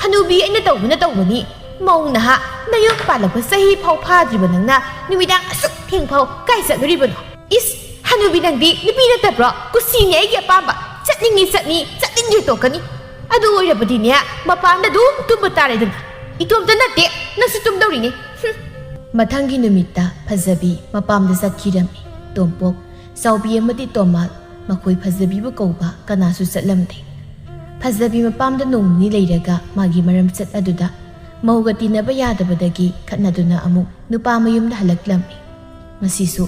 ꯍꯅꯨꯕꯤ ꯑꯩꯅ ꯇꯧꯕꯅ ꯇꯧꯕꯅꯤ꯫ ꯃꯧ ꯅꯍꯥ ꯅꯌꯨꯝ ꯄꯥꯜꯂꯛꯄ ꯆꯍꯤ ꯐꯥꯎ ꯐꯥꯗ꯭ꯔꯤꯕ ꯅꯪꯅ ꯅꯨꯃꯤꯗꯥꯡ ꯑꯁꯨꯛ ꯊꯦꯡ ꯐꯥꯎ ꯀꯥꯏ ꯆꯠꯂꯨꯔꯤꯕꯅꯣ? ꯏꯁ, ꯍꯅꯨꯕꯤ ꯅꯪꯗꯤ ꯅꯨꯄꯤ ꯅꯠꯇꯕ꯭ꯔꯣ? ꯀꯨꯁꯤꯅꯦ ꯑꯩꯒꯤ ꯑꯄꯥꯝꯕ꯫ ꯆꯠꯅꯤꯡꯉꯤ ꯆꯠꯅꯤ, ꯆꯠꯅꯤꯡꯗ꯭ꯔꯤ ꯇꯣꯛꯀꯅꯤ꯫ ꯑꯗꯨ ꯑꯣꯏꯔꯕꯗꯤꯅꯦ, ꯃꯄꯥꯟꯗ ꯑꯗꯨꯝ ꯇꯨꯝꯕ ꯇꯥꯔꯦꯗꯅ꯫ ꯏꯇꯣꯝꯇ ꯅꯠꯇꯦ, ꯅꯪꯁꯨ ꯇꯨꯝꯗꯧꯔꯤꯅꯦ꯫ ꯍꯨꯝ꯫ ꯃꯊꯪꯒꯤ ꯅꯨꯃꯤꯠꯇ ꯐꯖꯕꯤ ꯃꯄꯥꯝꯗ ꯆꯠꯈꯤꯔꯝꯃꯤ꯫ ꯇꯣꯝꯄꯣꯛ, ꯆꯥꯎꯕꯤ ꯑꯃꯗꯤ ꯇꯣꯝꯃꯥꯜ, ꯃꯈꯣꯏ ꯐꯖꯕꯤꯕꯨ ꯀꯧꯕ ꯀꯅꯥꯁꯨ ꯆꯠꯂꯝꯗꯦ꯫ ꯐꯖꯕꯤ ꯃꯄꯥꯝꯗ ꯅꯣꯡ ꯅꯤꯅꯤ ꯂꯩꯔꯒ ꯃꯥꯒꯤ ꯃꯔꯝꯆꯠ ꯑꯗꯨꯗ ꯃꯧꯒ ꯇꯤꯟꯅꯕ ꯌꯥꯗꯕꯗꯒꯤ ꯈꯠꯅꯗꯨꯅ ꯑꯃꯨꯛ ꯅꯨꯄꯥ ꯃꯌꯨꯝꯗ ꯍꯜꯂꯛꯂꯝꯃꯤ꯫ ꯉꯁꯤꯁꯨ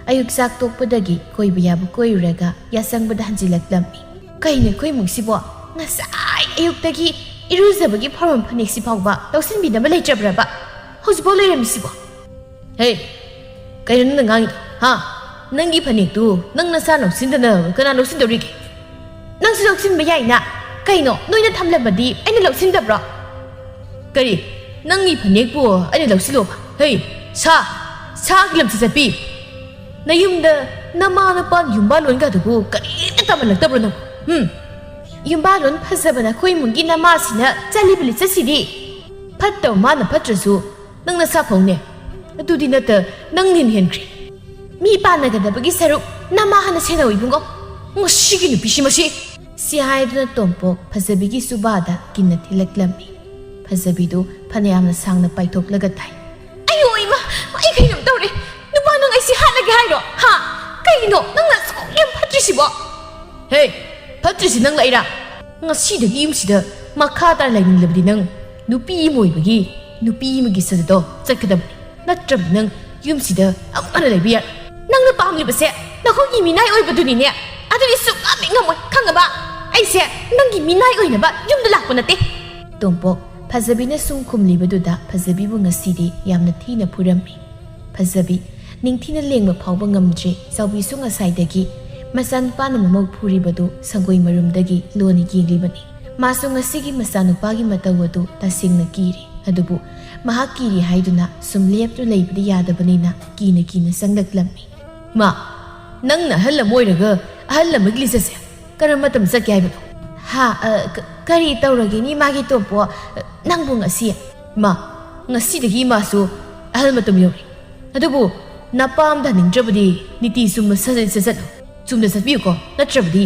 ꯑꯌꯨꯛ ꯆꯥꯛ ꯇꯣꯛꯄꯗꯒꯤ ꯀꯣꯏꯕ ꯌꯥꯕ ꯀꯣꯏꯔꯨꯔꯒ ꯌꯥꯆꯪꯕꯗ ꯍꯟꯖꯤꯜꯂꯛꯂꯝꯃꯤ꯫ ꯀꯩꯅꯣ ꯑꯩꯈꯣꯏ ꯏꯃꯨꯡꯁꯤꯕꯣ? ꯉꯁꯥꯏ ꯑꯌꯨꯛꯇꯒꯤ ꯏꯔꯨꯖꯕꯒꯤ ꯐꯧꯔꯝ ꯐꯅꯦꯛꯁꯤ ꯐꯥꯎꯕ ꯂꯧꯁꯤꯟꯕꯤꯅꯕ ꯂꯩꯇ꯭ꯔꯕ꯭ꯔꯕ? ꯍꯧꯖꯤꯛꯐꯥꯎ ꯂꯩꯔꯝꯃꯤꯁꯤꯕꯣ? ꯍꯦ, ꯀꯩꯅꯣ ꯅꯪꯅ ꯉꯥꯡꯉꯤꯗꯣ? ꯍꯥ? ꯅꯪꯒꯤ ꯐꯅꯦꯛꯇꯨ ꯅꯪ ꯅꯁꯥ ꯂꯧꯁꯤꯟꯗꯅ ꯀꯅꯥ ꯂꯧꯁꯤꯟꯗꯧꯔꯤꯒꯦ? ꯅꯪꯁꯨ ꯂꯧꯁꯤꯟꯕ ꯌꯥꯏꯅ꯫ ꯀꯩꯅꯣ, ꯅꯣꯏꯅ ꯊꯝꯂꯝꯕꯗꯤ ꯑꯩꯅ ꯂꯧꯁꯤꯟꯗꯕ꯭ꯔꯣ? ꯀꯔꯤ? ꯅꯪꯒꯤ ꯐꯅꯦꯛꯄꯨ ꯑꯩꯅ ꯂꯧꯁꯤꯜꯂꯣꯕ? ꯍꯩ, ꯁꯥ! ꯁꯥꯒꯤ ꯂꯝꯆꯠ ꯆꯠꯄꯤ! ꯅꯌꯨꯝꯗ ꯅꯃꯥ ꯅꯄꯥ ꯌꯨꯝꯕꯥꯜꯂꯣꯟꯒꯗꯨꯕꯨ ꯀꯔꯤꯝꯇ ꯇꯝꯍꯜꯂꯛꯇꯕ꯭ꯔꯣ ꯅꯪ? ꯍꯨꯝ? ꯌꯨꯝꯕꯥꯜꯂꯣꯟ ꯐꯖꯕ ꯅꯈꯣꯏ ꯏꯃꯨꯡꯒꯤ ꯅꯃꯥꯁꯤꯅ ꯆꯠꯂꯤꯕ ꯂꯤꯆꯠꯁꯤꯗꯤ? ꯐꯠꯇꯕ ꯃꯥꯅ ꯐꯠꯇ꯭ꯔꯁꯨ ꯅꯪ ꯅꯁꯥ ꯐꯧꯅꯦ꯫ ꯑꯗꯨꯗꯤ ꯅꯠꯇ, ꯅꯪ ꯅꯤꯟ ꯍꯦꯟꯈ꯭ꯔꯦ꯫ ꯃꯤ ꯄꯥꯟꯅꯒꯗꯕꯒꯤ ꯁꯔꯨꯛ ꯅꯃꯥ ꯍꯥꯟꯅ ꯁꯦꯟꯅꯧ ꯏꯕꯨꯡꯉꯣ꯫ ꯃꯁꯤꯒꯤ ꯅꯨꯄꯤꯁꯤ ꯃꯁꯤ꯫ ꯁꯤ ꯍꯥꯏꯗꯨꯅ ꯇꯣꯝꯄꯣꯛ ꯐꯖꯕꯤꯒꯤ ꯁꯨꯕꯥꯗ ꯀꯤꯟꯅ ꯊꯤꯜꯂꯛꯂꯝꯃꯤ꯫ ꯐꯖꯕꯤꯗꯨ ꯐꯅꯌꯥꯝꯅ ꯁꯥꯡꯅ ꯄꯥꯏꯊꯣꯛꯂꯒ ꯇꯥꯏ꯫ ꯑꯌꯣ ꯏꯃꯥ, ꯑꯩ ꯀꯩꯅꯣꯝ ꯇꯧꯔꯦ꯫ ꯅꯨꯄꯥ ꯅꯪ ꯑꯩꯁꯤ ꯍꯥꯠꯂꯒꯦ ꯍꯥꯏꯔꯣ? ꯍꯥ? ꯀꯩꯒꯤꯅꯣ ꯅꯪꯅ ꯑꯁꯨꯛ ꯌꯥꯝ ꯐꯠꯇ꯭ꯔꯤꯁꯤꯕꯣ? ꯍꯦ, ꯐꯠꯇ꯭ꯔꯤꯁꯤ ꯅꯪ ꯂꯩꯔꯥ? ꯉꯁꯤꯗꯒꯤ ꯌꯨꯝꯁꯤꯗ ꯃꯈꯥ ꯇꯥꯅ ꯂꯩꯅꯤꯡꯂꯕꯗꯤ ꯅꯪ ꯅꯨꯄꯤ ꯑꯃ ꯑꯣꯏꯕꯒꯤ ꯅꯨꯄꯤ ꯑꯃꯒꯤ ꯁꯖꯠꯇꯣ ꯆꯠꯀꯗꯕꯅꯤ꯫ ꯅꯠꯇ꯭ꯔꯕꯗꯤ ꯅꯪ ꯌꯨꯝꯁꯤꯗ ꯑꯃꯨꯛ ꯍꯟꯅ ꯂꯩꯕ ꯌꯥꯔꯣꯏ꯫ ꯅꯪꯅ ꯄꯥꯝꯂꯤꯕꯁꯦ ꯅꯈꯣꯏꯒꯤ ꯃꯤꯅꯥꯏ ꯑꯣꯏꯕꯗꯨꯅꯤꯅꯦ꯫ ꯑꯗꯨꯗꯤ ꯁꯨꯛꯉꯝ ꯍꯦꯛ ꯉꯝꯃꯣꯏ, ꯈꯪꯉꯕ? "ꯑꯩꯁꯦ ꯅꯪꯒꯤ ꯃꯤꯅꯥꯏ ꯑꯣꯏꯅꯕ ꯌꯨꯝꯗ ꯂꯥꯛꯄ ꯅꯠꯇꯦ꯫" ꯇꯣꯝꯄꯣꯛ ꯐꯖꯕꯤꯅ ꯁꯨꯝ ꯈꯨꯝꯂꯤꯕꯗꯨꯗ ꯐꯖꯕꯤꯕꯨ ꯉꯁꯤꯗꯤ ꯌꯥꯝꯅ ꯊꯤꯅ ꯐꯨꯔꯝꯃꯤ꯫ ꯐꯖꯕꯤ ꯅꯤꯡꯊꯤꯅ ꯂꯦꯡꯕ ꯐꯥꯎꯕ ꯉꯝꯗ꯭ꯔꯤ꯫ ꯆꯥꯎꯕꯤꯁꯨ ꯉꯁꯥꯏꯗꯒꯤ ꯃꯆꯥꯅꯨꯄꯥꯅ ꯃꯃꯧ ꯐꯨꯔꯤꯕꯗꯨ ꯁꯪꯒꯣꯏ ꯃꯔꯨꯝꯗꯒꯤ ꯂꯣꯟꯅ ꯌꯦꯡꯂꯤꯕꯅꯤ꯫ ꯃꯥꯁꯨ ꯉꯁꯤꯒꯤ ꯃꯆꯥꯅꯨꯄꯥꯒꯤ ꯃꯇꯧ ꯑꯗꯨ ꯇꯁꯦꯡꯅ ꯀꯤꯔꯤ꯫ ꯑꯗꯨꯕꯨ ꯃꯍꯥꯛ ꯀꯤꯔꯤ ꯍꯥꯏꯗꯨꯅ ꯁꯨꯝ ꯂꯦꯞꯇꯨꯅ ꯂꯩꯕꯗꯤ ꯌꯥꯗꯕꯅꯤꯅ ꯀꯤꯅ ꯀꯤꯅ ꯆꯪꯂꯛꯂꯝꯃꯤ꯫ "ꯃꯥ, ꯅꯪꯅ ꯑꯍꯜ ꯑꯃ ꯑꯣꯏꯔꯒ ꯑꯍꯜ ꯑꯃꯒꯤ ꯂꯤꯆꯠꯁꯦ ꯀꯔꯝꯕ ꯃꯇꯝ ꯆꯠꯀꯦ ꯍꯥꯏꯕꯅꯣ?" "ꯍꯥ, ꯑ, ꯀ-, ꯀꯔꯤ ꯇꯧꯔꯒꯦꯅꯤ ꯃꯥꯒꯤ ꯇꯣꯝꯄꯣ? ꯅꯪꯕꯨ ꯉꯁꯤ?" "ꯃꯥ, ꯉꯁꯤꯗꯒꯤ ꯃꯥꯁꯨ ꯑꯍꯜ ꯃꯇꯝ ꯌꯧꯔꯦ꯫ ꯑꯗꯨꯕꯨ ꯅꯄꯥꯝꯗ ꯍꯟꯅꯤꯡꯗ꯭ꯔꯕꯗꯤ ꯅꯤꯇꯤ ꯆꯨꯝꯕ ꯁꯥꯖꯠ ꯁꯥꯖꯠꯂꯨ꯫ ꯆꯨꯝꯅ ꯆꯠꯄꯤꯌꯨꯀꯣ, ꯅꯠꯇ꯭ꯔꯕꯗꯤ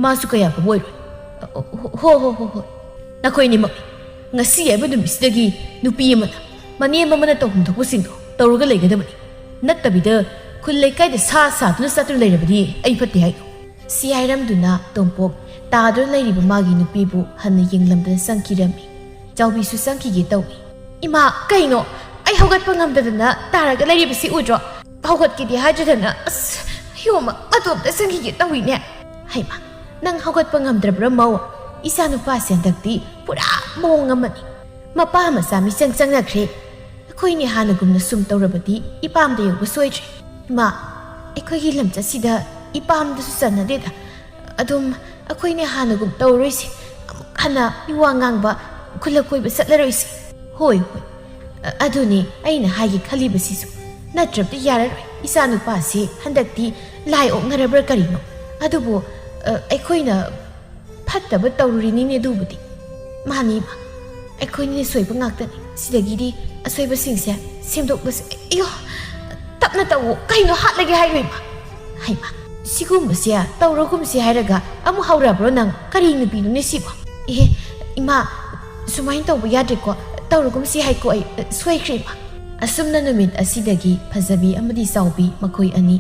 ꯃꯥꯁꯨ ꯀꯌꯥ ꯐꯕ ꯑꯣꯏꯔꯣꯏ꯫" "ꯑ, ꯍꯣ, ꯍꯣ, ꯍꯣ, ꯍꯣꯏ꯫ ꯅꯈꯣꯏꯅꯤꯃꯛ ꯉꯁꯤ ꯍꯥꯏꯕ ꯅꯨꯃꯤꯠꯁꯤꯗꯒꯤ ꯅꯨꯄꯤ ꯑꯃꯅ ꯃꯅꯦꯝ ꯑꯃꯅ ꯇꯧꯐꯝ ꯊꯣꯛꯄꯁꯤꯡꯗꯣ ꯇꯧꯔꯒ ꯂꯩꯒꯗꯕꯅꯤ꯫ ꯅꯠꯇꯕꯤꯗ ꯈꯨꯜ ꯂꯩꯀꯥꯏꯗ ꯁꯥ ꯁꯥꯗꯨꯅ ꯆꯠꯇꯨꯅ ꯂꯩꯔꯕꯗꯤ ꯑꯩ ꯐꯠꯇꯦ ꯍꯥꯏꯗꯣ꯫" ꯁꯤ ꯍꯥꯏꯔꯝꯗꯨꯅ ꯇꯣꯝꯄꯣꯛ ꯇꯥꯗꯨꯅ ꯂꯩꯔꯤꯕ ꯃꯥꯒꯤ ꯅꯨꯄꯤꯕꯨ ꯍꯟꯅ ꯌꯦꯡꯂꯝꯗꯅ ꯆꯪꯈꯤꯔꯝꯃꯤ꯫ ꯆꯥꯎꯕꯤꯁꯨ ꯆꯪꯈꯤꯒꯦ ꯇꯧꯏ꯫ "ꯏꯃꯥ, ꯀꯩꯅꯣ? ꯑꯩ ꯍꯧꯒꯠꯄ ꯉꯝꯗꯗꯅ ꯇꯥꯔꯒ ꯂꯩꯔꯤꯕꯁꯤ ꯎꯗ꯭ꯔꯣ? ꯍꯧꯒꯠꯀꯦꯗꯤ ꯍꯥꯏꯗ꯭ꯔꯗꯅ, ꯑꯁ, ꯑꯌꯣꯃ ꯃꯇꯣꯝꯇ ꯆꯪꯈꯤꯒꯦ ꯇꯧꯏꯅꯦ꯫" "ꯍꯩꯃꯥ, ꯅꯪ ꯍꯧꯒꯠꯄ ꯉꯝꯗ꯭ꯔꯕ꯭ꯔꯥ ꯃꯧ? ꯏꯆꯥ ꯅꯨꯄꯥꯁꯦ ꯍꯟꯗꯛꯇꯤ ꯄꯨꯔꯥ ꯃꯑꯣꯡ ꯑꯃꯅꯤ꯫ ꯃꯄꯥ ꯃꯆꯥ ꯃꯤꯆꯪ ꯆꯪꯅꯈ꯭ꯔꯦ꯫ ꯑꯩꯈꯣꯏꯅꯤ ꯍꯥꯟꯅꯒꯨꯝꯅ ꯁꯨꯝ ꯇꯧꯔꯕꯗꯤ ꯏꯄꯥꯝꯗ ꯌꯧꯕ ꯁꯣꯏꯗ꯭ꯔꯦ꯫ ꯏꯃꯥ, ꯑꯩꯈꯣꯏꯒꯤ ꯂꯝꯆꯠꯁꯤꯗ ꯏꯄꯥꯝꯗꯁꯨ ꯆꯟꯅꯗꯦꯗ꯫ ꯑꯗꯨꯝ ꯑꯩꯈꯣꯏꯅꯤ ꯍꯥꯟꯅꯒꯨꯝ ꯇꯧꯔꯣꯏꯁꯦ꯫ ꯑꯃꯨꯛ ꯍꯟꯅ ꯃꯤꯋꯥ ꯉꯥꯡꯕ, ꯈꯨꯜꯂꯛ ꯀꯣꯏꯕ ꯆꯠꯂꯔꯣꯏꯁꯦ꯫" "ꯍꯣꯏ, ꯍꯣꯏ꯫ ꯑ-, ꯑꯗꯨꯅꯤ ꯑꯩꯅ ꯍꯥꯏꯒꯦ ꯈꯜꯂꯤꯕꯁꯤꯁꯨ꯫ ꯅꯠꯇ꯭ꯔꯕꯗꯤ ꯌꯥꯔꯔꯣꯏ꯫ ꯏꯆꯥ ꯅꯨꯄꯥꯁꯤ ꯍꯟꯗꯛꯇꯤ ꯂꯥꯏ ꯑꯣꯛꯅꯔꯕ꯭ꯔꯥ ꯀꯔꯤꯅꯣ? ꯑꯗꯨꯕꯨ, ꯑ, ꯑꯩꯈꯣꯏꯅ ꯐꯠꯇꯕ ꯇꯧꯔꯨꯔꯤꯅꯤꯅꯦ ꯑꯗꯨꯕꯨꯗꯤ꯫" "ꯃꯥꯅꯤ, ꯏꯃꯥ꯫ ꯑꯩꯈꯣꯏꯅꯤꯅ ꯁꯣꯏꯕ ꯉꯥꯛꯇꯅꯤ꯫ ꯁꯤꯗꯒꯤꯗꯤ ꯑꯁꯣꯏꯕꯁꯤꯡꯁꯦ ꯁꯦꯝꯗꯣꯛꯂꯁꯦ꯫" "ꯑꯌꯣ, ꯇꯞꯅ ꯇꯧꯋꯣ꯫ ꯀꯩꯅꯣ ꯍꯥꯠꯂꯒꯦ ꯍꯥꯏꯔꯣ, ꯏꯃꯥ?" "ꯍꯩꯃꯥ, ꯁꯤꯒꯨꯝꯕꯁꯦ ꯇꯧꯔꯒꯨꯝꯁꯦ ꯍꯥꯏꯔꯒ ꯑꯃꯨꯛ ꯍꯧꯔꯕ꯭ꯔꯣ ꯅꯪ? ꯀꯔꯤ ꯅꯨꯄꯤꯅꯣꯅꯦ ꯁꯤꯕꯣ?" "ꯑꯦ, ꯏꯃꯥ, ꯁꯨꯃꯥꯏꯅ ꯇꯧꯕ ꯌꯥꯗ꯭ꯔꯦꯀꯣ꯫ ꯇꯧꯔꯒꯨꯝꯁꯦ ꯍꯥꯏꯀꯣ ꯑꯩ꯫ ꯁꯣꯏꯈ꯭ꯔꯦ, ꯏꯃꯥ꯫" ꯑꯁꯨꯝꯅ ꯅꯨꯃꯤꯠ ꯑꯁꯤꯗꯒꯤ ꯐꯖꯕꯤ ꯑꯃꯗꯤ ꯆꯥꯎꯕꯤ ꯃꯈꯣꯏ ꯑꯅꯤ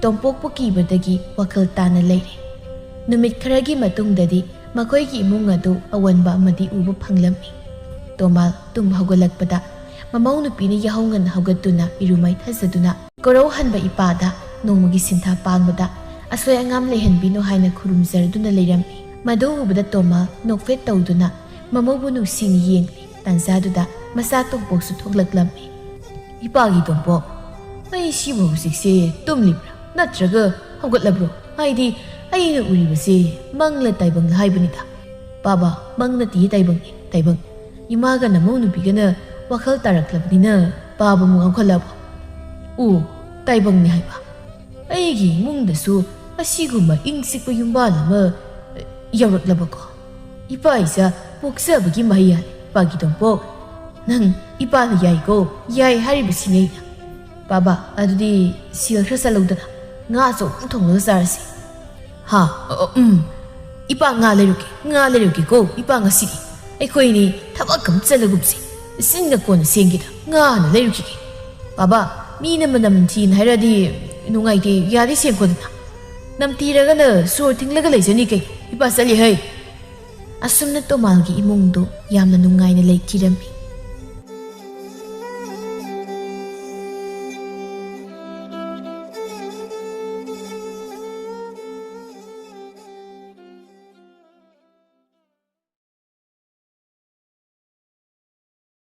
ꯇꯣꯝꯄꯣꯛꯄꯨ ꯀꯤꯕꯗꯒꯤ ꯋꯥꯈꯜ ꯇꯥꯅ ꯂꯩꯔꯦ꯫ ꯅꯨꯃꯤꯠ ꯈꯔꯒꯤ ꯃꯇꯨꯡꯗꯗꯤ ꯃꯈꯣꯏꯒꯤ ꯏꯃꯨꯡ ꯑꯗꯨ ꯑꯑꯣꯟꯕ ꯑꯃꯗꯤ ꯎꯕ ꯐꯪꯂꯝꯃꯤ꯫ ꯇꯣꯃꯥꯜ ꯇꯨꯝ ꯍꯧꯒꯠꯂꯛꯄꯗ ꯃꯃꯧ ꯅꯨꯄꯤꯅ ꯌꯥꯍꯧ ꯉꯟꯅ ꯍꯧꯒꯠꯇꯨꯅ ꯏꯔꯨ ꯃꯥꯏꯊꯖꯗꯨꯅ ꯀꯣꯔꯧꯍꯟꯕ ꯏꯄꯥꯗ ꯅꯣꯡꯃꯒꯤ ꯁꯤꯟꯊꯥ ꯄꯥꯡꯕꯗ ꯑꯁꯣꯏ ꯑꯉꯥꯝ ꯂꯩꯍꯟꯕꯤꯅꯨ ꯍꯥꯏꯅ ꯈꯨꯔꯨꯝꯖꯔꯗꯨꯅ ꯂꯩꯔꯝꯃꯤ꯫ ꯃꯗꯨ ꯎꯕꯗ ꯇꯣꯝꯕ ꯅꯣꯛꯐꯦꯠ ꯇꯧꯗꯨꯅ ꯃꯃꯧꯕꯨ ꯅꯨꯡꯁꯤꯅ ꯌꯦꯡꯂꯤ꯫ ꯇꯥꯟꯖꯥꯗꯨꯗ ꯃꯆꯥ ꯇꯣꯝꯄꯣꯛꯁꯨ ꯊꯣꯛꯂꯛꯂꯝꯃꯤ꯫ "ꯏꯄꯥꯒꯤ ꯇꯣꯝꯄꯣꯛ, ꯑꯩ ꯁꯤꯕꯨ ꯍꯧꯖꯤꯛꯁꯦ ꯇꯨꯝꯂꯤꯕ꯭ꯔꯥ, ꯅꯠꯇ꯭ꯔꯒ ꯍꯧꯒꯠꯂꯕ꯭ꯔꯣ? ꯍꯥꯏꯗꯤ, ꯑꯩꯅ ꯎꯔꯤꯕꯁꯦ ꯃꯪꯂ ꯇꯥꯏꯕꯪꯂ ꯍꯥꯏꯕꯅꯤꯗ?" "ꯄꯥꯕ, ꯃꯪ ꯅꯠꯇꯤꯌꯦ, ꯇꯥꯏꯕꯪꯅꯤ, ꯇꯥꯏꯕꯪ꯫ ꯏꯃꯥꯒ ꯅꯃꯧ ꯅꯨꯄꯤꯒꯅ ꯋꯥꯈꯜ ꯇꯥꯔꯛꯂꯕꯅꯤꯅ ꯄꯥꯕ ꯑꯃꯨꯛ ꯉꯥꯎꯈꯠꯂꯕꯣ?" "ꯑꯣ, ꯇꯥꯏꯕꯪꯅꯤ ꯍꯥꯏꯕ꯫ ꯑꯩꯒꯤ ꯏꯃꯨꯡꯗꯁꯨ ꯑꯁꯤꯒꯨꯝꯕ ꯏꯪ ꯆꯤꯛꯄ ꯌꯨꯝꯕꯥꯜ ꯑꯃ ꯌꯧꯔꯛꯂꯕꯀꯣ꯫ ꯏꯄꯥ ꯏꯆꯥ ꯄꯣꯛꯆꯕꯒꯤ ꯃꯍꯩ ꯌꯥꯜꯂꯦ, ꯏꯄꯥꯒꯤ ꯇꯣꯝꯄꯣꯛ꯫ ꯅꯪ ꯏꯄꯥꯅ ꯌꯥꯏꯀꯣ, ꯌꯥꯏ ꯍꯥꯏꯔꯤꯕꯁꯤꯅꯦ ꯑꯩꯅ꯫ ꯄꯥꯕ, ꯑꯗꯨꯗꯤ ꯁꯦꯜ ꯈꯔ ꯆꯠꯂꯧꯗꯅ ꯉꯥ ꯑꯆꯧꯕ ꯑꯃ ꯊꯣꯡꯂꯒ ꯆꯥꯔꯁꯤ꯫" "ꯍꯥ? ꯑ, ꯑ, ꯎꯝ꯫ ꯏꯄꯥ, ꯉꯥ ꯂꯩꯔꯨꯒꯦ, ꯉꯥ ꯂꯩꯔꯨꯒꯦꯀꯣ, ꯏꯄꯥ, ꯉꯁꯤꯗꯤ꯫ ꯑꯩꯈꯣꯏꯅꯤ ꯊꯕꯛ ꯑꯃ ꯆꯠꯂꯒꯨꯝꯁꯤ꯫ ꯆꯤꯟꯒ ꯀꯣꯟꯅ ꯁꯦꯡꯒꯦꯗ, ꯉꯥ ꯍꯥꯟꯅ ꯂꯩꯔꯨꯈꯤꯒꯦ꯫" "ꯄꯥꯕ, ꯃꯤꯅ ꯃꯅꯝ ꯊꯤꯅ ꯍꯥꯏꯔꯛꯑꯗꯤ ꯅꯨꯡꯉꯥꯏꯇꯦ, ꯌꯥꯔꯦ, ꯁꯦꯡꯈꯣꯗꯅ꯫ ꯅꯝꯊꯤꯔꯒꯅ ꯁꯣꯔ ꯊꯤꯡꯂꯒ ꯂꯩꯖꯅꯤ ꯀꯩꯅꯣ꯫ ꯏꯄꯥ, ꯆꯠꯂꯤ ꯍꯩ꯫" ꯑꯁꯨꯝꯅ ꯇꯣꯃꯥꯜꯒꯤ ꯏꯃꯨꯡꯗꯨ ꯌꯥꯝꯅ ꯅꯨꯡꯉꯥꯏꯅ ꯂꯩꯈꯤꯔꯝꯃꯤ꯫